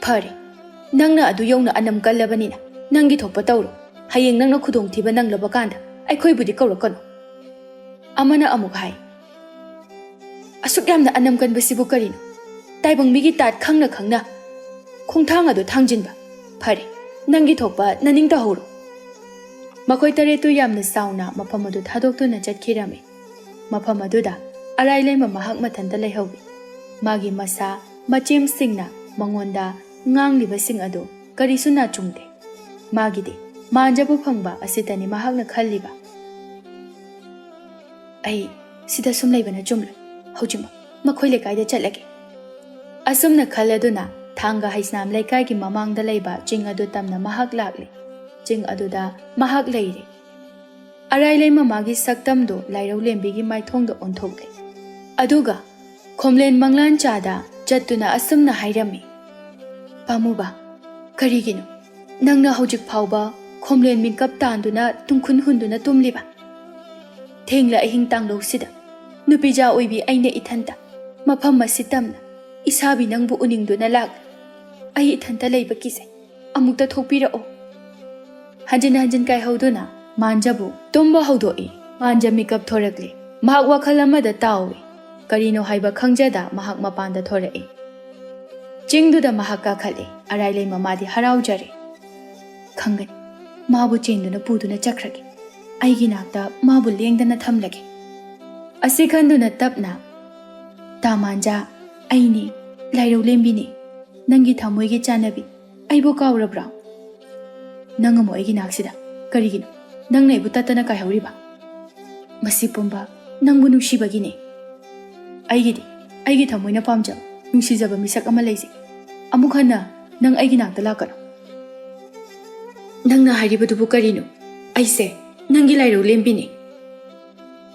"ꯐꯔꯦ, ꯅꯪꯅ ꯑꯗꯨ ꯌꯧꯅ ꯑꯅꯝ ꯀꯜꯂꯕꯅꯤꯅ ꯅꯪꯒꯤ ꯊꯣꯛꯄ ꯇꯧꯔꯣ꯫ ꯍꯌꯦꯡ ꯅꯪꯅ ꯈꯨꯗꯣꯡꯊꯤꯕ ꯅꯪꯂꯕ ꯀꯥꯟꯗ ꯑꯩꯈꯣꯏꯕꯨꯗꯤ ꯀꯧꯔꯛꯀꯅꯨ꯫" ꯑꯃꯅ ꯑꯃꯨꯛ ꯍꯥꯏ, "ꯑꯁꯨꯛ ꯌꯥꯝꯅ ꯑꯅꯝ ꯀꯟꯕꯁꯤꯕꯨ ꯀꯔꯤꯅꯣ? ꯇꯥꯏꯕꯪ ꯃꯤꯒꯤ ꯇꯥꯠ ꯈꯪꯅ ꯈꯪꯅ ꯈꯣꯡꯊꯥꯡ ꯑꯗꯨ ꯊꯥꯡꯖꯤꯟꯕ꯫ ꯐꯔꯦ, ꯅꯪꯒꯤ ꯊꯣꯛꯄ ꯅꯅꯤꯡ ꯇꯧꯍꯧꯔꯣ꯫" ꯃꯈꯣꯏ ꯇꯔꯦꯠꯇꯨ ꯌꯥꯝꯅ ꯆꯥꯎꯅ ꯃꯐꯝ ꯑꯗꯨ ꯊꯥꯗꯣꯛꯇꯨꯅ ꯆꯠꯈꯤꯔꯝꯃꯤ꯫ ꯃꯐꯝ ꯑꯗꯨꯗ ꯑꯔꯥꯏ ꯂꯩꯃ ꯃꯍꯥꯛ ꯃꯊꯟꯇ ꯂꯩꯍꯧꯏ꯫ ꯃꯥꯒꯤ ꯃꯁꯥ ꯃꯆꯦꯝꯁꯤꯡꯅ ꯃꯉꯣꯟꯗ ꯉꯥꯡꯂꯤꯕꯁꯤꯡ ꯑꯗꯨ ꯀꯔꯤꯁꯨ ꯅꯥꯆꯨꯡꯗꯦ꯫ ꯃꯥꯒꯤꯗꯤ ꯃꯥꯟꯖꯕꯨ ꯐꯪꯕ ꯑꯁꯤꯇꯅꯤ ꯃꯍꯥꯛꯅ ꯈꯜꯂꯤꯕ꯫ "ꯑꯩ ꯁꯤꯗ ꯁꯨꯝ ꯂꯩꯕꯅ ꯆꯨꯝꯂꯣꯏ꯫ ꯍꯧꯖꯤꯛꯃꯛ ꯃꯈꯣꯏ ꯂꯩꯀꯥꯏꯗ ꯆꯠꯂꯒꯦ꯫" ꯑꯁꯨꯝꯅ ꯈꯜꯂꯗꯨꯅ ꯊꯥꯡꯒ ꯍꯩꯁꯅꯥꯝ ꯂꯩꯀꯥꯏꯒꯤ ꯃꯃꯥꯡꯗ ꯂꯩꯕ ꯆꯤꯡ ꯑꯗꯨ ꯇꯝꯅ ꯃꯍꯥꯛ ꯂꯥꯛꯂꯤ꯫ ꯆꯤꯡ ꯑꯗꯨꯗ ꯃꯍꯥꯛ ꯂꯩꯔꯦ꯫ ꯑꯔꯥꯏ ꯂꯩꯃ ꯃꯥꯒꯤ ꯁꯛꯇꯝꯗꯨ ꯂꯥꯏꯔꯧ ꯂꯦꯝꯕꯤꯒꯤ ꯃꯥꯏꯊꯣꯡꯗ ꯑꯣꯟꯊꯣꯛꯂꯦ꯫ ꯑꯗꯨꯒ ꯈꯣꯝꯂꯦꯟ ꯃꯪꯂꯥꯟ ꯆꯥꯗ ꯆꯠꯇꯨꯅ ꯑꯁꯨꯝꯅ ꯍꯥꯏꯔꯝꯃꯤ, "ꯄꯥꯝꯃꯨꯕ, ꯀꯔꯤꯒꯤꯅꯣ ꯅꯪꯅ ꯍꯧꯖꯤꯛ ꯐꯥꯎꯕ ꯈꯣꯝꯂꯦꯟ ꯃꯤꯀꯞ ꯇꯥꯟꯗꯨꯅ ꯇꯨꯡꯈꯨꯟ ꯍꯨꯟꯗꯨꯅ ꯇꯨꯝꯂꯤꯕ? ꯊꯦꯡꯂ ꯑꯍꯤꯡ ꯇꯥꯡꯂꯧꯁꯤꯗ ꯅꯨꯄꯤꯖꯥ ꯑꯣꯏꯕꯤ ꯑꯩꯅ ꯏꯊꯟꯇ ꯃꯐꯝ ꯑꯁꯤ ꯇꯝꯅ ꯏꯁꯥꯕꯤ ꯅꯪꯕꯨ ꯎꯅꯤꯡꯗꯨꯅ ꯂꯥꯛꯂꯤ꯫ ꯑꯩ ꯏꯊꯟꯇ ꯂꯩꯕ ꯀꯤꯖꯩ꯫ ꯑꯃꯨꯛꯇ ꯊꯣꯛꯄꯤꯔꯛꯑꯣ꯫" ꯍꯟꯖꯤꯟ ꯍꯟꯖꯤꯟ ꯀꯥꯏꯍꯧꯗꯨꯅ ꯃꯥꯟꯖꯕꯨ ꯇꯨꯝꯕ ꯍꯧꯗꯣꯛꯏ꯫ ꯃꯥꯟꯖ ꯃꯤꯀꯞ ꯊꯣꯔꯛꯂꯤ꯫ ꯃꯍꯥꯛ ꯋꯥꯈꯜ ꯑꯃꯗ ꯇꯥꯎꯏ꯫ ꯀꯔꯤꯅꯣ ꯍꯥꯏꯕ ꯈꯪꯖꯗ ꯃꯍꯥꯛ ꯃꯄꯥꯟꯗ ꯊꯣꯔꯛꯏ꯫ ꯆꯤꯡꯗꯨꯗ ꯃꯍꯥꯛ ꯀꯥꯈꯠꯂꯤ꯫ ꯑꯔꯥꯏ ꯂꯩꯃ ꯃꯥꯗꯤ ꯍꯔꯥꯎꯖꯔꯦ꯫ "ꯈꯪꯒꯅꯤ, ꯃꯥꯕꯨ ꯆꯦꯟꯗꯨꯅ ꯄꯨꯗꯨꯅ ꯆꯠꯈ꯭ꯔꯒꯦ꯫ ꯑꯩꯒꯤ ꯅꯥꯛꯇ ꯃꯥꯕꯨ ꯂꯦꯡꯗꯅ ꯊꯝꯂꯒꯦ꯫" ꯑꯁꯤ ꯈꯟꯗꯨꯅ ꯇꯞꯅ, "ꯇꯥ ꯃꯥꯟꯖꯥ, ꯑꯩꯅꯤ, ꯂꯥꯏꯔꯧ ꯂꯦꯝꯕꯤꯅꯤ, ꯅꯪꯒꯤ ꯊꯃꯣꯏꯒꯤ ꯆꯥꯟꯅꯕꯤ꯫ ꯑꯩꯕꯨ ꯀꯥꯎꯔꯕ꯭ꯔꯥ? ꯅꯪ ꯑꯃꯨꯛ ꯑꯩꯒꯤ ꯅꯥꯛꯁꯤꯗ ꯀꯔꯤꯒꯤꯅꯣ? ꯅꯪꯅ ꯑꯩꯕꯨ ꯇꯠꯇꯅ ꯀꯥꯏꯍꯧꯔꯤꯕ? ꯃꯁꯤ ꯄꯨꯝꯕ ꯅꯪꯕꯨ ꯅꯨꯡꯁꯤꯕꯒꯤꯅꯤ꯫ ꯑꯩꯒꯤꯗꯤ ꯑꯩꯒꯤ ꯊꯃꯣꯏꯅ ꯄꯥꯝꯖꯕ, ꯅꯨꯡꯁꯤꯖꯕ ꯃꯤꯁꯛ ꯑꯃ ꯂꯩꯖꯩ꯫ ꯑꯃꯨꯛ ꯍꯟꯅ ꯅꯪ ꯑꯩꯒꯤ ꯅꯥꯛꯇ ꯂꯥꯛꯀꯅꯨ꯫" "ꯅꯪꯅ ꯍꯥꯏꯔꯤꯕꯗꯨꯕꯨ ꯀꯔꯤꯅꯣ? ꯑꯩꯁꯦ ꯅꯪꯒꯤ ꯂꯥꯏꯔꯧ ꯂꯦꯝꯕꯤꯅꯤ꯫"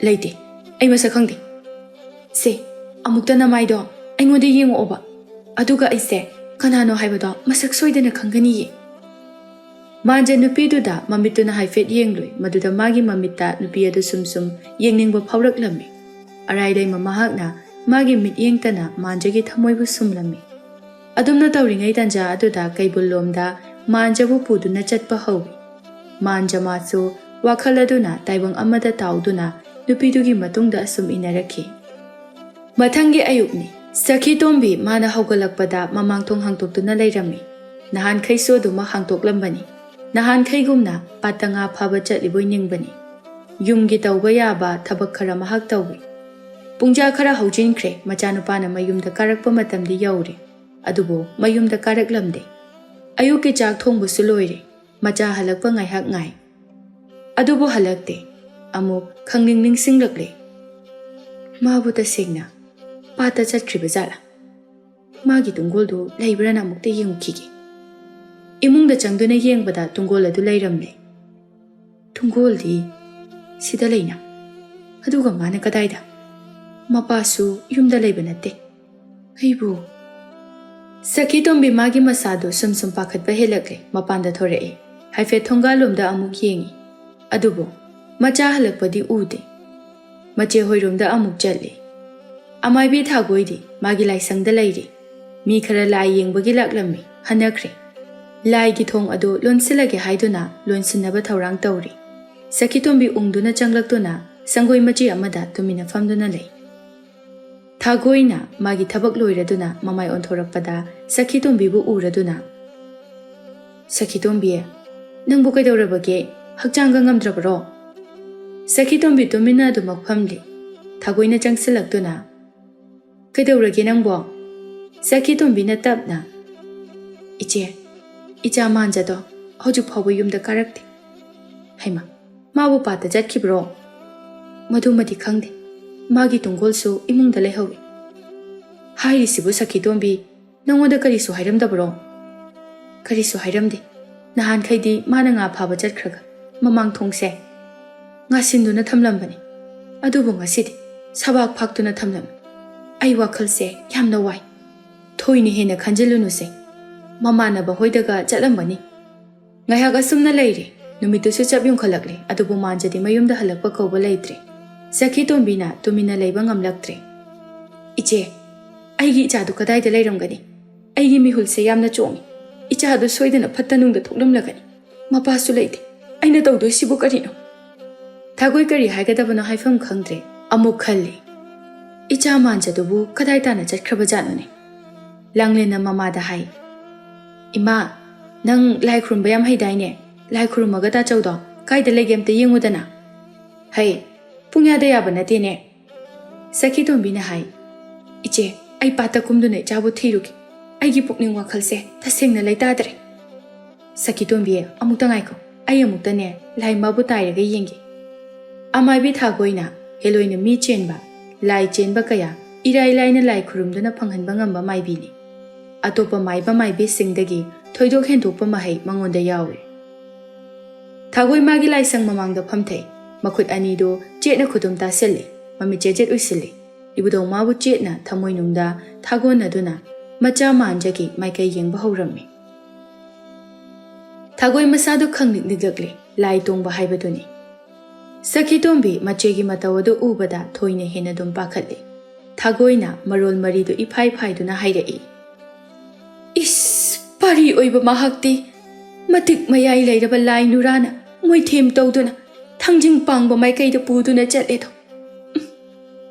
"ꯂꯩꯇꯦ, ꯑꯩ ꯃꯁꯛ ꯈꯪꯗꯦ꯫ ꯁꯦ, ꯑꯃꯨꯛꯇ ꯅꯃꯥꯏꯗꯣ ꯑꯩꯉꯣꯟꯗ ꯌꯦꯡꯉꯛꯑꯣꯕ꯫ ꯑꯗꯨꯒ ꯑꯩꯁꯦ ꯀꯅꯥꯅꯣ ꯍꯥꯏꯕꯗꯣ ꯃꯁꯛ ꯁꯣꯏꯗꯅ ꯈꯪꯒꯅꯤꯌꯦ꯫" ꯃꯥꯟꯖ ꯅꯨꯄꯤꯗꯨꯗ ꯃꯃꯤꯠꯇꯨꯅ ꯍꯥꯏꯐꯦꯠ ꯌꯦꯡꯂꯨꯏ꯫ ꯃꯗꯨꯗ ꯃꯥꯒꯤ ꯃꯃꯤꯠꯇ ꯅꯨꯄꯤ ꯑꯗꯨ ꯁꯨꯝ ꯁꯨꯝ ꯌꯦꯡꯅꯤꯡꯕ ꯐꯥꯎꯔꯛꯂꯝꯃꯤ꯫ ꯑꯔꯥꯏ ꯂꯩꯃ ꯃꯍꯥꯛꯅ ꯃꯥꯒꯤ ꯃꯤꯠꯌꯦꯡꯇꯅ ꯃꯥꯟꯖꯒꯤ ꯊꯃꯣꯏꯕꯨ ꯁꯨꯝꯂꯝꯃꯤ꯫ ꯑꯗꯨꯝꯅ ꯇꯧꯔꯤꯉꯩ ꯇꯟꯖꯥ ꯑꯗꯨꯗ ꯀꯩꯕꯨꯜ ꯂꯣꯝꯗ ꯃꯥꯟꯖꯕꯨ ꯄꯨꯗꯨꯅ ꯆꯠꯄ ꯍꯧꯏ꯫ ꯃꯥꯟꯖ ꯃꯥꯁꯨ ꯋꯥꯈꯜ ꯑꯗꯨꯅ ꯇꯥꯏꯕꯪ ꯑꯃꯗ ꯇꯥꯎꯗꯨꯅ ꯅꯨꯄꯤꯗꯨꯒꯤ ꯃꯇꯨꯡꯗ ꯑꯁꯨꯝ ꯏꯟꯅꯔꯛꯈꯤ꯫ ꯃꯊꯪꯒꯤ ꯑꯌꯨꯛꯅꯤ꯫ ꯁꯈꯤ ꯇꯣꯝꯕꯤ ꯃꯥꯅ ꯍꯧꯒꯠꯂꯛꯄꯗ ꯃꯃꯥꯡ ꯊꯣꯡ ꯍꯥꯡꯗꯣꯛꯇꯨꯅ ꯂꯩꯔꯝꯃꯤ꯫ ꯅꯍꯥꯟꯈꯩꯁꯨ ꯑꯗꯨꯃꯛ ꯍꯥꯡꯗꯣꯛꯂꯝꯕꯅꯤ꯫ ꯅꯍꯥꯟꯈꯩꯒꯨꯝꯅ ꯄꯥꯠꯇ ꯉꯥ ꯐꯥꯕ ꯆꯠꯂꯤꯕꯣꯏ ꯅꯤꯡꯕꯅꯤ꯫ ꯌꯨꯝꯒꯤ ꯇꯧꯕ ꯌꯥꯕ ꯊꯕꯛ ꯈꯔ ꯃꯍꯥꯛ ꯇꯧꯏ꯫ ꯄꯨꯡꯖꯥ ꯈꯔ ꯍꯧꯖꯤꯟꯈ꯭ꯔꯦ, ꯃꯆꯥꯅꯨꯄꯥꯅ ꯃꯌꯨꯝꯗ ꯀꯥꯔꯛꯄ ꯃꯇꯝꯗꯤ ꯌꯧꯔꯦ꯫ ꯑꯗꯨꯕꯨ ꯃꯌꯨꯝꯗ ꯀꯥꯔꯛꯂꯝꯗꯦ꯫ ꯑꯌꯨꯛꯀꯤ ꯆꯥꯛ ꯊꯣꯡꯕꯁꯨ ꯂꯣꯏꯔꯦ꯫ ꯃꯆꯥ ꯍꯜꯂꯛꯄ ꯉꯥꯏꯍꯥꯛ ꯉꯥꯏ꯫ ꯑꯗꯨꯕꯨ ꯍꯜꯂꯛꯇꯦ꯫ ꯑꯃꯨꯛ ꯈꯪꯅꯤꯡ ꯅꯤꯡꯁꯤꯡꯂꯛꯂꯦ꯫ ꯃꯥꯕꯨ ꯇꯁꯦꯡꯅ ꯄꯥꯠꯇ ꯆꯠꯈ꯭ꯔꯤꯕ ꯖꯥꯠꯂꯥ? ꯃꯥꯒꯤ ꯇꯨꯡꯒꯣꯜꯗꯨ ꯂꯩꯕ꯭ꯔꯥꯅ ꯑꯃꯨꯛꯇ ꯌꯦꯡꯉꯨꯈꯤꯒꯦ꯫ ꯏꯃꯨꯡꯗ ꯆꯪꯗꯨꯅ ꯌꯦꯡꯕꯗ ꯇꯨꯡꯒꯣꯜ ꯑꯗꯨ ꯂꯩꯔꯝꯂꯦ꯫ ꯇꯨꯡꯒꯣꯜꯗꯤ ꯁꯤꯗ ꯂꯩꯅ꯫ ꯑꯗꯨꯒ ꯃꯥꯅ ꯀꯗꯥꯏꯗ? ꯃꯄꯥꯁꯨ ꯌꯨꯝꯗ ꯂꯩꯕ ꯅꯠꯇꯦ꯫ ꯑꯩꯕꯨ ꯁꯈꯤ ꯇꯣꯝꯕꯤ ꯃꯥꯒꯤ ꯃꯁꯥꯗꯨ ꯁꯨꯝ ꯁꯨꯝ ꯄꯥꯈꯠꯄ ꯍꯦꯜꯂꯛꯂꯦ꯫ ꯃꯄꯥꯟꯗ ꯊꯣꯔꯛꯑꯦ꯫ ꯍꯥꯏꯐꯦꯠ ꯊꯣꯡꯒꯥꯜꯂꯣꯝꯗ ꯑꯃꯨꯛ ꯌꯦꯡꯉꯤ꯫ ꯑꯗꯨꯕꯨ ꯃꯆꯥ ꯍꯜꯂꯛꯄꯗꯤ ꯎꯗꯦ꯫ ꯃꯆꯦ ꯍꯣꯏꯔꯣꯝꯗ ꯑꯃꯨꯛ ꯆꯠꯂꯤ꯫ ꯑꯃꯥꯏꯕꯤ ꯊꯥꯒꯣꯏꯗꯤ ꯃꯥꯒꯤ ꯂꯥꯏꯁꯪꯗ ꯂꯩꯔꯤ꯫ ꯃꯤ ꯈꯔ ꯂꯥꯏ ꯌꯦꯡꯕꯒꯤ ꯂꯥꯛꯂꯝꯃꯤ, ꯍꯟꯅꯈ꯭ꯔꯦ꯫ ꯂꯥꯏꯒꯤ ꯊꯣꯡ ꯑꯗꯨ ꯂꯣꯟꯁꯤꯜꯂꯒꯦ ꯍꯥꯏꯗꯨꯅ ꯂꯣꯟꯁꯤꯟꯅꯕ ꯊꯧꯔꯥꯡ ꯇꯧꯔꯤ꯫ ꯁꯈꯤꯇꯣꯝꯕꯤ ꯎꯪꯗꯨꯅ ꯆꯪꯂꯛꯇꯨꯅ ꯁꯪꯒꯣꯏ ꯃꯆꯤ ꯑꯃꯗ ꯇꯨꯃꯤꯟꯅ ꯐꯝꯗꯨꯅ ꯂꯩ꯫ ꯊꯥꯒꯣꯏꯅ ꯃꯥꯒꯤ ꯊꯕꯛ ꯂꯣꯏꯔꯗꯨꯅ ꯃꯃꯥꯏ ꯑꯣꯟꯊꯣꯔꯛꯄꯗ ꯁꯈꯤꯇꯣꯝꯕꯤꯕꯨ ꯎꯔꯗꯨꯅ, "ꯁꯈꯤꯇꯣꯝꯕꯤ, ꯅꯪꯕꯨ ꯀꯩꯗꯧꯔꯕꯒꯦ? ꯍꯛꯆꯥꯡꯒ ꯉꯝꯗ꯭ꯔꯕꯔꯣ?" ꯁꯈꯤꯇꯣꯝꯕꯤ ꯇꯨꯃꯤꯟꯅ ꯑꯗꯨꯃꯛ ꯐꯝꯂꯤ꯫ ꯊꯥꯒꯣꯏꯅ ꯆꯪꯁꯤꯜꯂꯛꯇꯨꯅ, "ꯀꯩꯗꯧꯔꯒꯦ ꯅꯪꯕꯣ?" ꯁꯈꯤꯇꯣꯝꯕꯤꯅ ꯇꯞꯅ, "ꯏꯆꯦ, ꯏꯆꯥ ꯃꯥꯟꯖꯗꯣ ꯍꯧꯖꯤꯛ ꯐꯥꯎꯕ ꯌꯨꯝꯗ ꯀꯥꯔꯛꯇꯦ꯫ ꯍꯩꯃꯥ, ꯃꯥꯕꯨ ꯄꯥꯠꯇ ꯆꯠꯈꯤꯕ꯭ꯔꯣ?" "ꯃꯗꯨꯃꯗꯤ ꯈꯪꯗꯦ꯫ ꯃꯥꯒꯤ ꯇꯨꯡꯒꯣꯜꯁꯨ ꯏꯃꯨꯡꯗ ꯂꯩꯍꯧꯏ꯫" "ꯍꯥꯏꯔꯤꯁꯤꯕꯨ ꯁꯈꯤꯇꯣꯝꯕꯤ, ꯅꯪꯉꯣꯟꯗ ꯀꯔꯤꯁꯨ ꯍꯥꯏꯔꯝꯗꯕꯔꯣ?" "ꯀꯔꯤꯁꯨ ꯍꯥꯏꯔꯝꯗꯦ꯫ ꯅꯍꯥꯟꯈꯩꯗꯤ ꯃꯥꯅ ꯉꯥ ꯐꯥꯕ ꯆꯠꯈ꯭ꯔꯒ ꯃꯃꯥꯡ ꯊꯣꯡꯁꯦ ꯉꯥꯁꯤꯟꯗꯨꯅ ꯊꯝꯂꯝꯕꯅꯤ꯫ ꯑꯗꯨꯕꯨ ꯉꯁꯤꯗꯤ ꯁꯕꯥꯛ ꯐꯥꯛꯇꯨꯅ ꯊꯝꯂꯝꯃꯤ꯫ ꯑꯩ ꯋꯥꯈꯜꯁꯦ ꯌꯥꯝꯅ ꯋꯥꯏ꯫ ꯊꯣꯏꯅ ꯍꯦꯟꯅ ꯈꯟꯖꯤꯜꯂꯨꯅꯨꯁꯦ꯫ ꯃꯃꯥꯟꯅꯕ ꯍꯣꯏꯗꯒ ꯆꯠꯂꯝꯒꯅꯤ꯫" ꯉꯥꯏꯍꯥꯛ ꯑꯁꯨꯝꯅ ꯂꯩꯔꯦ꯫ ꯅꯨꯃꯤꯠꯇꯨꯁꯨ ꯆꯞ ꯌꯨꯡꯈꯠꯂꯛꯂꯦ꯫ ꯑꯗꯨꯕꯨ ꯃꯥꯟꯖꯗꯤ ꯃꯌꯨꯝꯗ ꯍꯜꯂꯛꯄ ꯀꯧꯕ ꯂꯩꯇ꯭ꯔꯦ꯫ ꯁꯈꯤꯇꯣꯝꯕꯤꯅ ꯇꯨꯃꯤꯟꯅ ꯂꯩꯕ ꯉꯝꯂꯛꯇ꯭ꯔꯦ꯫ "ꯏꯆꯦ, ꯑꯩꯒꯤ ꯏꯆꯥꯗꯨ ꯀꯗꯥꯏꯗ ꯂꯩꯔꯝꯒꯅꯤ? ꯑꯩꯒꯤ ꯃꯤꯍꯨꯜꯁꯦ ꯌꯥꯝꯅ ꯆꯣꯡꯉꯤ꯫ ꯏꯆꯥꯗꯨ ꯁꯣꯏꯗꯅ ꯐꯠꯇ ꯅꯨꯡꯗ ꯊꯣꯛꯂꯝꯂꯒꯅꯤ꯫ ꯃꯄꯥꯁꯨ ꯂꯩꯇꯦ꯫ ꯑꯩꯅ ꯇꯧꯗꯣꯏꯁꯤꯕꯨ ꯀꯔꯤꯅꯣ?" ꯊꯥꯒꯣꯏ ꯀꯔꯤ ꯍꯥꯏꯒꯗꯕꯅꯣ ꯍꯥꯏꯐꯝ ꯈꯪꯗ꯭ꯔꯦ꯫ ꯑꯃꯨꯛ ꯈꯜꯂꯤ꯫ "ꯏꯆꯥ ꯃꯥꯟꯖꯗꯨꯕꯨ ꯀꯗꯥꯏ ꯇꯥꯅ ꯆꯠꯈ꯭ꯔꯕꯖꯥꯠꯅꯣꯅꯦ?" ꯂꯥꯡꯂꯦꯟꯅ ꯃꯃꯥꯗ ꯍꯥꯏ, "ꯏꯃꯥ, ꯅꯪ ꯂꯥꯏ ꯈꯨꯔꯨꯝꯕ ꯌꯥꯝ ꯍꯩꯗꯥꯏꯅꯦ? ꯂꯥꯏ ꯈꯨꯔꯨꯝꯃꯒ ꯇꯥꯆꯧꯗꯣ ꯀꯥꯏꯗ ꯂꯩꯒꯦ ꯑꯝꯇ ꯌꯦꯡꯉꯨꯗꯅ꯫" "ꯍꯩ, ꯄꯨꯡꯌꯥꯗ ꯌꯥꯕ ꯅꯠꯇꯦꯅꯦ꯫" ꯁꯈꯤꯇꯣꯝꯕꯤꯅ ꯍꯥꯏ, "ꯏꯆꯦ, ꯑꯩ ꯄꯥꯠꯇ ꯀꯨꯝꯗꯨꯅ ꯏꯆꯥꯕꯨ ꯊꯤꯔꯨꯒꯦ꯫ ꯑꯩꯒꯤ ꯄꯨꯛꯅꯤꯡ ꯋꯥꯈꯜꯁꯦ ꯇꯁꯦꯡꯅ ꯂꯩꯇꯥꯗ꯭ꯔꯦ꯫" "ꯁꯈꯤꯇꯣꯝꯕꯤ, ꯑꯃꯨꯛꯇ ꯉꯥꯏꯈꯣ, ꯑꯩ ꯑꯃꯨꯛꯇꯅꯦ ꯂꯥꯏ ꯃꯥꯕꯨ ꯇꯥꯏꯔꯒ ꯌꯦꯡꯒꯦ꯫" ꯑꯃꯥꯏꯕꯤ ꯊꯥꯒꯣꯏꯅ ꯍꯦꯂꯣꯏꯅ ꯃꯤ ꯆꯦꯟꯕ, ꯂꯥꯏ ꯆꯦꯟꯕ ꯀꯌꯥ ꯏꯔꯥꯏ ꯂꯥꯏꯅ ꯂꯥꯏ ꯈꯨꯔꯨꯝꯗꯨꯅ ꯐꯪꯍꯟꯕ ꯉꯝꯕ ꯃꯥꯏꯕꯤꯅꯤ꯫ ꯑꯇꯣꯞꯄ ꯃꯥꯏꯕ ꯃꯥꯏꯕꯤꯁꯤꯡꯗꯒꯤ ꯊꯣꯏꯗꯣꯛ ꯍꯦꯟꯗꯣꯛꯄ ꯃꯍꯩ ꯃꯉꯣꯟꯗ ꯌꯥꯎꯏ꯫ ꯊꯥꯒꯣꯏ ꯃꯥꯒꯤ ꯂꯥꯏꯁꯪ ꯃꯃꯥꯡꯗ ꯐꯝꯊꯩ꯫ ꯃꯈꯨꯠ ꯑꯅꯤꯗꯨ ꯆꯦꯠꯅ ꯈꯨꯗꯨꯝ ꯇꯥꯁꯤꯜꯂꯤ꯫ ꯃꯃꯤꯠ ꯆꯦꯖꯦꯠ ꯎꯏꯁꯤꯜꯂꯤ꯫ ꯏꯕꯨꯙꯧ ꯃꯥꯕꯨ ꯆꯦꯠꯅ ꯊꯃꯣꯏꯅꯨꯡꯗ ꯊꯥꯒꯣꯟꯅꯗꯨꯅ ꯃꯆꯥ ꯃꯥꯟꯖꯒꯤ ꯃꯥꯏꯀꯩ ꯌꯦꯡꯕ ꯍꯧꯔꯝꯃꯤ꯫ ꯊꯥꯒꯣꯏ ꯃꯁꯥꯗꯨ ꯈꯪꯅꯤꯛ ꯅꯤꯛꯂꯛꯂꯤ꯫ ꯂꯥꯏ ꯇꯣꯡꯕ ꯍꯥꯏꯕꯗꯨꯅꯤ꯫ ꯁꯈꯤꯇꯣꯝꯕꯤ ꯃꯆꯦꯒꯤ ꯃꯇꯧ ꯑꯗꯨ ꯎꯕꯗ ꯊꯣꯏꯅ ꯍꯦꯟꯅ ꯑꯗꯨꯝ ꯄꯥꯈꯠꯂꯤ꯫ ꯊꯥꯒꯣꯏꯅ ꯃꯔꯣꯜ ꯃꯔꯤꯗꯨ ꯏꯐꯥꯏ ꯐꯥꯏꯗꯨꯅ ꯍꯥꯏꯔꯛꯏ, "ꯏꯁ, ꯄꯥꯔꯤ ꯑꯣꯏꯕ ꯃꯍꯥꯛꯇꯤ ꯃꯇꯤꯛ ꯃꯌꯥꯏ ꯂꯩꯔꯕ ꯂꯥꯏ ꯅꯨꯔꯥꯅ ꯃꯣꯏꯊꯦꯝ ꯇꯧꯗꯨꯅ ꯊꯥꯡꯖꯤꯡ ꯄꯥꯡꯕ ꯃꯥꯏꯀꯩꯗ ꯄꯨꯗꯨꯅ ꯆꯠꯂꯦꯗꯣ꯫ ꯎꯝ,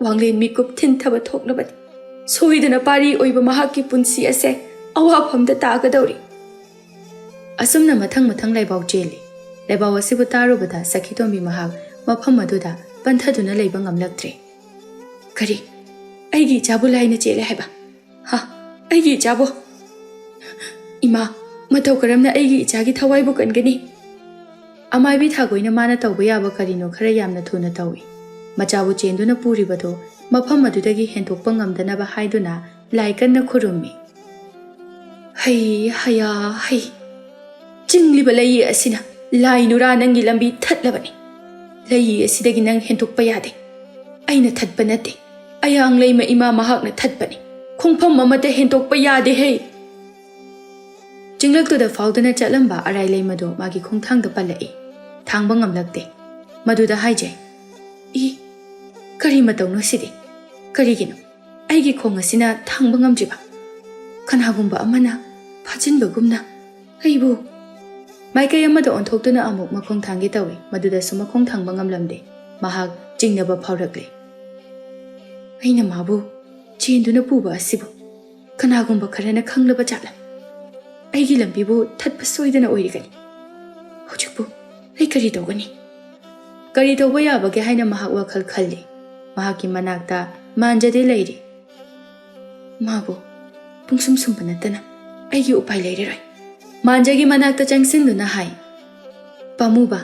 ꯋꯥꯡꯂꯦꯟ ꯃꯤꯀꯨꯞ ꯊꯤꯟꯊꯕ ꯊꯣꯛꯂꯕꯗꯤ ꯁꯣꯏꯗꯅ ꯄꯥꯔꯤ ꯑꯣꯏꯕ ꯃꯍꯥꯛꯀꯤ ꯄꯨꯟꯁꯤ ꯑꯁꯦ ꯑꯋꯥꯐꯝꯗ ꯇꯥꯒꯗꯧꯔꯤ꯫" ꯑꯁꯨꯝꯅ ꯃꯊꯪ ꯃꯊꯪ ꯂꯥꯏꯕꯥꯎ ꯆꯦꯜꯂꯤ꯫ ꯂꯥꯏꯕꯥꯎ ꯑꯁꯤꯕꯨ ꯇꯥꯔꯨꯕꯗ ꯁꯈꯤꯇꯣꯝꯕꯤ ꯃꯍꯥꯛ ꯃꯐꯝ ꯑꯗꯨꯗ ꯄꯟꯊꯗꯨꯅ ꯂꯩꯕ ꯉꯝꯂꯛꯇ꯭ꯔꯦ꯫ "ꯀꯔꯤ? ꯑꯩꯒꯤ ꯏꯆꯥꯕꯨ ꯂꯥꯏꯅ ꯆꯦꯜꯂꯦ ꯍꯥꯏꯕ? ꯍꯥ? ꯑꯩꯒꯤ ꯏꯆꯥꯕꯨ? ꯏꯃꯥ, ꯃꯇꯧ ꯀꯔꯝꯅ ꯑꯩꯒꯤ ꯏꯆꯥꯒꯤ ꯊꯋꯥꯏꯕꯨ ꯀꯟꯒꯅꯤ?" ꯑꯃꯥꯏꯕꯤ ꯊꯥꯒꯣꯏꯅ ꯃꯥꯅ ꯇꯧꯕ ꯌꯥꯕ ꯀꯔꯤꯅꯣ ꯈꯔ ꯌꯥꯝꯅ ꯊꯨꯅ ꯇꯧꯏ꯫ ꯃꯆꯥꯕꯨ ꯆꯦꯟꯗꯨꯅ ꯄꯨꯔꯤꯕꯗꯨ ꯃꯐꯝ ꯑꯗꯨꯗꯒꯤ ꯍꯦꯟꯗꯣꯛꯄ ꯉꯝꯗꯅꯕ ꯍꯥꯏꯗꯨꯅ ꯂꯥꯏ ꯀꯟꯅ ꯈꯨꯔꯨꯝꯃꯤ꯫ "ꯍꯩ, ꯍꯌꯥ, ꯍꯩ꯫ ꯆꯤꯡꯂꯤꯕ ꯂꯩꯌꯤ ꯑꯁꯤꯅ ꯂꯥꯏ ꯅꯨꯔꯥ ꯅꯪꯒꯤ ꯂꯝꯕꯤ ꯊꯠꯂꯕꯅꯤ꯫ ꯂꯩꯌꯤ ꯑꯁꯤꯗꯒꯤ ꯅꯪ ꯍꯦꯟꯗꯣꯛꯄ ꯌꯥꯗꯦ꯫ ꯑꯩꯅ ꯊꯠꯄ ꯅꯠꯇꯦ꯫ ꯑꯌꯥꯡ ꯂꯩꯃ ꯏꯃꯥ ꯃꯍꯥꯛꯅ ꯊꯠꯄꯅꯤ꯫ ꯈꯣꯡꯐꯝ ꯑꯃꯠꯇ ꯍꯦꯟꯗꯣꯛꯄ ꯌꯥꯗꯦ ꯍꯩ꯫" ꯆꯤꯡꯂꯛꯇꯨꯗ ꯐꯥꯎꯗꯨꯅ ꯆꯠꯂꯝꯕ ꯑꯔꯥꯏ ꯂꯩꯃꯗꯣ ꯃꯥꯒꯤ ꯈꯣꯡꯊꯥꯡꯗ ꯄꯜꯂꯛꯏ꯫ ꯊꯥꯡꯕ ꯉꯝꯂꯛꯇꯦ꯫ ꯃꯗꯨꯗ ꯍꯥꯏꯖꯩ, "ꯏ, ꯀꯔꯤ ꯃꯇꯧꯅꯣ ꯁꯤꯗꯤ? ꯀꯔꯤꯒꯤꯅꯣ ꯑꯩꯒꯤ ꯈꯣꯡ ꯑꯁꯤꯅ ꯊꯥꯡꯕ ꯉꯝꯗ꯭ꯔꯤꯕ? ꯀꯅꯥꯒꯨꯝꯕ ꯑꯃꯅ ꯐꯥꯖꯤꯟꯕꯒꯨꯝꯅ ꯑꯩꯕꯨ꯫" ꯃꯥꯏꯀꯩ ꯑꯃꯗ ꯑꯣꯟꯊꯣꯛꯇꯨꯅ ꯑꯃꯨꯛ ꯃꯈꯣꯡ ꯊꯥꯡꯒꯦ ꯇꯧꯏ꯫ ꯃꯗꯨꯗꯁꯨ ꯃꯈꯣꯡ ꯊꯥꯡꯕ ꯉꯝꯂꯝꯗꯦ꯫ ꯃꯍꯥꯛ ꯆꯤꯡꯅꯕ ꯐꯥꯎꯔꯛꯂꯦ꯫ ꯑꯩꯅ ꯃꯥꯕꯨ ꯆꯦꯟꯗꯨꯅ ꯄꯨꯕ ꯑꯁꯤꯕꯨ ꯀꯅꯥꯒꯨꯝꯕ ꯈꯔꯅ ꯈꯪꯂꯕ ꯖꯥꯠꯂ? ꯑꯩꯒꯤ ꯂꯝꯕꯤꯕꯨ ꯊꯠꯄ ꯁꯣꯏꯗꯅ ꯑꯣꯏꯔꯤꯒꯅꯤ꯫ ꯍꯧꯖꯤꯛꯄꯨ ꯑꯩ ꯀꯔꯤ ꯇꯧꯒꯅꯤ? ꯀꯔꯤ ꯇꯧꯕ ꯌꯥꯕꯒꯦ ꯍꯥꯏꯅ ꯃꯍꯥꯛ ꯋꯥꯈꯜ ꯈꯜꯂꯤ꯫ ꯃꯍꯥꯛꯀꯤ ꯃꯅꯥꯛꯇ ꯃꯥꯟꯖꯗꯦ ꯂꯩꯔꯤ꯫ ꯃꯥꯕꯨ ꯄꯨꯡꯁꯨꯝ ꯁꯨꯝꯕ ꯅꯠꯇꯅ ꯑꯩꯒꯤ ꯎꯄꯥꯏ ꯂꯩꯔꯔꯣꯏ꯫ ꯃꯥꯟꯖꯒꯤ ꯃꯅꯥꯛꯇ ꯆꯪꯁꯤꯟꯗꯨꯅ ꯍꯥꯏ, "ꯄꯥꯝꯃꯨꯕ,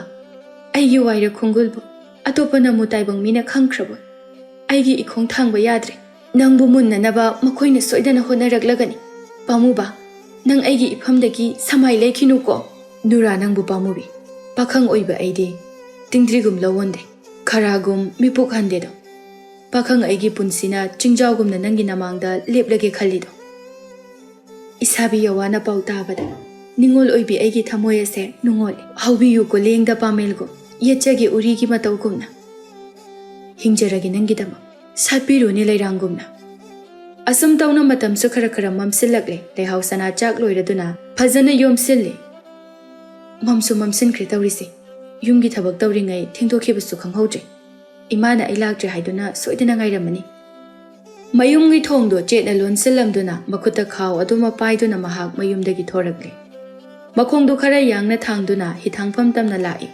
ꯑꯩꯒꯤ ꯋꯥꯏꯔ ꯈꯣꯡꯒꯨꯜꯕꯨ ꯑꯇꯣꯞꯄ ꯅꯃꯨ ꯇꯥꯏꯕꯪ ꯃꯤꯅ ꯈꯪꯈ꯭ꯔꯕ? ꯑꯩꯒꯤ ꯏꯈꯣꯡ ꯊꯥꯡꯕ ꯌꯥꯗ꯭ꯔꯦ꯫ ꯅꯪꯕꯨ ꯃꯨꯟꯅꯅꯕ ꯃꯈꯣꯏꯅ ꯁꯣꯏꯗꯅ ꯍꯣꯠꯅꯔꯛꯂꯒꯅꯤ꯫ ꯄꯥꯝꯃꯨꯕ, ꯅꯪ ꯑꯩꯒꯤ ꯏꯐꯝꯗꯒꯤ ꯁꯃꯥꯏ ꯂꯩꯈꯤꯅꯨꯀꯣ꯫" ꯅꯨꯔꯥ, ꯅꯪꯕꯨ ꯄꯥꯝꯃꯨꯕꯤ, ꯄꯥꯈꯪ ꯑꯣꯏꯕ ꯑꯩꯗꯤ ꯇꯤꯡꯗ꯭ꯔꯤꯒꯨꯝ ꯂꯧꯑꯣꯟꯗꯦ, ꯈꯔꯥꯒꯨꯝ ꯃꯤꯄꯨꯛ ꯍꯟꯗꯦꯗꯣ꯫ ꯄꯥꯈꯪ ꯑꯩꯒꯤ ꯄꯨꯟꯁꯤꯅ ꯆꯤꯡꯖꯥꯎꯒꯨꯝꯅ ꯅꯪꯒꯤ ꯅꯃꯥꯡꯗ ꯂꯦꯞꯂꯒꯦ ꯈꯜꯂꯤꯗꯣ꯫ ꯏꯁꯥꯕꯤ ꯌꯥꯋꯥꯅ ꯄꯥꯎ ꯇꯥꯕꯗ ꯅꯤꯡꯉꯣꯜ ꯑꯣꯏꯕꯤ ꯑꯩꯒꯤ ꯊꯃꯣꯏ ꯑꯁꯦ ꯅꯨꯡꯉꯣꯜꯂꯦ꯫ ꯍꯧꯕꯤꯌꯨꯀꯣ ꯂꯦꯡꯗ ꯄꯥꯃꯦꯜꯒꯨꯝ, ꯌꯦꯠꯆꯒꯦ ꯎꯔꯤꯒꯤ ꯃꯇꯧꯒꯨꯝꯅ꯫ ꯍꯤꯡꯖꯔꯒꯦ ꯅꯪꯒꯤꯗꯃꯛ, ꯁꯥꯠꯄꯤꯔꯨꯅꯦ ꯂꯩꯔꯥꯡꯒꯨꯝꯅ꯫ ꯑꯁꯨꯝ ꯇꯧꯅ ꯃꯇꯝꯁꯨ ꯈꯔ ꯈꯔ ꯃꯝꯁꯤꯜꯂꯛꯂꯦ꯫ ꯂꯩꯍꯥꯎ ꯁꯅꯥ ꯆꯥꯛ ꯂꯣꯏꯔꯗꯨꯅ ꯐꯖꯅ ꯌꯣꯝꯁꯤꯜꯂꯤ꯫ ꯃꯝꯁꯨ ꯃꯝꯁꯤꯟꯈ꯭ꯔꯦ ꯇꯧꯔꯤꯁꯦ꯫ ꯌꯨꯝꯒꯤ ꯊꯕꯛ ꯇꯧꯔꯤꯉꯩ ꯊꯦꯡꯗꯣꯛꯈꯤꯕꯁꯨ ꯈꯪꯍꯧꯗ꯭ꯔꯦ꯫ ꯏꯃꯥꯅ ꯑꯩ ꯂꯥꯛꯇ꯭ꯔꯦ ꯍꯥꯏꯗꯨꯅ ꯁꯣꯏꯗꯅ ꯉꯥꯏꯔꯝꯃꯅꯤ꯫ ꯃꯌꯨꯝꯒꯤ ꯊꯣꯡꯗꯣ ꯆꯦꯠꯅ ꯂꯣꯟꯁꯤꯜꯂꯝꯗꯨꯅ ꯃꯈꯨꯠꯇ ꯈꯥꯎ ꯑꯗꯨꯃ ꯄꯥꯏꯗꯨꯅ ꯃꯍꯥꯛ ꯃꯌꯨꯝꯗꯒꯤ ꯊꯣꯔꯛꯂꯦ꯫ ꯃꯈꯣꯡꯗꯨ ꯈꯔ ꯌꯥꯡꯅ ꯊꯥꯡꯗꯨꯅ ꯍꯤꯊꯥꯡꯐꯝ ꯇꯝꯅ ꯂꯥꯛꯏ꯫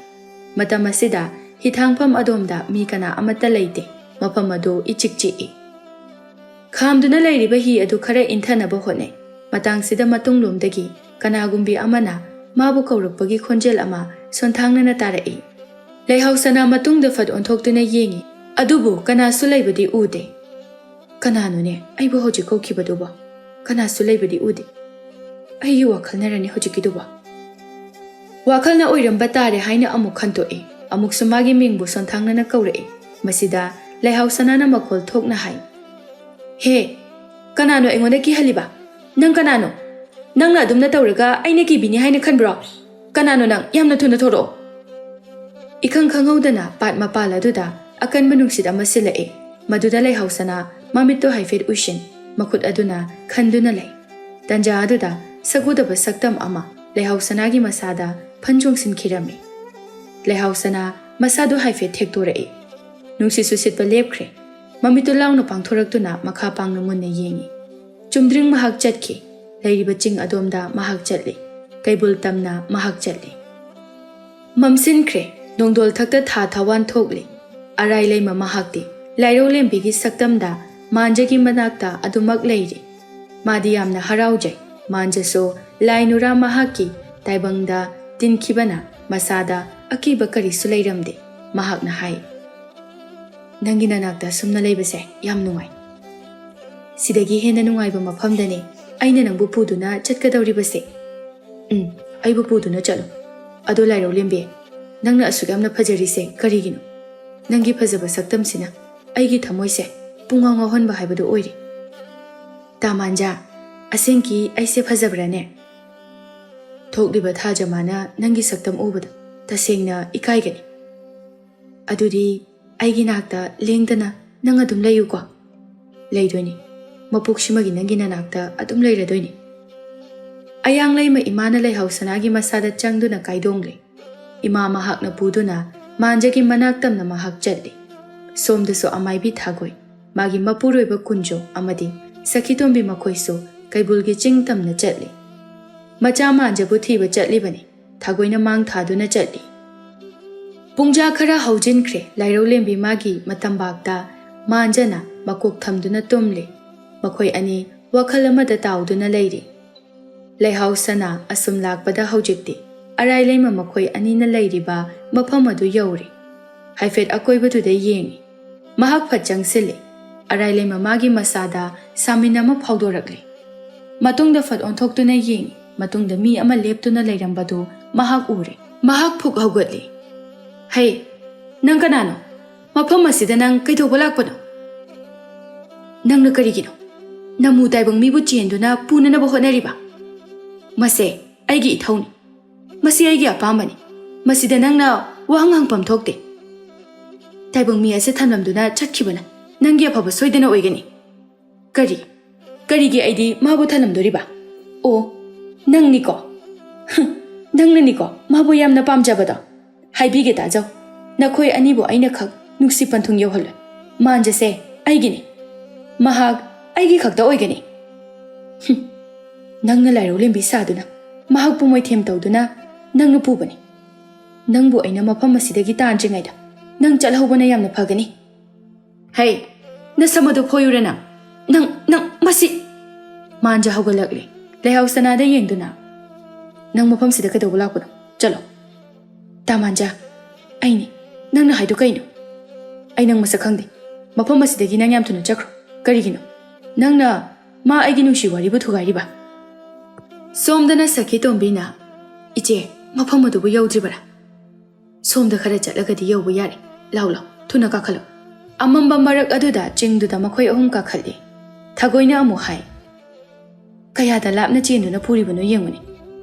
ꯃꯇꯝ ꯑꯁꯤꯗ ꯍꯤꯊꯥꯡꯐꯝ ꯑꯗꯣꯝꯗ ꯃꯤ ꯀꯅꯥ ꯑꯃꯠꯇ ꯂꯩꯇꯦ꯫ ꯃꯐꯝ ꯑꯗꯨ ꯏꯆꯤꯛ ꯆꯤꯛꯏ꯫ ꯈꯥꯝꯗꯨꯅ ꯂꯩꯔꯤꯕ ꯍꯤ ꯑꯗꯨ ꯈꯔ ꯏꯟꯊꯅꯕ ꯍꯣꯠꯅꯩ꯫ ꯃꯇꯥꯡꯁꯤꯗ ꯃꯇꯨꯡꯂꯣꯝꯗꯒꯤ ꯀꯅꯥꯒꯨꯝꯕꯤ ꯑꯃꯅ ꯃꯥꯕꯨ ꯀꯧꯔꯛꯄꯒꯤ ꯈꯣꯟꯖꯦꯜ ꯑꯃ ꯁꯣꯟꯊꯥꯡꯅꯅ ꯇꯥꯔꯛꯏ꯫ ꯂꯩꯍꯥꯎ ꯁꯅꯥ ꯃꯇꯨꯡꯗ ꯐꯠ ꯑꯣꯟꯊꯣꯛꯇꯨꯅ ꯌꯦꯡꯏ, ꯑꯗꯨꯕꯨ ꯀꯅꯥꯁꯨ ꯂꯩꯕꯗꯤ ꯎꯗꯦ꯫ "ꯀꯅꯥꯅꯣꯅꯦ ꯑꯩꯕꯨ ꯍꯧꯖꯤꯛ ꯀꯧꯈꯤꯕꯗꯨꯕꯣ? ꯀꯅꯥꯁꯨ ꯂꯩꯕꯗꯤ ꯎꯗꯦ꯫ ꯑꯩꯒꯤ ꯋꯥꯈꯜꯅꯔꯅꯤ ꯍꯧꯖꯤꯛꯀꯤꯗꯨꯕꯣ?" ꯋꯥꯈꯜꯅ ꯑꯣꯏꯔꯝꯕ ꯇꯥꯔꯦ ꯍꯥꯏꯅ ꯑꯃꯨꯛ ꯈꯟꯇꯣꯛꯏ꯫ ꯑꯃꯨꯛꯁꯨ ꯃꯥꯒꯤ ꯃꯤꯡꯕꯨ ꯁꯣꯟꯊꯥꯡꯅꯅ ꯀꯧꯔꯛꯏ꯫ ꯃꯁꯤꯗ ꯂꯩꯍꯥꯎ ꯁꯅꯥꯅ ꯃꯈꯣꯜ ꯊꯣꯛꯅ ꯍꯥꯏ, "ꯍꯦ, ꯀꯅꯥꯅꯣ ꯑꯩꯉꯣꯟꯗ ꯀꯤꯍꯜꯂꯤꯕ? ꯅꯪ ꯀꯅꯥꯅꯣ? ꯅꯪꯅ ꯑꯗꯨꯝꯅ ꯇꯧꯔꯒ ꯑꯩꯅ ꯀꯤꯕꯤꯅꯤ ꯍꯥꯏꯅ ꯈꯟꯕ꯭ꯔꯣ? ꯀꯅꯥꯅꯣ ꯅꯪ? ꯌꯥꯝꯅ ꯊꯨꯅ ꯊꯣꯔꯛꯑꯣ!" ꯏꯈꯪ ꯈꯪꯍꯧꯗꯅ ꯄꯥꯠ ꯃꯄꯥꯜ ꯑꯗꯨꯗ ꯑꯀꯟꯕ ꯅꯨꯡꯁꯤꯠ ꯑꯃ ꯁꯤꯜꯂꯛꯏ꯫ ꯃꯗꯨꯗ ꯂꯩꯍꯥꯎ ꯁꯅꯥ ꯃꯃꯤꯠꯇꯣ ꯍꯥꯏꯐꯦꯠ ꯎꯏꯁꯤꯟ, ꯃꯈꯨꯠ ꯑꯗꯨꯅ ꯈꯟꯗꯨꯅ ꯂꯩ꯫ ꯇꯟꯖꯥ ꯑꯗꯨꯗ ꯁꯛꯎꯗꯕ ꯁꯛꯇꯝ ꯑꯃ ꯂꯩꯍꯥꯎ ꯁꯅꯥꯒꯤ ꯃꯁꯥꯗ ꯐꯟ ꯆꯣꯡꯁꯤꯟꯈꯤꯔꯝꯃꯤ꯫ ꯂꯩꯍꯥꯎ ꯁꯅꯥ ꯃꯁꯥꯗꯨ ꯍꯥꯏꯐꯦꯠ ꯊꯦꯛꯇꯣꯔꯛꯏ꯫ ꯅꯨꯡꯁꯤꯠꯁꯨ ꯁꯤꯠꯄ ꯂꯦꯞꯈ꯭ꯔꯦ꯫ ꯃꯃꯤꯠꯇꯨ ꯂꯥꯎꯅ ꯄꯥꯡꯊꯣꯔꯛꯇꯨꯅ ꯃꯈꯥ ꯄꯥꯡꯅ ꯃꯨꯟꯅ ꯌꯦꯡꯏ꯫ ꯆꯨꯝꯗ꯭ꯔꯤꯡ ꯃꯍꯥꯛ ꯆꯠꯈꯤ꯫ ꯂꯩꯔꯤꯕ ꯆꯤꯡ ꯑꯗꯣꯝꯗ ꯃꯍꯥꯛ ꯆꯠꯂꯤ꯫ ꯀꯩꯕꯨꯜ ꯇꯝꯅ ꯃꯍꯥꯛ ꯆꯠꯂꯤ꯫ ꯃꯝꯁꯤꯟꯈ꯭ꯔꯦ꯫ ꯅꯣꯡꯗꯣꯜ ꯊꯛꯇ ꯊꯥ ꯊꯋꯥꯟ ꯊꯣꯛꯂꯤ꯫ ꯑꯔꯥꯏ ꯂꯩꯃ ꯃꯍꯥꯛꯇꯤ ꯂꯥꯏꯔꯧꯂꯦꯝꯕꯤꯒꯤ ꯁꯛꯇꯝꯗ ꯃꯥꯟꯖꯒꯤ ꯃꯅꯥꯛꯇ ꯑꯗꯨꯃꯛ ꯂꯩꯔꯤ꯫ ꯃꯥꯗꯤ ꯌꯥꯝꯅ ꯍꯔꯥꯎꯖꯩ꯫ ꯃꯥꯟꯖꯁꯨ ꯂꯥꯏ ꯅꯨꯔꯥ ꯃꯍꯥꯛꯀꯤ ꯇꯥꯏꯕꯪꯗ ꯇꯤꯟꯈꯤꯕꯅ ꯃꯁꯥꯗ ꯑꯀꯤꯕ ꯀꯔꯤꯁꯨ ꯂꯩꯔꯝꯗꯦ꯫ ꯃꯍꯥꯛꯅ ꯍꯥꯏ, "ꯅꯪꯒꯤ ꯅꯅꯥꯛꯇ ꯁꯨꯝꯅ ꯂꯩꯕꯁꯦ ꯌꯥꯝ ꯅꯨꯡꯉꯥꯏ꯫ ꯁꯤꯗꯒꯤ ꯍꯦꯟꯅ ꯅꯨꯡꯉꯥꯏꯕ ꯃꯐꯝꯗꯅꯦ ꯑꯩꯅ ꯅꯪꯕꯨ ꯄꯨꯗꯨꯅ ꯆꯠꯀꯗꯧꯔꯤꯕꯁꯦ꯫ ꯎꯝ, ꯑꯩꯕꯨ ꯄꯨꯗꯨꯅ ꯆꯠꯂꯨ꯫ ꯑꯗꯣ ꯂꯥꯏꯔꯧꯂꯦꯝꯕꯤ, ꯅꯪꯅ ꯑꯁꯨꯛ ꯌꯥꯝꯅ ꯐꯖꯔꯤꯁꯦ ꯀꯔꯤꯒꯤꯅꯣ? ꯅꯪꯒꯤ ꯐꯖꯕ ꯁꯛꯇꯝꯁꯤꯅ ꯑꯩꯒꯤ ꯊꯃꯣꯏꯁꯦ ꯄꯨꯡꯉꯥꯎ ꯉꯥꯎꯍꯟꯕ ꯍꯥꯏꯕꯗꯨ ꯑꯣꯏꯔꯦ꯫ ꯇꯥꯃꯥꯟꯖꯥ, ꯑꯁꯦꯡꯀꯤ ꯑꯩꯁꯦ ꯐꯖꯕ꯭ꯔꯥꯅꯦ? ꯊꯣꯛꯂꯤꯕ ꯊꯥꯖꯃꯥꯅ ꯅꯪꯒꯤ ꯁꯛꯇꯝ ꯎꯕꯗ ꯇꯁꯦꯡꯅ ꯏꯀꯥꯏꯒꯅꯤ꯫ ꯑꯗꯨꯗꯤ ꯑꯩꯒꯤ ꯅꯥꯛꯇ ꯂꯦꯡꯗꯅ ꯅꯪ ꯑꯗꯨꯝ ꯂꯩꯌꯨꯀꯣ꯫" "ꯂꯩꯗꯣꯏꯅꯤ꯫ ꯃꯄꯣꯛꯁꯤꯃꯒꯤ ꯅꯪꯒꯤ ꯅꯅꯥꯛꯇ ꯑꯗꯨꯝ ꯂꯩꯔꯗꯣꯏꯅꯤ꯫" ꯑꯌꯥꯡ ꯂꯩꯃ ꯏꯃꯥꯅ ꯂꯩꯍꯥꯎ ꯁꯅꯥꯒꯤ ꯃꯁꯥꯗ ꯆꯪꯗꯨꯅ ꯀꯥꯏꯗꯣꯡꯂꯦ꯫ ꯏꯃꯥ ꯃꯍꯥꯛꯅ ꯄꯨꯗꯨꯅ ꯃꯥꯟꯖꯒꯤ ꯃꯅꯥꯛ ꯇꯝꯅ ꯃꯍꯥꯛ ꯆꯠꯂꯤ꯫ ꯁꯣꯝꯗꯁꯨ ꯑꯃꯥꯏꯕꯤ ꯊꯥꯒꯣꯏ, ꯃꯥꯒꯤ ꯃꯄꯨꯔꯣꯏꯕ ꯀꯨꯟꯖꯣ ꯑꯃꯗꯤ ꯁꯈꯤꯇꯣꯝꯕꯤ ꯃꯈꯣꯏꯁꯨ ꯀꯩꯕꯨꯜꯒꯤ ꯆꯤꯡ ꯇꯝꯅ ꯆꯠꯂꯤ꯫ ꯃꯆꯥ ꯃꯥꯟꯖꯕꯨ ꯊꯤꯕ ꯆꯠꯂꯤꯕꯅꯤ꯫ ꯊꯥꯒꯣꯏꯅ ꯃꯥꯡ ꯊꯥꯗꯨꯅ ꯆꯠꯂꯤ꯫ ꯄꯨꯡꯖꯥ ꯈꯔ ꯍꯧꯖꯤꯟꯈ꯭ꯔꯦ꯫ ꯂꯥꯏꯔꯧꯂꯦꯝꯕꯤ ꯃꯥꯒꯤ ꯃꯇꯝꯕꯥꯛꯇ ꯃꯥꯟꯖꯅ ꯃꯀꯣꯛ ꯊꯝꯗꯨꯅ ꯇꯨꯝꯂꯤ꯫ ꯃꯈꯣꯏ ꯑꯅꯤ ꯋꯥꯈꯜ ꯑꯃꯗ ꯇꯥꯎꯗꯨꯅ ꯂꯩꯔꯤ꯫ ꯂꯩꯍꯥꯎ ꯁꯅꯥ ꯑꯁꯨꯝ ꯂꯥꯛꯄꯗ ꯍꯧꯖꯤꯛꯇꯤ ꯑꯔꯥꯏ ꯂꯩꯃ ꯃꯈꯣꯏ ꯑꯅꯤꯅ ꯂꯩꯔꯤꯕ ꯃꯐꯝ ꯑꯗꯨ ꯌꯧꯔꯦ꯫ ꯍꯥꯏꯐꯦꯠ ꯑꯀꯣꯏꯕꯗꯨꯗ ꯌꯦꯡꯉꯤ꯫ ꯃꯍꯥꯛ ꯐꯠ ꯆꯪꯁꯤꯜꯂꯤ꯫ ꯑꯔꯥꯏ ꯂꯩꯃ ꯃꯥꯒꯤ ꯃꯁꯥꯗ ꯁꯥꯃꯤꯟ ꯑꯃ ꯐꯥꯎꯗꯣꯔꯛꯂꯤ꯫ ꯃꯇꯨꯡꯗ ꯐꯠ ꯑꯣꯟꯊꯣꯛꯇꯨꯅ ꯌꯦꯡꯉꯤ꯫ ꯃꯇꯨꯡꯗ ꯃꯤ ꯑꯃ ꯂꯦꯞꯇꯨꯅ ꯂꯩꯔꯝꯕꯗꯨ ꯃꯍꯥꯛ ꯎꯔꯦ꯫ ꯃꯍꯥꯛ ꯐꯨꯛ ꯍꯧꯒꯠꯂꯤ꯫ "ꯍꯦ, ꯅꯪ ꯀꯅꯥꯅꯣ? ꯃꯐꯝ ꯑꯁꯤꯗ ꯅꯪ ꯀꯩꯗꯧꯕ ꯂꯥꯛꯄꯅꯣ?" "ꯅꯪꯅ ꯀꯔꯤꯒꯤꯅꯣ ꯅꯃꯨ ꯇꯥꯏꯕꯪ ꯃꯤꯕꯨ ꯆꯦꯟꯗꯨꯅ ꯄꯨꯅꯅꯕ ꯍꯣꯠꯅꯔꯤꯕ? ꯃꯁꯦ ꯑꯩꯒꯤ ꯏꯊꯧꯅꯤ꯫ ꯃꯁꯤ ꯑꯩꯒꯤ ꯑꯄꯥꯝꯕꯅꯤ꯫ ꯃꯁꯤꯗ ꯅꯪꯅ ꯋꯥꯍꯪ ꯍꯪꯐꯝ ꯊꯣꯛꯇꯦ꯫ ꯇꯥꯏꯕꯪ ꯃꯤ ꯑꯁꯤ ꯊꯝꯂꯝꯗꯨꯅ ꯆꯠꯈꯤꯕꯅ ꯅꯪꯒꯤ ꯑꯐꯕ ꯁꯣꯏꯗꯅ ꯑꯣꯏꯒꯅꯤ꯫" "ꯀꯔꯤ? ꯀꯔꯤꯒꯤ ꯑꯩꯗꯤ ꯃꯥꯕꯨ ꯊꯜꯂꯝꯗꯣꯔꯤꯕ? ꯑꯣ, ꯅꯪꯅꯤꯀꯣ? ꯍꯨꯝ, ꯅꯪꯅꯅꯤꯀꯣ ꯃꯥꯕꯨ ꯌꯥꯝꯅ ꯄꯥꯝꯖꯕꯗꯣ? ꯍꯥꯏꯕꯤꯒꯦ ꯇꯥꯖꯧ, ꯅꯈꯣꯏ ꯑꯅꯤꯕꯨ ꯑꯩꯅ ꯈꯛ ꯅꯨꯡꯁꯤ ꯄꯟꯊꯨꯡ ꯌꯧꯍꯜꯂꯣꯏ꯫ ꯃꯥꯟꯖꯁꯦ ꯑꯩꯒꯤꯅꯤ꯫ ꯃꯍꯥꯛ ꯑꯩꯒꯤ ꯈꯛꯇ ꯑꯣꯏꯒꯅꯤ꯫ ꯍꯨꯝ꯫ ꯅꯪꯅ ꯂꯥꯏꯔꯧꯂꯦꯝꯕꯤ ꯁꯥꯗꯨꯅ, ꯃꯍꯥꯛꯄꯨ ꯃꯣꯏꯊꯦꯝ ꯇꯧꯗꯨꯅ ꯅꯪꯅ ꯄꯨꯕꯅꯤ꯫ ꯅꯪꯕꯨ ꯑꯩꯅ ꯃꯐꯝ ꯑꯁꯤꯗꯒꯤ ꯇꯥꯟꯗ꯭ꯔꯤꯉꯩꯗ ꯅꯪ ꯆꯠꯍꯧꯕꯅ ꯌꯥꯝꯅ ꯐꯒꯅꯤ꯫ ꯍꯩ, ꯅꯁꯝ ꯑꯗꯨ ꯐꯣꯏꯌꯨꯔ ꯅꯪ? ꯅꯪ, ꯅꯪ, ꯃꯁꯤ! ꯃꯥꯟꯖ ꯍꯧꯒꯠꯂꯛꯂꯦ꯫ ꯂꯩꯍꯥꯎ ꯁꯅꯥꯗ ꯌꯦꯡꯗꯨꯅ, "ꯅꯪ ꯃꯐꯝꯁꯤꯗ ꯀꯩꯗꯧꯕ ꯂꯥꯛꯄꯅꯣ? ꯆꯠꯂꯣ!" "ꯇꯥ ꯃꯥꯟꯖ, ꯑꯩꯅꯤ꯫ ꯅꯪꯅ ꯍꯥꯏꯗꯣ ꯀꯩꯅꯣ? ꯑꯩ ꯅꯪ ꯃꯁꯛ ꯈꯪꯗꯦ꯫ ꯃꯐꯝ ꯑꯁꯤꯗꯒꯤ ꯅꯪ ꯌꯥꯝ ꯊꯨꯅ ꯆꯠꯈ꯭ꯔꯣ꯫ ꯀꯔꯤꯒꯤꯅꯣ? ꯅꯪꯅ ꯃꯥ ꯑꯩꯒꯤ ꯅꯨꯡꯁꯤ ꯋꯥꯔꯤꯕꯨ ꯊꯨꯒꯥꯏꯔꯤꯕ?" ꯁꯣꯝꯗꯅ ꯁꯈꯤ ꯇꯣꯝꯕꯤꯅ, "ꯏꯆꯦ, ꯃꯐꯝ ꯑꯗꯨꯕꯨ ꯌꯧꯗ꯭ꯔꯤꯕꯔꯥ? ꯁꯣꯝꯗ ꯈꯔ ꯆꯠꯂꯒꯗꯤ ꯌꯧꯕ ꯌꯥꯔꯦ꯫ ꯂꯥꯎ, ꯂꯥꯎ, ꯊꯨꯅ ꯀꯥꯈꯠꯂꯣ꯫" ꯑꯃꯝꯕ ꯃꯔꯛ ꯑꯗꯨꯗ ꯆꯤꯡꯗꯨꯗ ꯃꯈꯣꯏ ꯑꯍꯨꯝ ꯀꯥꯈꯠꯂꯤ꯫ ꯊꯥꯒꯣꯏꯅ ꯑꯃꯨꯛ ꯍꯥꯏ, "ꯀꯌꯥꯗ ꯂꯥꯞꯅ ꯆꯦꯟꯗꯨꯅ ꯄꯨꯔꯤꯕꯅꯣ ꯌꯦꯡꯉꯨꯅꯦ꯫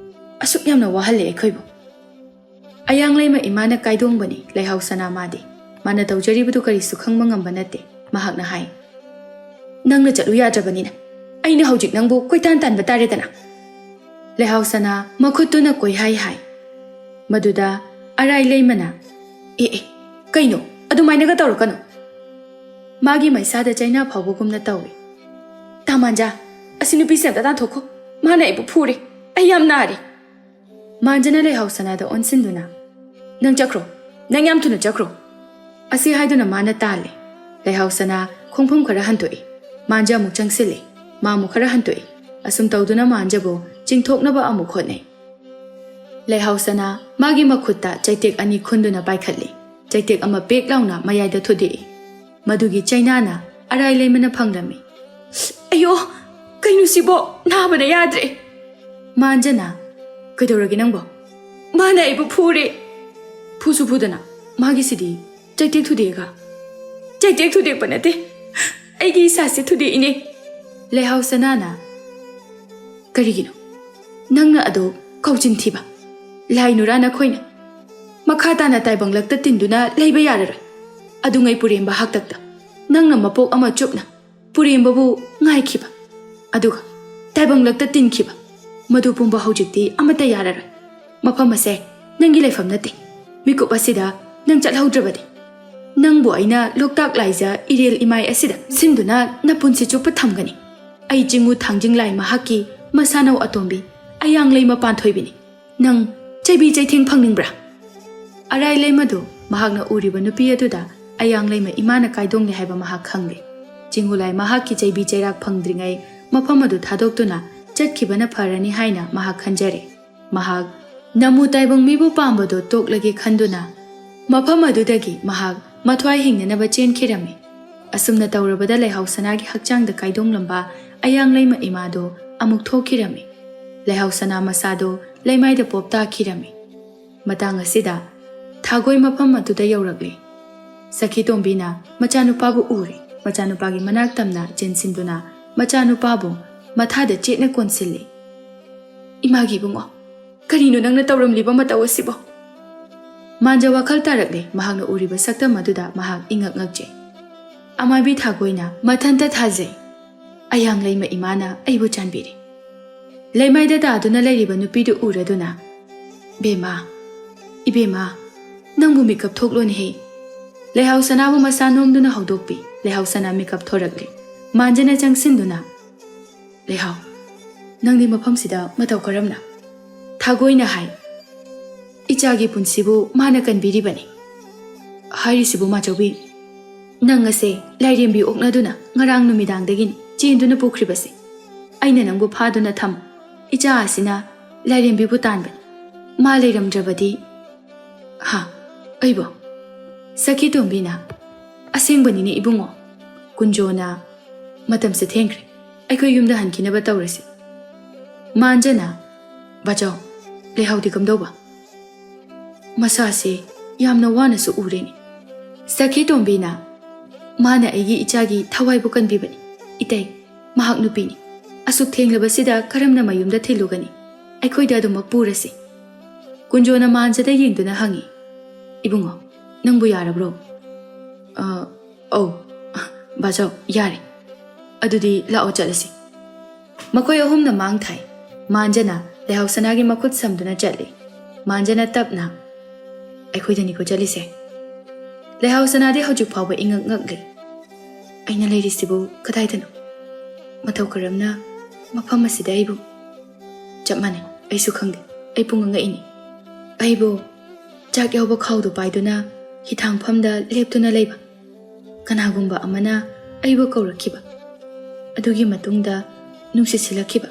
ꯑꯁꯨꯛ ꯌꯥꯝꯅ ꯋꯥꯍꯜꯂꯦ ꯑꯩꯈꯣꯏꯕꯨ꯫" ꯑꯌꯥꯡꯂꯩꯃ ꯏꯃꯥꯅ ꯀꯥꯏꯗꯣꯡꯕꯅꯤ ꯂꯩꯍꯥꯎ ꯁꯅꯥ ꯃꯥꯗꯤ꯫ ꯃꯥꯅ ꯇꯧꯖꯔꯤꯕꯗꯨ ꯀꯔꯤꯁꯨ ꯈꯪꯕ ꯉꯝꯕ ꯅꯠꯇꯦ꯫ ꯃꯍꯥꯛꯅ ꯍꯥꯏ, "ꯅꯪꯅ ꯆꯠꯂꯨ ꯌꯥꯗ꯭ꯔꯕꯅꯤꯅ ꯑꯩꯅ ꯍꯧꯖꯤꯛ ꯅꯪꯕꯨ ꯀꯣꯏꯇꯥꯟ ꯇꯥꯟꯕ ꯇꯥꯔꯦꯗꯅ꯫" ꯂꯩꯍꯥꯎ ꯁꯅꯥ ꯃꯈꯨꯠꯇꯨꯅ ꯀꯣꯏꯍꯥꯏ ꯍꯥꯏ꯫ ꯃꯗꯨꯗ ꯑꯔꯥꯏ ꯂꯩꯃꯅ, "ꯑꯦ, ꯑꯦ, ꯀꯩꯅꯣ? ꯑꯗꯨꯃꯥꯏꯅꯒ ꯇꯧꯔꯛꯀꯅꯨ꯫" ꯃꯥꯒꯤ ꯃꯩꯁꯥꯗ ꯆꯩꯅꯥ ꯐꯥꯎꯕꯒꯨꯝꯅ ꯇꯧꯏ꯫ "ꯇꯥ ꯃꯥꯟꯖꯥ, ꯑꯁꯤ ꯅꯨꯄꯤꯁꯦ ꯑꯝꯇ ꯇꯥꯟꯊꯣꯛꯈꯣ꯫ ꯃꯥꯅ ꯑꯩꯕꯨ ꯐꯨꯔꯦ꯫ ꯑꯩ ꯌꯥꯝ ꯅꯥꯔꯦ꯫" ꯃꯥꯟꯖꯅ ꯂꯩꯍꯥꯎ ꯁꯅꯥꯗ ꯑꯣꯟꯁꯤꯟꯗꯨꯅ, "ꯅꯪ ꯆꯠꯈ꯭ꯔꯣ, ꯅꯪ ꯌꯥꯝ ꯊꯨꯅ ꯆꯠꯈ꯭ꯔꯣ꯫" ꯑꯁꯤ ꯍꯥꯏꯗꯨꯅ ꯃꯥꯅ ꯇꯥꯜꯂꯦ꯫ ꯂꯩꯍꯥꯎ ꯁꯅꯥ ꯈꯣꯡꯐꯝ ꯈꯔ ꯍꯟꯗꯣꯛꯏ꯫ ꯃꯥꯟꯖ ꯑꯃꯨꯛ ꯆꯪꯁꯤꯜꯂꯤ꯫ ꯃꯥ ꯑꯃꯨꯛ ꯈꯔ ꯍꯟꯗꯣꯛꯏ꯫ ꯑꯁꯨꯝ ꯇꯧꯗꯨꯅ ꯃꯥꯟꯖꯕꯨ ꯆꯤꯡꯊꯣꯛꯅꯕ ꯑꯃꯨꯛ ꯍꯣꯠꯅꯩ꯫ ꯂꯩꯍꯥꯎ ꯁꯅꯥ ꯃꯥꯒꯤ ꯃꯈꯨꯠꯇ ꯆꯩꯇꯦꯛ ꯑꯅꯤ ꯈꯨꯟꯗꯨꯅ ꯄꯥꯏꯈꯠꯂꯤ꯫ ꯆꯩꯇꯦꯛ ꯑꯃ ꯄꯦꯛ ꯂꯥꯎꯅ ꯃꯌꯥꯏꯗ ꯊꯨꯗꯦꯛꯏ꯫ ꯃꯗꯨꯒꯤ ꯆꯩꯅꯥꯅ ꯑꯔꯥꯏ ꯂꯩꯃꯅ ꯐꯪꯂꯝꯃꯤ꯫ "ꯑꯌꯣ, ꯀꯩꯅꯣ ꯁꯤꯕꯣ? ꯅꯥꯕꯅ ꯌꯥꯗ꯭ꯔꯦ꯫" ꯃꯥꯟꯖꯅ, "ꯀꯩꯗꯧꯔꯒꯦ ꯅꯪꯕꯣ?" "ꯃꯥꯅ ꯑꯩꯕꯨ ꯐꯨꯔꯦ꯫" "ꯐꯨꯁꯨ ꯐꯨꯗꯅ, ꯃꯥꯒꯤꯁꯤꯗꯤ ꯆꯩꯇꯦꯛ ꯊꯨꯗꯦꯛꯑꯒ꯫" "ꯆꯩꯇꯦꯛ ꯊꯨꯗꯦꯛꯄ ꯅꯠꯇꯦ, ꯑꯩꯒꯤ ꯏꯁꯥꯁꯦ ꯊꯨꯗꯦꯛꯏꯅꯦ꯫" ꯂꯩꯍꯥꯎ ꯁꯅꯥꯅ, "ꯀꯔꯤꯒꯤꯅꯣ ꯅꯪꯅ ꯑꯗꯨ ꯀꯧꯆꯤꯟ ꯊꯤꯕ? ꯂꯥꯏ ꯅꯨꯔꯥ ꯅꯈꯣꯏꯅ ꯃꯈꯥ ꯇꯥꯅ ꯇꯥꯏꯕꯪꯂꯛꯇ ꯇꯤꯟꯗꯨꯅ ꯂꯩꯕ ꯌꯥꯔꯔꯣꯏ꯫ ꯑꯗꯨꯉꯩ ꯄꯨꯔꯦꯝꯕ ꯍꯥꯛꯇꯛꯇ ꯅꯪꯅ ꯃꯄꯣꯛ ꯑꯃ ꯆꯨꯞꯅ ꯄꯨꯔꯦꯝꯕꯕꯨ ꯉꯥꯏꯈꯤꯕ, ꯑꯗꯨꯒ ꯇꯥꯏꯕꯪꯂꯛꯇ ꯇꯤꯟꯈꯤꯕ, ꯃꯗꯨ ꯄꯨꯝꯕ ꯍꯧꯖꯤꯛꯇꯤ ꯑꯃꯠꯇ ꯌꯥꯔꯔꯣꯏ꯫ ꯃꯐꯝ ꯑꯁꯦ ꯅꯪꯒꯤ ꯂꯩꯐꯝ ꯅꯠꯇꯦ꯫ ꯃꯤꯀꯨꯞ ꯑꯁꯤꯗ ꯅꯪ ꯆꯠꯍꯧꯗ꯭ꯔꯕꯗꯤ꯫" ꯅꯪꯕꯨ ꯑꯩꯅ ꯂꯣꯛꯇꯥꯛ ꯂꯥꯏꯖ ꯏꯔꯦꯜ ꯏꯃꯥꯏ ꯑꯁꯤꯗ ꯁꯤꯟꯗꯨꯅ ꯅꯄꯨꯟꯁꯤ ꯆꯨꯞꯄ ꯊꯝꯒꯅꯤ꯫ ꯑꯩ ꯆꯤꯡꯉꯨ ꯊꯥꯡꯖꯤꯡ ꯂꯥꯏ ꯃꯍꯥꯛꯀꯤ ꯃꯁꯥꯅꯧ ꯑꯇꯣꯝꯕꯤ ꯑꯌꯥꯡꯂꯩꯃ ꯄꯥꯟꯊꯣꯏꯕꯤꯅꯤ꯫ ꯅꯪ ꯆꯩꯕꯤ ꯆꯩꯊꯦꯡ ꯐꯪꯅꯤꯡꯕ꯭ꯔꯥ?" ꯑꯔꯥꯏ ꯂꯩꯃꯗꯨ ꯃꯍꯥꯛꯅ ꯎꯔꯤꯕ ꯅꯨꯄꯤ ꯑꯗꯨꯗ ꯑꯌꯥꯡ ꯂꯩꯃ ꯏꯃꯥꯅ ꯀꯥꯏꯗꯣꯡꯂꯦ ꯍꯥꯏꯕ ꯃꯍꯥꯛ ꯈꯪꯂꯦ꯫ ꯆꯤꯡꯒꯨꯂꯥꯏ ꯃꯍꯥꯛꯀꯤ ꯆꯩꯕꯤ ꯆꯩꯔꯥꯛ ꯐꯪꯗ꯭ꯔꯤꯉꯩ ꯃꯐꯝ ꯑꯗꯨ ꯊꯥꯗꯣꯛꯇꯨꯅ ꯆꯠꯈꯤꯕꯅ ꯐꯔꯅꯤ ꯍꯥꯏꯅ ꯃꯍꯥꯛ ꯈꯟꯖꯔꯦ꯫ ꯃꯍꯥꯛ ꯅꯃꯨ ꯇꯥꯏꯕꯪ ꯃꯤꯕꯨ ꯄꯥꯝꯕꯗꯨ ꯇꯣꯛꯂꯒꯦ ꯈꯟꯗꯨꯅ ꯃꯐꯝ ꯑꯗꯨꯗꯒꯤ ꯃꯍꯥꯛ ꯃꯊ꯭ꯋꯥꯏ ꯍꯤꯡꯅꯅꯕ ꯆꯦꯟꯈꯤꯔꯝꯃꯤ꯫ ꯑꯁꯨꯝꯅ ꯇꯧꯔꯕꯗ ꯂꯩꯍꯥꯎ ꯁꯅꯥꯒꯤ ꯍꯛꯆꯥꯡꯗ ꯀꯥꯏꯗꯣꯡꯂꯝꯕ ꯑꯌꯥꯡ ꯂꯩꯃ ꯏꯃꯥꯗꯨ ꯑꯃꯨꯛ ꯊꯣꯛꯈꯤꯔꯝꯃꯤ꯫ ꯂꯩꯍꯥꯎ ꯁꯅꯥ ꯃꯁꯥꯗꯨ ꯂꯩꯃꯥꯏꯗ ꯄꯣꯞ ꯇꯥꯈꯤꯔꯝꯃꯤ꯫ ꯃꯇꯥꯡ ꯑꯁꯤꯗ ꯊꯥꯒꯣꯏ ꯃꯐꯝ ꯑꯗꯨꯗ ꯌꯧꯔꯛꯂꯤ꯫ ꯁꯈꯤ ꯇꯣꯝꯕꯤꯅ ꯃꯆꯥꯅꯨꯄꯥꯕꯨ ꯎꯔꯦ꯫ ꯃꯆꯥꯅꯨꯄꯥꯒꯤ ꯃꯅꯥꯛ ꯇꯝꯅ ꯆꯦꯟꯁꯤꯟꯗꯨꯅ ꯃꯆꯥꯅꯨꯄꯥꯕꯨ ꯃꯊꯥꯗ ꯆꯦꯠꯅ ꯀꯣꯟꯁꯤꯜꯂꯤ꯫ "ꯏꯃꯥꯒꯤ ꯏꯕꯨꯡꯉꯣ, ꯀꯔꯤꯅꯣ ꯅꯪꯅ ꯇꯧꯔꯝꯂꯤꯕ ꯃꯇꯧ ꯑꯁꯤꯕꯣ?" ꯃꯥꯟꯖ ꯋꯥꯈꯜ ꯇꯥꯔꯛꯂꯦ꯫ ꯃꯍꯥꯛꯅ ꯎꯔꯤꯕ ꯁꯛꯇꯝ ꯑꯗꯨꯗ ꯃꯍꯥꯛ ꯏꯉꯛ ꯉꯛꯆꯩ꯫ ꯑꯃꯥꯏꯕꯤ ꯊꯥꯒꯣꯏꯅ ꯃꯊꯟꯇ ꯊꯥꯖꯩ꯫ ꯑꯌꯥꯡ ꯂꯩꯃ ꯏꯃꯥꯅ ꯑꯩꯕꯨ ꯆꯥꯟꯕꯤꯔꯦ꯫ ꯂꯩꯃꯥꯏꯗ ꯇꯥꯗꯨꯅ ꯂꯩꯔꯤꯕ ꯅꯨꯄꯤꯗꯨ ꯎꯔꯗꯨꯅ, "ꯕꯦꯝꯃ, ꯏꯕꯦꯝꯃ, ꯅꯪꯕꯨ ꯃꯤꯀꯞ ꯊꯣꯛꯂꯣꯅꯦꯍꯦ!" ꯂꯩꯍꯥꯎ ꯁꯅꯥꯕꯨ ꯃꯁꯥ ꯅꯣꯝꯗꯨꯅ ꯍꯧꯗꯣꯛꯄꯤ꯫ ꯂꯩꯍꯥꯎ ꯁꯅꯥ ꯃꯤꯀꯞ ꯊꯣꯔꯛꯂꯦ꯫ ꯃꯥꯟꯖꯅ ꯆꯪꯁꯤꯟꯗꯨꯅ, "ꯂꯩꯍꯥꯎ, ꯅꯪꯗꯤ ꯃꯐꯝꯁꯤꯗ ꯃꯇꯧ ꯀꯔꯝꯅ?" ꯊꯥꯒꯣꯏꯅ ꯍꯥꯏ, "ꯏꯆꯥꯒꯤ ꯄꯨꯟꯁꯤꯕꯨ ꯃꯥꯅ ꯀꯟꯕꯤꯔꯤꯕꯅꯤ꯫" ꯍꯥꯏꯔꯤꯁꯤꯕꯨ ꯃꯥꯆꯧꯕꯤ, ꯅꯪ ꯑꯁꯦ ꯂꯥꯏꯔꯦꯝꯕꯤ ꯑꯣꯛꯅꯗꯨꯅ ꯉꯔꯥꯡ ꯅꯨꯃꯤꯗꯥꯡꯗꯒꯤꯅꯤ ꯆꯦꯟꯗꯨꯅ ꯄꯨꯈ꯭ꯔꯤꯕꯁꯦ꯫ ꯑꯩꯅ ꯅꯪꯕꯨ ꯐꯥꯗꯨꯅ ꯊꯝ, ꯏꯆꯥ ꯑꯁꯤꯅ ꯂꯥꯏꯔꯦꯝꯕꯤꯕꯨ ꯇꯥꯟꯕꯅꯤ꯫ ꯃꯥ ꯂꯩꯔꯝꯗ꯭ꯔꯕꯗꯤ꯫ "ꯍꯥ? ꯑꯩꯕꯣ?" ꯁꯈꯤ ꯇꯣꯝꯕꯤꯅ, "ꯑꯁꯦꯡꯕꯅꯤꯅꯦ ꯏꯕꯨꯡꯉꯣ꯫ ꯀꯨꯟꯖꯣꯅ, ꯃꯇꯝꯁꯦ ꯊꯦꯡꯈ꯭ꯔꯦ, ꯑꯩꯈꯣꯏ ꯌꯨꯝꯗ ꯍꯟꯈꯤꯅꯕ ꯇꯧꯔꯁꯤ꯫" ꯃꯥꯟꯖꯅ, "ꯕꯥꯆꯧ, ꯂꯩꯍꯥꯎꯗꯤ ꯀꯝꯗꯧꯕ?" "ꯃꯁꯥꯁꯦ ꯌꯥꯝꯅ ꯋꯥꯅꯁꯨ ꯎꯔꯦꯅꯦ꯫" ꯁꯈꯤ ꯇꯣꯝꯕꯤꯅ, "ꯃꯥꯅ ꯑꯩꯒꯤ ꯏꯆꯥꯒꯤ ꯊꯋꯥꯏꯕꯨ ꯀꯟꯕꯤꯕꯅꯤ꯫ ꯏꯇꯩ, ꯃꯍꯥꯛ ꯅꯨꯄꯤꯅꯤ꯫ ꯑꯁꯨꯛ ꯊꯦꯡꯂꯕꯁꯤꯗ ꯀꯔꯝꯅ ꯃꯌꯨꯝꯗ ꯊꯤꯜꯂꯨꯒꯅꯤ? ꯑꯩꯈꯣꯏꯗ ꯑꯗꯨꯃꯛ ꯄꯨꯔꯁꯤ꯫" ꯀꯨꯟꯖꯣꯅ ꯃꯥꯟꯖꯗ ꯌꯦꯡꯗꯨꯅ ꯍꯪꯉꯤ, "ꯏꯕꯨꯡꯉꯣ, ꯅꯪꯕꯨ ꯌꯥꯔꯕ꯭ꯔꯣ?" "ꯑ, ꯑꯧ, ꯕꯥꯆꯧ, ꯌꯥꯔꯦ꯫ ꯑꯗꯨꯗꯤ ꯂꯥꯛꯑꯣ ꯆꯠꯂꯁꯤ꯫" ꯃꯈꯣꯏ ꯑꯍꯨꯝꯅ ꯃꯥꯡ ꯊꯥꯏ꯫ ꯃꯥꯟꯖꯅ ꯂꯩꯍꯥꯎ ꯁꯅꯥꯒꯤ ꯃꯈꯨꯠ ꯁꯝꯗꯨꯅ ꯆꯠꯂꯤ꯫ ꯃꯥꯟꯖꯅ ꯇꯞꯅ, "ꯑꯩꯈꯣꯏꯗꯅꯤꯀꯣ ꯆꯠꯂꯤꯁꯦ?" ꯂꯩꯍꯥꯎ ꯁꯅꯥꯗꯤ ꯍꯧꯖꯤꯛ ꯐꯥꯎꯕ ꯏꯉꯛ ꯉꯛꯂꯤ꯫ "ꯑꯩꯅ ꯂꯩꯔꯤꯁꯤꯕꯨ ꯀꯗꯥꯏꯗꯅꯣ? ꯃꯇꯧ ꯀꯔꯝꯅ ꯃꯐꯝ ꯑꯁꯤꯗ ꯑꯩꯕꯨ?" ꯆꯞ ꯃꯥꯟꯅꯩ, ꯑꯩꯁꯨ ꯈꯪꯗꯦ꯫ ꯑꯩ ꯄꯨꯡꯉꯛ ꯉꯛꯏꯅꯤ꯫ ꯑꯩꯕꯨ ꯆꯥꯛ ꯌꯥꯎꯕ ꯈꯥꯎꯗꯨ ꯄꯥꯏꯗꯨꯅ ꯍꯤꯊꯥꯡꯐꯝꯗ ꯂꯦꯞꯇꯨꯅ ꯂꯩꯕ ꯀꯅꯥꯒꯨꯝꯕ ꯑꯃꯅ ꯑꯩꯕꯨ ꯀꯧꯔꯛꯈꯤꯕ꯫ ꯑꯗꯨꯒꯤ ꯃꯇꯨꯡꯗ ꯅꯨꯡꯁꯤꯠ ꯁꯤꯜꯂꯛꯈꯤꯕ꯫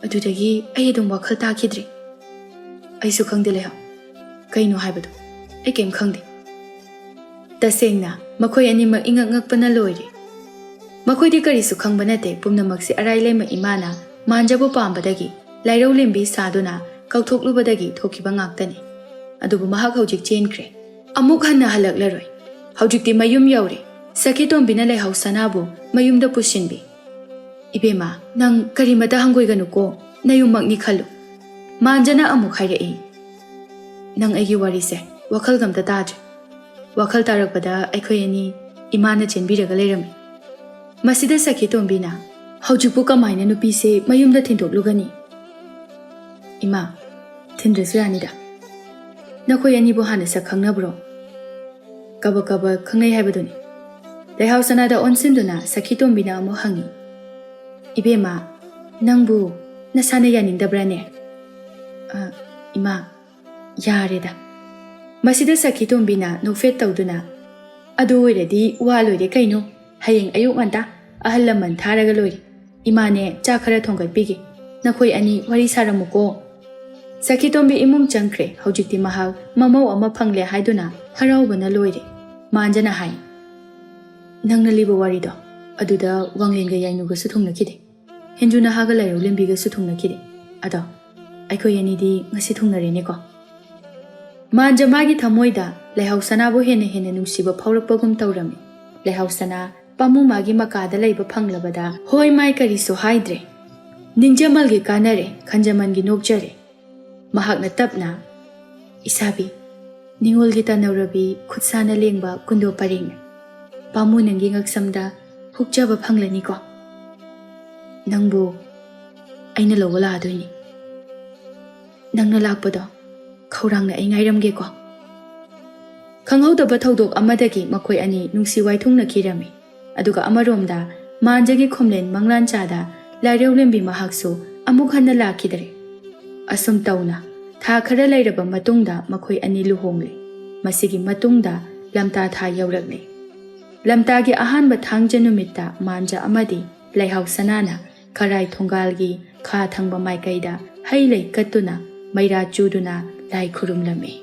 ꯑꯗꯨꯗꯒꯤ ꯑꯩ ꯑꯗꯨꯝ ꯋꯥꯈꯜ ꯇꯥꯈꯤꯗ꯭ꯔꯦ꯫ ꯑꯩꯁꯨ ꯈꯪꯗꯦ ꯂꯩꯍꯥꯎ꯫ ꯀꯩꯅꯣ ꯍꯥꯏꯕꯗꯣ ꯑꯩ ꯀꯩꯝ ꯈꯪꯗꯦ꯫ ꯇꯁꯦꯡꯅ ꯃꯈꯣꯏ ꯑꯅꯤꯃꯛ ꯏꯉꯛ ꯉꯛꯄꯅ ꯂꯣꯏꯔꯦ꯫ ꯃꯈꯣꯏꯗꯤ ꯀꯔꯤꯁꯨ ꯈꯪꯕ ꯅꯠꯇꯦ꯫ ꯄꯨꯝꯅꯃꯛꯁꯤ ꯑꯔꯥꯏ ꯂꯩꯃ ꯏꯃꯥꯅ ꯃꯥꯟꯖꯕꯨ ꯄꯥꯝꯕꯗꯒꯤ ꯂꯥꯏꯔꯧ ꯂꯦꯝꯕꯤ ꯁꯥꯗꯨꯅ ꯀꯧꯊꯣꯛꯂꯨꯕꯗꯒꯤ ꯊꯣꯛꯈꯤꯕ ꯉꯥꯛꯇꯅꯤ꯫ ꯑꯗꯨꯕꯨ ꯃꯍꯥꯛ ꯍꯧꯖꯤꯛ ꯆꯦꯟꯈ꯭ꯔꯦ꯫ ꯑꯃꯨꯛ ꯍꯟꯅ ꯍꯜꯂꯛꯂꯔꯣꯏ꯫ ꯍꯧꯖꯤꯛꯇꯤ ꯃꯌꯨꯝ ꯌꯧꯔꯦ꯫ ꯁꯈꯤꯇꯣꯝꯕꯤꯅ ꯂꯩꯍꯥꯎ ꯁꯅꯥꯕꯨ ꯃꯌꯨꯝꯗ ꯄꯨꯁꯤꯟꯕꯤ꯫ "ꯏꯕꯦꯝꯃ, ꯅꯪ ꯀꯔꯤꯃꯇ ꯍꯪꯒꯣꯏꯒꯅꯨꯀꯣ, ꯅꯌꯨꯝꯃꯛꯅꯤ ꯈꯜꯂꯨ꯫" ꯃꯥꯟꯖꯅ ꯑꯃꯨꯛ ꯍꯥꯏꯔꯛꯏ꯫ "ꯅꯪ ꯑꯩꯒꯤ ꯋꯥꯔꯤꯁꯦ ꯋꯥꯈꯜꯒ ꯑꯝꯇ ꯇꯥꯗ꯭ꯔꯦ꯫ ꯋꯥꯈꯜ ꯇꯥꯔꯛꯄꯗ ꯑꯩꯈꯣꯏ ꯑꯅꯤ ꯏꯃꯥꯅ ꯆꯦꯟꯕꯤꯔꯒ ꯂꯩꯔꯝꯃꯤ꯫" ꯃꯁꯤꯗ ꯁꯈꯤꯇꯣꯝꯕꯤꯅ, "ꯍꯧꯖꯤꯛꯄꯨ ꯀꯃꯥꯏꯅ ꯅꯨꯄꯤꯁꯦ ꯃꯌꯨꯝꯗ ꯊꯤꯟꯗꯣꯛꯂꯨꯒꯅꯤ?" "ꯏꯃꯥ, ꯊꯤꯟꯗ꯭ꯔꯁꯨ ꯌꯥꯅꯤꯗ꯫ ꯅꯈꯣꯏ ꯑꯅꯤꯕꯨ ꯍꯥꯟꯅ ꯁꯛ ꯈꯪꯅꯕ꯭ꯔꯣ?" "ꯀꯕꯛ ꯀꯕꯛ ꯈꯪꯅꯩ ꯍꯥꯏꯕꯗꯨꯅꯤ꯫" ꯂꯩꯍꯥꯎ ꯁꯅꯥꯗ ꯑꯣꯟꯁꯤꯟꯗꯨꯅ ꯁꯈꯤꯇꯣꯝꯕꯤꯅ ꯑꯃꯨꯛ ꯍꯪꯉꯤ꯫ "ꯏꯕꯦꯝꯃ, ꯅꯪꯕꯨ ꯅꯁꯥꯅ ꯌꯥꯅꯤꯡꯗꯕ꯭ꯔꯥꯅꯦ?" "ꯑ, ꯏꯃꯥ, ꯌꯥꯔꯦꯗ꯫" ꯃꯁꯤꯗ ꯁꯈꯤꯇꯣꯝꯕꯤꯅ ꯅꯣꯛꯐꯦꯠ ꯇꯧꯗꯨꯅ, "ꯑꯗꯨ ꯑꯣꯏꯔꯗꯤ ꯋꯥ ꯂꯣꯏꯔꯦ ꯀꯩꯅꯣ꯫ ꯍꯌꯦꯡ ꯑꯌꯨꯛ ꯉꯟꯇꯥ ꯑꯍꯜ ꯂꯃꯟ ꯊꯥꯔꯒ ꯂꯣꯏꯔꯦ꯫ ꯏꯃꯥꯅꯦ ꯆꯥꯛ ꯈꯔ ꯊꯣꯡꯒꯠꯄꯤꯒꯦ꯫ ꯅꯈꯣꯏ ꯑꯅꯤ ꯋꯥꯔꯤ ꯁꯥꯔꯝꯃꯨꯀꯣ꯫" ꯁꯈꯤꯇꯣꯝꯕꯤ ꯏꯃꯨꯡ ꯆꯪꯈ꯭ꯔꯦ꯫ ꯍꯧꯖꯤꯛꯇꯤ ꯃꯍꯥꯛ ꯃꯃꯧ ꯑꯃ ꯐꯪꯂꯦ ꯍꯥꯏꯗꯨꯅ ꯍꯔꯥꯎꯕꯅ ꯂꯣꯏꯔꯦ꯫ ꯃꯥꯟꯖꯅ ꯍꯥꯏ, "ꯅꯪꯅ ꯂꯤꯕ ꯋꯥꯔꯤꯗꯣ ꯑꯗꯨꯗ ꯋꯥꯡꯂꯦꯟꯒ ꯌꯥꯏꯅꯨꯒꯁꯨ ꯊꯨꯡꯅꯈꯤꯗꯦ꯫ ꯍꯦꯟꯖꯨ ꯅꯍꯥꯒ ꯂꯥꯏꯔꯧ ꯂꯦꯝꯕꯤꯒꯁꯨ ꯊꯨꯡꯅꯈꯤꯗꯦ꯫ ꯑꯗꯣ ꯑꯩꯈꯣꯏ ꯑꯅꯤꯗꯤ ꯉꯁꯤ ꯊꯨꯡꯅꯔꯦꯅꯦꯀꯣ꯫" ꯃꯥꯟꯖ ꯃꯥꯒꯤ ꯊꯃꯣꯏꯗ ꯂꯩꯍꯥꯎ ꯁꯅꯥꯕꯨ ꯍꯦꯟꯅ ꯍꯦꯟꯅ ꯅꯨꯡꯁꯤꯕ ꯐꯥꯎꯔꯛꯄꯒꯨꯝ ꯇꯧꯔꯝꯃꯤ꯫ ꯂꯩꯍꯥꯎ ꯁꯅꯥ ꯄꯥꯝꯃꯨ ꯃꯥꯒꯤ ꯃꯀꯥꯗ ꯂꯩꯕ ꯐꯪꯂꯕꯗ ꯍꯣꯏ ꯃꯥꯏ ꯀꯔꯤꯁꯨ ꯍꯥꯏꯗ꯭ꯔꯦ꯫ "ꯅꯤꯡꯖꯃꯜꯒꯤ ꯀꯥꯟꯅꯔꯦ, ꯈꯟꯖꯃꯟꯒꯤ ꯅꯣꯛꯆꯔꯦ꯫" ꯃꯍꯥꯛꯅ ꯇꯞꯅ, "ꯏꯁꯥꯕꯤ, ꯅꯤꯉꯣꯜꯒꯤ ꯇꯅꯧꯔꯕꯤ ꯈꯨꯠꯁꯥꯅ ꯂꯦꯡꯕ ꯀꯨꯟꯗꯣ ꯄꯔꯦꯡꯅ ꯄꯥꯝꯃꯨ ꯅꯪꯒꯤ ꯉꯛꯁꯝꯗ ꯍꯨꯛꯆꯕ ꯐꯪꯂꯅꯤꯀꯣ꯫ ꯅꯪꯕꯨ ꯑꯩꯅ ꯂꯧꯕ ꯂꯥꯛꯑꯗꯣꯏꯅꯤ꯫ ꯅꯪꯅ ꯂꯥꯛꯄꯗꯣ ꯈꯧꯔꯥꯡꯅ ꯑꯩ ꯉꯥꯏꯔꯝꯒꯦꯀꯣ꯫" ꯈꯪꯍꯧꯗꯕ ꯊꯧꯗꯣꯛ ꯑꯃꯗꯒꯤ ꯃꯈꯣꯏ ꯑꯅꯤ ꯅꯨꯡꯁꯤ ꯋꯥꯏꯊꯨꯡꯅꯈꯤꯔꯝꯃꯤ꯫ ꯑꯗꯨꯒ ꯑꯃꯔꯣꯝꯗ ꯃꯥꯟꯖꯒꯤ ꯈꯣꯝꯂꯦꯟ ꯃꯪꯂꯥꯟꯆꯥꯗ ꯂꯥꯏꯔꯦꯎꯂꯦꯝꯕꯤ ꯃꯍꯥꯛꯁꯨ ꯑꯃꯨꯛ ꯍꯟꯅ ꯂꯥꯛꯈꯤꯗ꯭ꯔꯦ꯫ ꯑꯁꯨꯝ ꯇꯧꯅ ꯊꯥ ꯈꯔ ꯂꯩꯔꯕ ꯃꯇꯨꯡꯗ ꯃꯈꯣꯏ ꯑꯅꯤ ꯂꯨꯍꯣꯡꯂꯦ꯫ ꯃꯁꯤꯒꯤ ꯃꯇꯨꯡꯗ ꯂꯝꯇꯥ ꯊꯥ ꯌꯧꯔꯛꯂꯦ꯫ ꯂꯝꯇꯥꯒꯤ ꯑꯍꯥꯟꯕ ꯊꯥꯡꯖ ꯅꯨꯃꯤꯠꯇ ꯃꯥꯟꯖ ꯑꯃꯗꯤ ꯂꯩꯍꯥꯎ ꯁꯅꯥꯅ ꯈꯔꯥꯏ ꯊꯣꯡꯒꯥꯜꯒꯤ ꯈꯥ ꯊꯪꯕ ꯃꯥꯏꯀꯩꯗ ꯍꯩ ꯂꯩ ꯀꯠꯇꯨꯅ ꯃꯩꯔꯥ ꯆꯨꯗꯨꯅ ꯂꯥꯏ ꯈꯨꯔꯨꯝꯂꯝꯃꯤ꯫